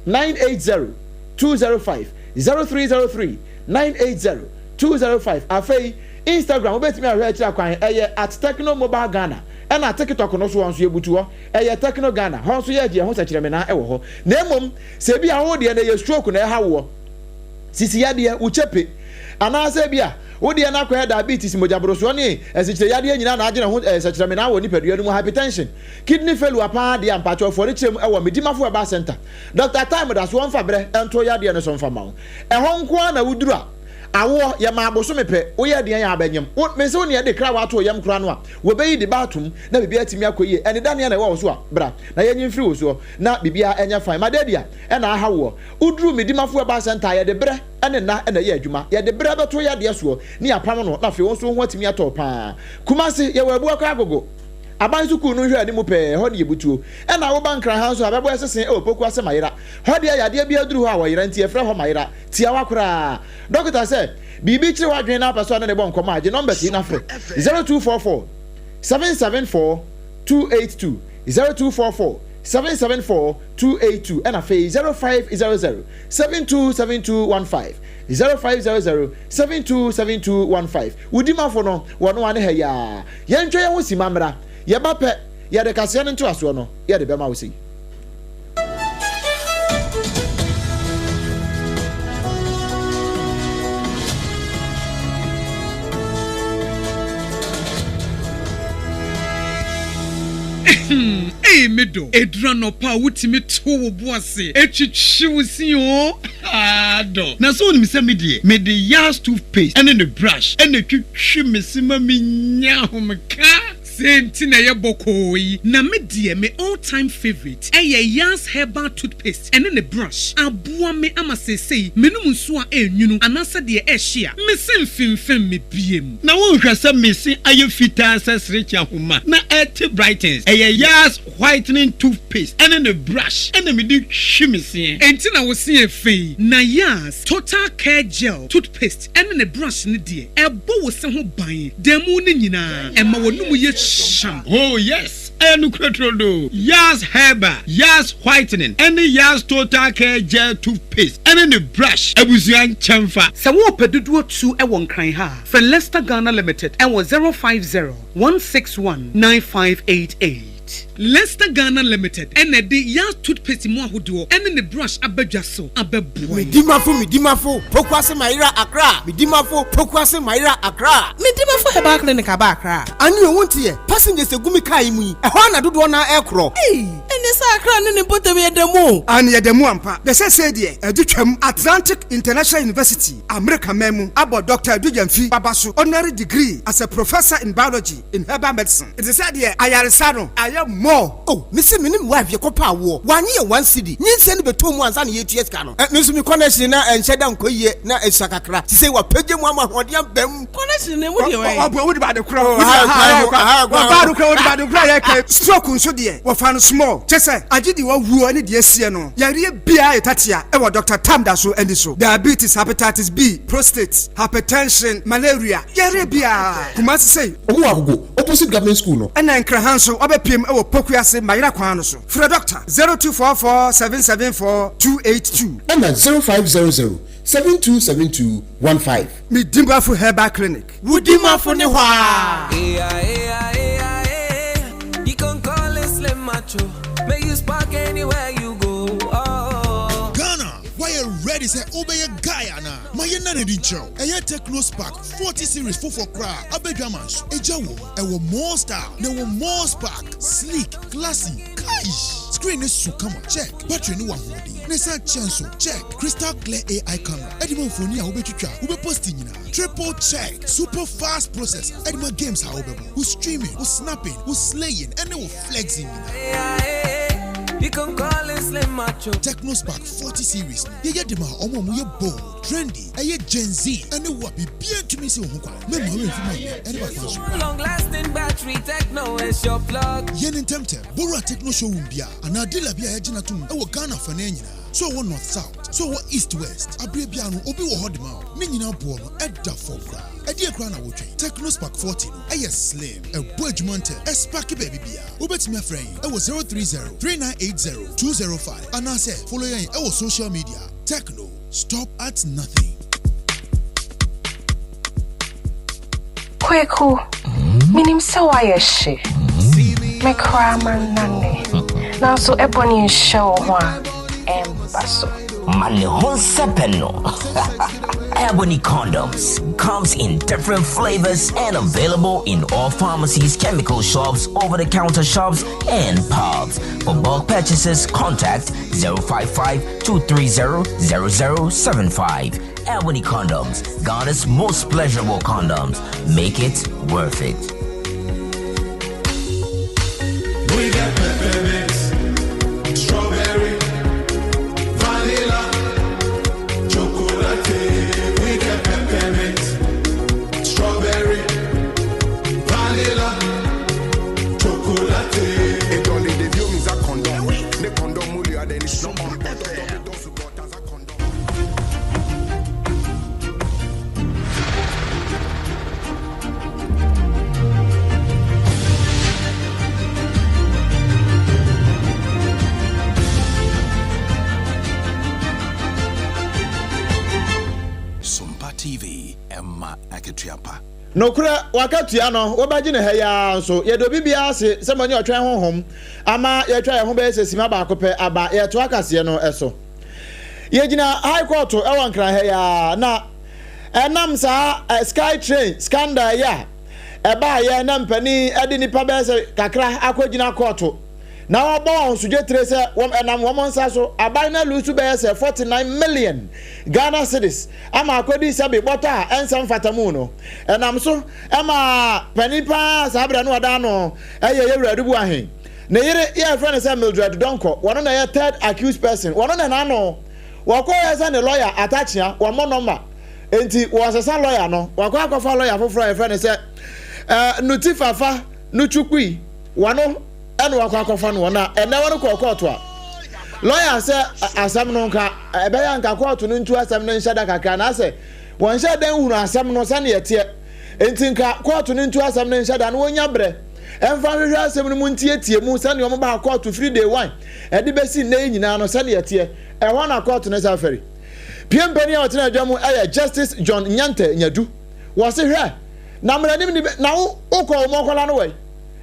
980 205, 0303 980 205. Afei Instagram wobɛtumi ahwɛ akyiri akwan, ɛyɛ at Tecno Mobile Ghana, ɛna TikTok no so hɔ nso yɛbutu hɔ, ɛyɛ Tecno Ghana, hɔ nso yɛgye yɛn ho sɛkyerɛmenaa wɔ hɔ. Na mmom sɛ ebia wo deɛ no ɛyɛ stroke na ɛha woɔ, sisi yadeɛ, wo kyɛpe, anaasɛ ebia wo deɛ no akɔyɛ diabetes, mogyaborosoɔ ne asikyire yadeɛ nyinaa na agyina ho sɛkyerɛmenaa wɔ nipadua no mu, hypertension, kidney failure paa deɛ a, mpakyɛw fɔre kyerɛ mu wɔ Medimafo Herbal Centre. Doctor Time da so ɔmfa berɛ nto yadeɛ no so mfa mma wo. Ɛhɔ nko ara na woduru a, awoɔ, yɛma abosome pɛ, woyɛ deɛn a abɛnyem. Wo, mese wo nea ɛde krawa ato wo yam koraa no a, wɔbɛyi de ba atom na biribiara atumi akɔ yie. Anidaneɛ na ɛwɔ wo so a, bra na yɛnyi mfiri wo soɔ na biribiara nyɛ fine. Malaria na aha woɔ. Woduru Medimafo Herbal Centre a, yɛde berɛ ne nna na ɛyɛ adwuma. Yɛde berɛ bɛto yadeɛ soɔ ne yɛapam no na afei wo nso wo ho atumi atɔ wo pa ara. Kumasi, yɛwɔ Abuakwa Agogo. Aban sukuu no nhwɛanimu pɛɛ, ɛhɔ ne yɛbutuo. Ɛna woba Nkran ha nso a, bɛbɔ ɛsese wɔ Poku ase Mayera. Hɔ deɛ yadeɛ biara duru hɔ a wɔyera nti yɛfrɛ hɔ Mayera. Tiawa koraa. Dɔkota sɛ, biribi kyere w'adwene na wopɛ sɛ ɔne ne bɔ nkɔmmɔ a, gye numbers yi na frɛ, 0244 774 282, 0244 774 282 ɛna afei 0500 727215, 0500 727215. Wo dimafo no, wɔno ara ne ha yi ara. Yɛntwa yɛn ho simma mmra. Yɛba pɛ, yɛde kaseɛ no ntoasoɔ no, yɛde bɛma wo sei. Ei me dɔ, ɛduru anɔpa a wotumi to wo bo ase twitwi wo se oo, haa dɔ. Na sɛ wonim sɛ me deɛ, mede Yas toothpaste ne ne brush na ɛtwitwi me se ma menya ahomeka. Sei nti na ɛyɛ bɔkɔɔ yi. Na me deɛ me all time favourite ɛyɛ Yas herbal toothpaste ɛne ne brush. Aboa me ama seesei menom nsuo a ɛnwunu anaasɛ deɛ ɛhye a, me se mfemfem me biem. Na wonhwɛ sɛ me se ayɛ fitaa sɛ serekye ahoma na ɛte brightens. Ɛyɛ Yas whitening toothpaste ɛne ne brush ɛna mede twi me seɛ. Enti na wo se yɛ fɛ yi. Na Yas total care gel toothpaste ɛne ne brush no deɛ, ɛbɔ wo se ho ban da mu no nyinaa, ɛma w'anomu yɛ hyam. Oh yes, ɛyɛ nokorɛ turodoo. Yas Herbal, Yas Whitening ɛne Yas Total Care Gel Toothpaste ɛne ne brush abusua nkyɛnfa. Sɛ worepɛ dodoɔ tu wɔ Nkran ha a, frɛ Lester Ghana Limited wɔ 050 161 9588. Lester Ghana Limited na ɛde Yas Toothpaste mu ahodoɔ ne ne brush aba dwa so abɛboa yɛn. Medimafo Medimafo Pokuase Mayera Accra Medimafo Pokuase Mayera Accra. Medimafo Herbal Clinic aba Accra. Ane o wonte yɛ, passengers egu me car yi mu yi, ɛhɔ ara na dodoɔ no ara ɛrekorɔ. Ei! Ɛneɛ sɛ Accra ne ne mpɔtam yɛ da mu o. Aane yɛda mu ampa. Na sɛsɛi deɛ adu twam. Atlantic International University, Amerika man mu, abɔ Dɔkta Adu Gyamfi aba so honorary degree as a Professor in Biology in Herbal Medicine. Ɛte sɛ deɛ ayaresa no ayɛ more. Oh, mese me ne me wife yɛkɔ pɛ awoɔ, wannye yɛn one cedi, nyinsɛn no bɛtɔɔ mu ansa na yɛretua sika no. Me nso me connection na ɛnhyɛ da nkɔ yie, na ɛsua kakra, sesei wapagya mu ama ahoɔden aba mu. Connection no emu deɛ wɔyɛ. Ɔbɔ wode ba de korɔ, wode ba ha ayɛ kwa, ɔbaa no korɔ wode ba de korɔ ayɛ kɛ. Stroke nso deɛ wɔfa no small, kyɛ sɛ agye deɛ wawuo ne deɛ asie no, yareɛ biara yɛ tatea ɛwɔ Doctor Tam da so ani so, diabetes, hepatitis B, prostate, hypertension, malaria, yareɛ biara, Kumasi sei. Ɔmo wɔ Agogo, opposite government school no. Ɛna Nkran ha nso wabɛpiem wɔ Pokuase Mayera kwan no so. Frɛ Dɔkta, 0244 774 282. Ɛna 0500 7272 15. Me Dimafo Herbal Clinic. Wo Dimafo ne hɔ aa. Ghana, woayɛ ready sɛ wobɛyɛ guy anaa? Ma yɛnna no adi nkyerɛ wo. Ɛyɛ Tecno Spark 40 series foforɔ koraa a aba adwaman so. Egya wom, ɛwɔ more style, na ɛwɔ more spark. Sleek, classy, kaish! Screen no so kama, check. Battery no wɔ ahoɔden, na ɛsan kyɛ nso, check. Crystal clear AI camera ɛde ma mfoni a wobɛtwitwa, wobɛposti nyinaa, triple check. Super fast processor ɛde ma games a wobɛbɔ, wo streaming, wo snapping, wo slaying ɛne wo flexing nyinaa. You can call it Slim Macho. Tecno Spark 40 series no, yɛyɛ de ma ɔmo a ɔmo yɛ bold, trendy, ɛyɛ Gen Z ɛne wo a biribiara ntumi nsi wo ho kwan. Mɛmma wo mfi mu anyɛ ɛne ba kwan so. Long lasting battery, Tecno is your plug. Yɛ ne ntɛmntɛm, bowura Tecno showroom bia anaa dealer bi a yɛagye no atom ɛwɔ Ghana afanan nyinaa. So ɔwɔ North South, so ɔwɔ East West, abere biara no obi wɔ hɔ de ma wo. Ne nyinaa boɔ no ɛda fam koraa. Ɛdeɛ koraa na wotwɛn? Tecno Spark 40 no ɛyɛ slim, ɛbɔ adwuma ntɛm, ɛspark baabi biara. Wobɛtumi afrɛ yɛn ɛwɔ 030 3980 205 anaasɛ follow yɛn ɛwɔ social media. Tecno, stop at nothing. Kweku, minim sɛ woayɛ hye. Me koraa mannane. Nanso ɛbɔ ne nhyɛ wo ho a, ɛmba so. Ma ne ho nsɛpɛ no. Ebony condoms comes in different flavors and available in all pharmacies, chemical shops, over-the-counter shops, and pubs. For bulk purchases, contact 055 230 0075. Ebony condoms, Ghana's most pleasurable condoms. Make it worth it. We get peppermint, strawberry, vanilla, chocolate. We get peppermint, strawberry, vanilla, chocolate. Etɔli ɖeviwo mi za condom ne condom mu li aɖe ni srɔ̃ Sompa TV, ɛma akatua pa. Nokorɛ, w'akatua no, wobɛgye no ha yi ara nso. Yɛda obi biara ase sɛ moanya ɔtwɛn honhom ama yɛatwa yɛn ho bɛyɛ sɛ simma baako pɛ aba yɛretoa kaseɛ no so. Yɛgyina High Court wɔ Nkran ha yi ara, na ɛnam saa Sky Train scandal yi a ɛbaeɛ na mpanin de nnipa bɛyɛ sɛ kakra akɔgyina kɔɔto na wɔbɔ wɔn so dwetire sɛ wɔn ɛnam wɔn nsa so aban no alusu bɛyɛ sɛ 49 million Ghana cedis ama akɔdi sɛbe bɔtɔ a ɛnsɛ mfata mu no. Ɛnam so ma panin paa saa berɛ no ɔda ano yɛ Yɛwura Adu Boahen. Ne yere yɛ yɛfrɛ no sɛ Mildred Donkor, wɔno na ɛyɛ third accused person, wɔno na n'ano wɔkɔyɛ sɛ ne lɔya Atakyea, wɔmmɔ nɔmba enti wɔsesa lɔya no, wɔakɔ akɔfa lɔya foforɔ a yɛfrɛ no sɛ Nuti Fafa Nuchukui, wɔno ɛna wakɔ akɔfa no wɔn a ɛnɛ wɔn kɔɔ kɔɔto a lɔya sɛ asɛm no nka ɛbɛyɛ nka kɔɔto no ntu asɛm no nhyɛ da kakra na asɛ wɔn hyɛ dɛn hunu asɛm no sɛnea ɛteɛ nti nka kɔɔto no ntu asɛm no nhyɛ da na wɔnya brɛ ɛmfa nhwehwɛ asɛm no mu ntietie mu sɛnea wɔn baa kɔɔto firi day one ɛde bɛsi nnɛ yi nyinaa no sɛnea ɛteɛ. Ɛhɔ na kɔɔto no san fɛre pie. Mpanin a ɔtena adwa mu ɛyɛ Justice John Nyanteh Nyadu. Wɔse hwɛ na mmaranim ni bɛ na wo wokɔ wɔn ɔkɔla no wɔ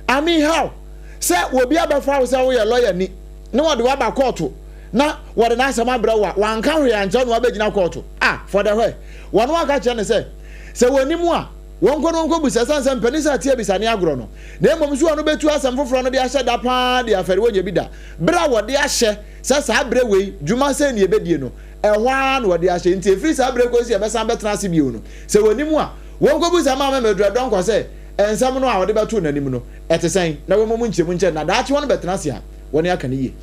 I mean how sɛ obi abɛfa wo sɛ woyɛ lɔya ni na wɔde wo aba kɔɔto na wɔde n'asɛm abrɛ wo a wanka hwee ankyerɛ na wabɛgyina kɔɔto a for the where wɔn aka kyerɛ no sɛ sɛ wɔnim a wɔnkɔ no wɔnkɔ bisa ɛsiane sɛ mpanin sɛ ate abisa ne agorɔ no na mmom so wɔn bɛtu asɛm foforɔ no de ahyɛ da paa de afɛre wɔnyɛ bi da berɛ a wɔde ahyɛ sɛ saa berɛ wei dwuma sɛ ne yɛbɛdie no ɛhɔ ara na wɔde ahyɛ nti ɛfiri saa berɛ kɔsi yɛbɛsan bɛtena ase bio no sɛ wɔnim a wɔnkɔbu Maame Mildred Donkor sɛ nsɛm no a ɔde bɛtoo n'anim no, ɛte sɛn, na wɔmmɔ mu nkyerɛmu nkyerɛ no, na daakye wɔn bɛtena ase a, wɔne aka no yie.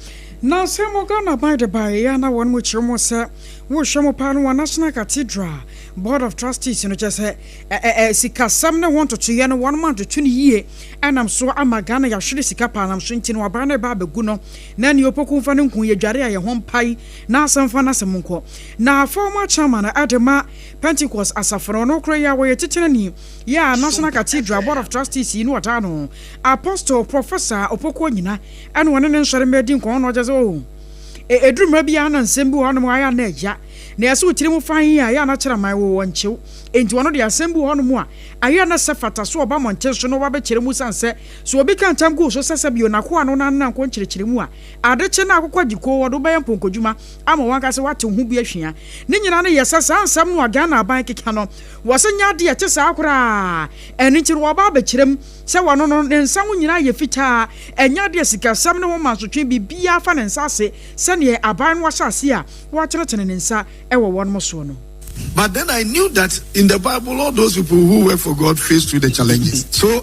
Na sɛ mo Ghana aban de baeɛ a na wɔn mo kyerɛ mo sɛ wo hwɛ mo paa no wɔ National Cathedral Board of Trustees no kyerɛ sɛ ɛ ɛ ɛ sikasɛm ne ho ntotoeɛ no wɔn mo antoto no yie ɛnam so ama Ghana yɛahwere sika paa nam so nti no aban no reba abɛgu no na nea opoku mfa no nku yɛdware a yɛn ho mpae na asɛm mfa n'asɛm nkɔ na former chairman ɛde ma Pentecost asafo no ɔno koraa yi a wɔyɛ titenani Yɛ a National Cathedral Board of Trustees yi no ɔtaa no, Apostle Professor Opoku Onyina ɛna ɔne ne nsɔremma adi nkɔmmɔ na ɔkyerɛ sɛ oh, ɛduru mmerɛ bi a na nsɛm bi wɔ hɔnom a ayɛ a na ɛya. Na ɛsɛ wo tirim fann a ɛyɛ a na kyerɛ aman wo wɔ nkyew. Enti ɔno deɛ asɛm bi wɔ hɔnom a ayɛ a na sɛ fata so ɔba mmɔnten so na ɔba bɛkyerɛ mu sane sɛ sɛ obi ka ntam gu wo so sɛ sɛ bio n'akoa no na na nkɔ nkyerɛkyerɛ mu a ade kye na akokɔ agye koo wɔde wo bɛyɛ mpɔnkɔdwuma ama wankasa woate wo ho bi ahwia. Ne nyinaa no yɛ sɛ saa nsɛm no a Ghana aban keka no wɔ se nyɛ adeɛ a ɛte saa koraa. Ɛno nti no wɔba abɛkyerɛ mu sɛ wɔno no ne nsa ho nyinaa yɛ fitaa ɛnyɛ adeɛ a sikasɛm ne ho mansotwe biribiara fa ne nsa ase sɛdeɛ aban no ahyɛ aseɛ a wɔatenetene ne nsa wɔ wɔnom soɔ no. But then I knew that in the Bible, all those people who work for God face through the challenges. So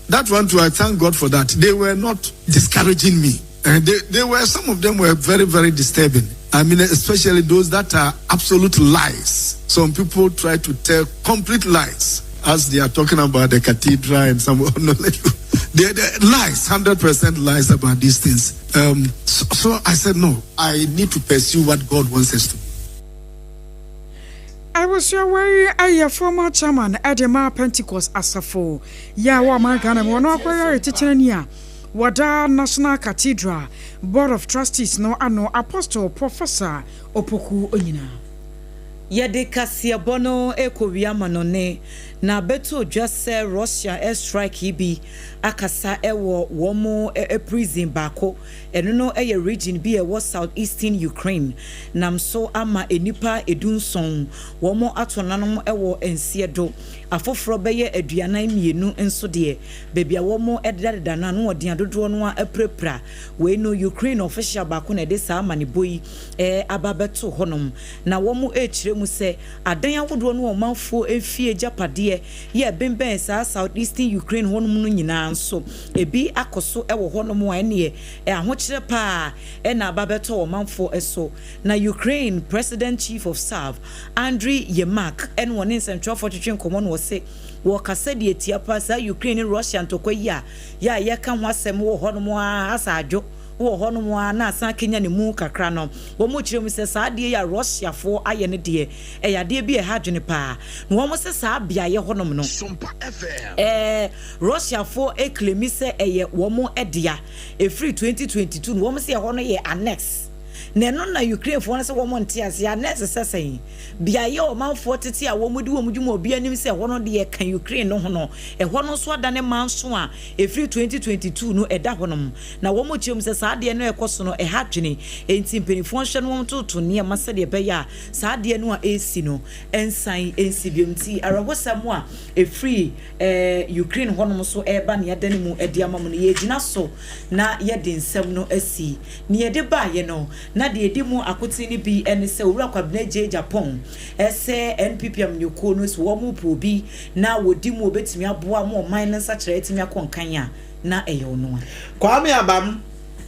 that one too, I thank God for that. They were not discouraging me. And they, they were, some of them were very, very disturbing. I mean, especially those that are absolute lies. Some people try to tell complete lies as they are talking about the cathedral and some no, they, they, lies, 100% lies about these things. Um, so, so I said, no, I need to pursue what God wants us to do. Abusua wei yɛ former chairman de ma Pentecost asafo yi a ɛwɔ ɔman Ghana mu. Ɔno akɔyɛ titenani a wɔda National Cathedral Board of Trustees no ano, Apostle Professor Opoku Onyina. Yɛde kaseɛbɔ no rekɔwie amanɔne na abɛtɔ dwa sɛ Russia air strike yi bi akasa wɔ wɔn prison baako Ɛno no yɛ region bi a ɛwɔ south-eastern Ukraine nam so ama nnipa edunson wɔn ato nanom wɔ nseɛ do. Afoforɔ bɛyɛ 42 nso deɛ, baabi a wɔn dedadeda no ano ɔden a dodoɔ no ara apirapira. Wei no Ukraine official baako na ɛde saa amanebɔ yi aba abɛto hɔnom. Na wɔn rekyerɛ mu sɛ adan ahodoɔ ne ɔmanfoɔ mfie agyapadeɛ yɛ ɛbembɛn saa south-eastern Ukraine hɔnom no nyinaa nso, ebi akɔ so wɔ hɔnom a ɛneɛ ahokyerɛ paa na aba abɛtɔ ɔmanfoɔ so. Na Ukraine President Chief of Staff, Andriy Yermak ne wɔne nsɛntwerɛfoɔ twetwe nkɔmmɔ na ɔse wɔrekasa de atia paa saa Ukraine ne Russia ntɔkwa yi a yɛ a yɛka ho asɛm wɔ hɔnom ara asa adwo wɔ hɔnom ara na asan akanya ne mu kakra no, wɔkyerɛ mu sɛ saa adeɛ yi a Russiafoɔ ayɛ no deɛ, ɛyɛ adeɛ bi a ɛha adwene paa. Na wɔse saa beaeɛ hɔnom no, ɛɛ Russiafoɔ claimi sɛ ɛyɛ wɔn dea. Ɛfiri 2022 no, wɔse ɛhɔ no yɛ annex. Na ɛno na Ukrainefoɔ no sɛ wɔn nte aseɛ. Annex sɛ sɛn? Beaeɛ a ɔmanfoɔ tete a wɔdi wɔn dwuma a obiara nim sɛ ɛhɔ no deɛ ɛka Ukraine no ho no, ɛhɔ no nso adane manso a ɛfiri 2022 no ɛda hɔnom. Na wɔkyerɛ mu sɛ saa adeɛ no a ɛrekɔ so no, ɛha adwene. Enti mpanimfoɔ nhwɛ na wɔntoto nneɛma sɛdeɛ ɛbɛyɛ a saa adeɛ no a ɛresi no nsan nsi bio. Nti awerɛhosɛm a ɛfiri Ukraine hɔnom nso reba na yɛada ne mu de ama mo no, yɛregyina so na yɛde nsɛm no asi. Nea yɛde baeɛ no, na deɛ ɛdi mu akotene no bi ne sɛ Owura Kwabena Agyei Agyapong sɛ NPP amanyɔkuo no sɛ wɔrepɛ obi na wɔdi mu a ɔbɛtumi aboa ma ɔman no nsakyeraɛ atumi akɔ nkan a, na ɛyɛ ɔno a. Kwame Abam,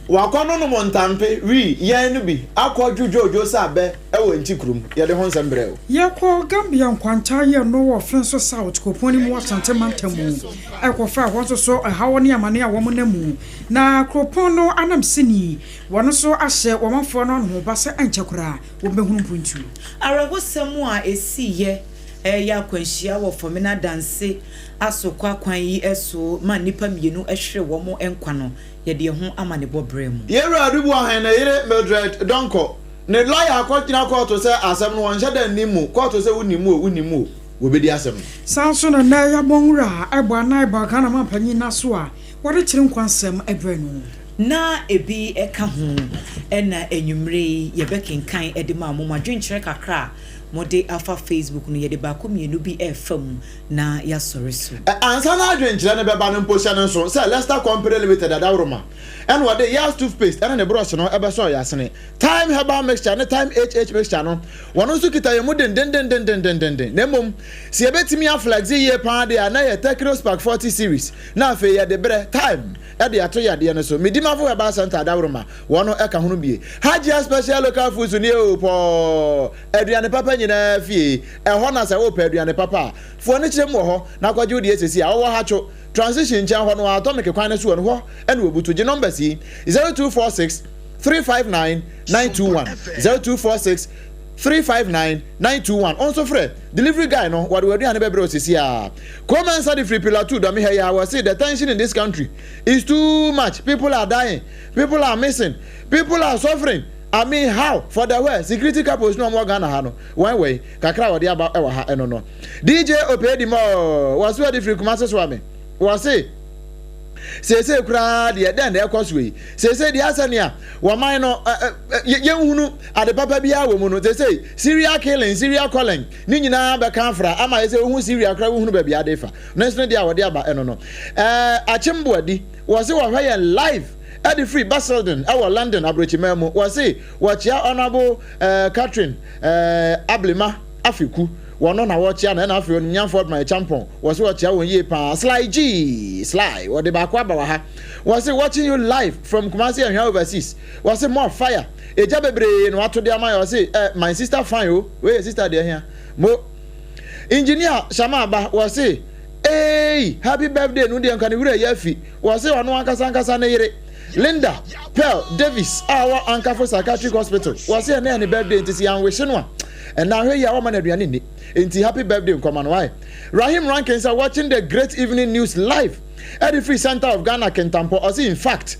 Wakɔ nonom ntampe, wii, yɛn no bi, akɔ dwo dwoodwoo sɛ abɛ wɔ Nti kurom. Yɛde ho nsɛm brɛ wo. Yɛkɔɔ Gambia nkwanta yɛ no wɔ Finso South kuropɔn no mu Asante mantam mu kɔfaa hɔ nso so ɛhaw ne amane a wɔn nam mu. Na kuropɔn no anamsini wɔn nso ahyɛ wɔn manfoɔ no anohoba sɛ ɛnkyɛ koraa wɔn bɛhunu mpuntuo. Awerɛhosɛm a esiiɛ reyɛ akwanhyia wɔ Fomena Danse Asokwa kwan yi so ma nnipa mmienu hwere wɔn nkwa no, yɛde ɛho amanebɔ brɛɛ mo. Yɛn Wura Adu Boahen ne yere Mildred Donkor ne lɔya akɔgyina kɔɔto sɛ asɛm no wɔnhyɛ da nnim mu, kɔɔto sɛ wonim mu o, wonnim mu o, wɔbɛdi asɛm no. Saa nso na nnɛ yɛabɔ nwura a ɛbɔ anan ba Ghana manpanyin no aso a wɔde kyere nkwa nsɛm brɛ no. Na ebi ka ho na anwummere yi yɛbɛkenkan de ma mo. Mo adwenkyerɛ kakra a mode afa Facebook no, yɛde baako mmienu bi refa mu na yɛasɔre so. Ansa na adwenkyerɛ no bɛba no mpo, hyɛ no nso sɛ Lester Company Limited adaworoma na wɔde Yaz toothpaste ne ne borɔhye no bɛsɔɔ yɛn asene. Thyme Herbal Mixture ne Thyme HH Mixture no, wɔn nso kita yɛn mu dendendendendendenden. Na mmom, sɛ yɛbɛtumi aflexe yie paa deɛ a, na ɛyɛ Tecno Spark 40 Series, na afei yɛde berɛ, time, de ato yadeɛ no so. Medimafo Herbal Centre adaworoma, wɔn ka ho no bie. Hajia Special Local Foods nie o, pɔɔ! Aduane papa nyinaa fie. Ɛhɔ na sɛ wopɛ aduane papa a, fo ani kyerɛ mu wɔ hɔ na kɔgye wo deɛ seesei a. Wɔwɔ Hatcho Transition nkyɛn hɔ no ara, Atomic kwan no so wɔ no hɔ na wɔbutu. Gye numbers yi, 0246 359 921, 0246 359 921. Wo nso frɛ delivery guy no, wɔde w'aduane bɛbrɛ wo seesei ara. Kurom Nsa de firi Pillar 2 Dɔme ha yi ara, wɔse the tension in this country is too much, people are dying, people are missing, people are suffering. I mean how for the where security couples no ɔmo wɔ Ghana ha no wɔn wɔ yi kakra a wɔde aba wɔ ha ɛno no DJ Opedi mɔɔ wɔso adi firi Kumasi Soame wɔse seesei koraa deɛ dɛn na ɛkɔ so yi seesei deɛ asɛ nea wɔman no yɛnhunu ade papa biara wɔ mu no seesei serial killing serial calling ne nyinaa bɛka afra ama yɛ sɛ wohu Syria koraa wohunu baabi ade fa no nso no deɛ a wɔde aba ɛno no ɛɛ akyemboadi wɔse wɔhwɛ yɛn live ɛde firi Basildon ɛwɔ London aburokyiman mu wɔse wɔkyea Honourable ɛɛ Catherine ɛɛ Ablema Afeku wɔno na wɔkyea no ɛna afei onimnyamfoɔ Admire Champon wɔse wɔkyea wɔn yie paa Sly G Sly wɔde baako aba wɔ ha wɔse watching you live from Kumasi Ahwea overseas wɔse more fire egya bebree na wato de ama yɛ wɔse eh, my sister fine o wei yɛ sister deɛ hia mo engineer Shama aba wɔse eei happy birthday no deɛ nka ne werɛ yɛ afi wɔse ɔno ankasa ankasa ne yere Linda Pearl Davis a ɔwɔ Ankafo Psychiatric Hospital wɔse ɛnɛ yɛ ne birthday nti sɛ yɛanwehye no a ɛnna ahwɛ yie a wɔma no aduane nni nti happy birthday nkɔma no wae Rahim Rankin sɛ watching the great evening news live ɛde firi center of Ghana Kintampo ɔse in fact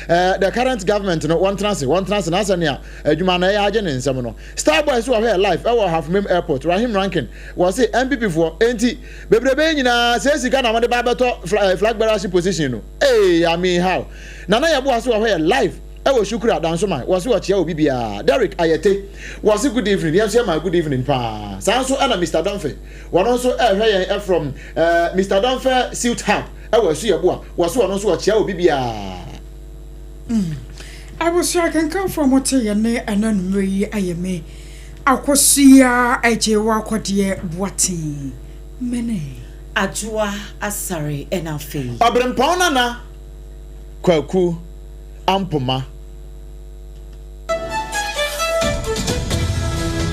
uh, the current government no wɔntena ase wɔntena ase na asɛ nea adwuma no ɛyɛ agye ne nsɛm no Starboy so wɔhwɛ live ɛwɔ Hafmem airport Rahim Rankin wɔse NPP foɔ enti bebrebe nyinaa sɛ sika na wɔde ba abɛtɔ flag bearership position no Eii I mean how? Nana Yeboah so wɔ hɔ yɛ live ɛwɔ Shukura Dansoman wɔ se ɔkyea obi biaa Derrick Ayete wɔ se good evening yɛn nso yɛ maa good evening paa saa nso ɛna Mister Domfe wɔno nso ɛhwɛ yɛn ɛfrom eh Mister Domfe Suit Hub ɛwɔ Asu Yeboah wɔ se ɔno nso ɔkyea obi biaa. Mm. Abusua akenkanfoɔ a mote yɛn nne ɛna anummerɛ yi ayɛ me Akosua Agyewa Kɔdeɛ Boateng. Mene. Adwoa Asare ɛna afei. Ɔberempɔn Nana Kwaku Ampoma.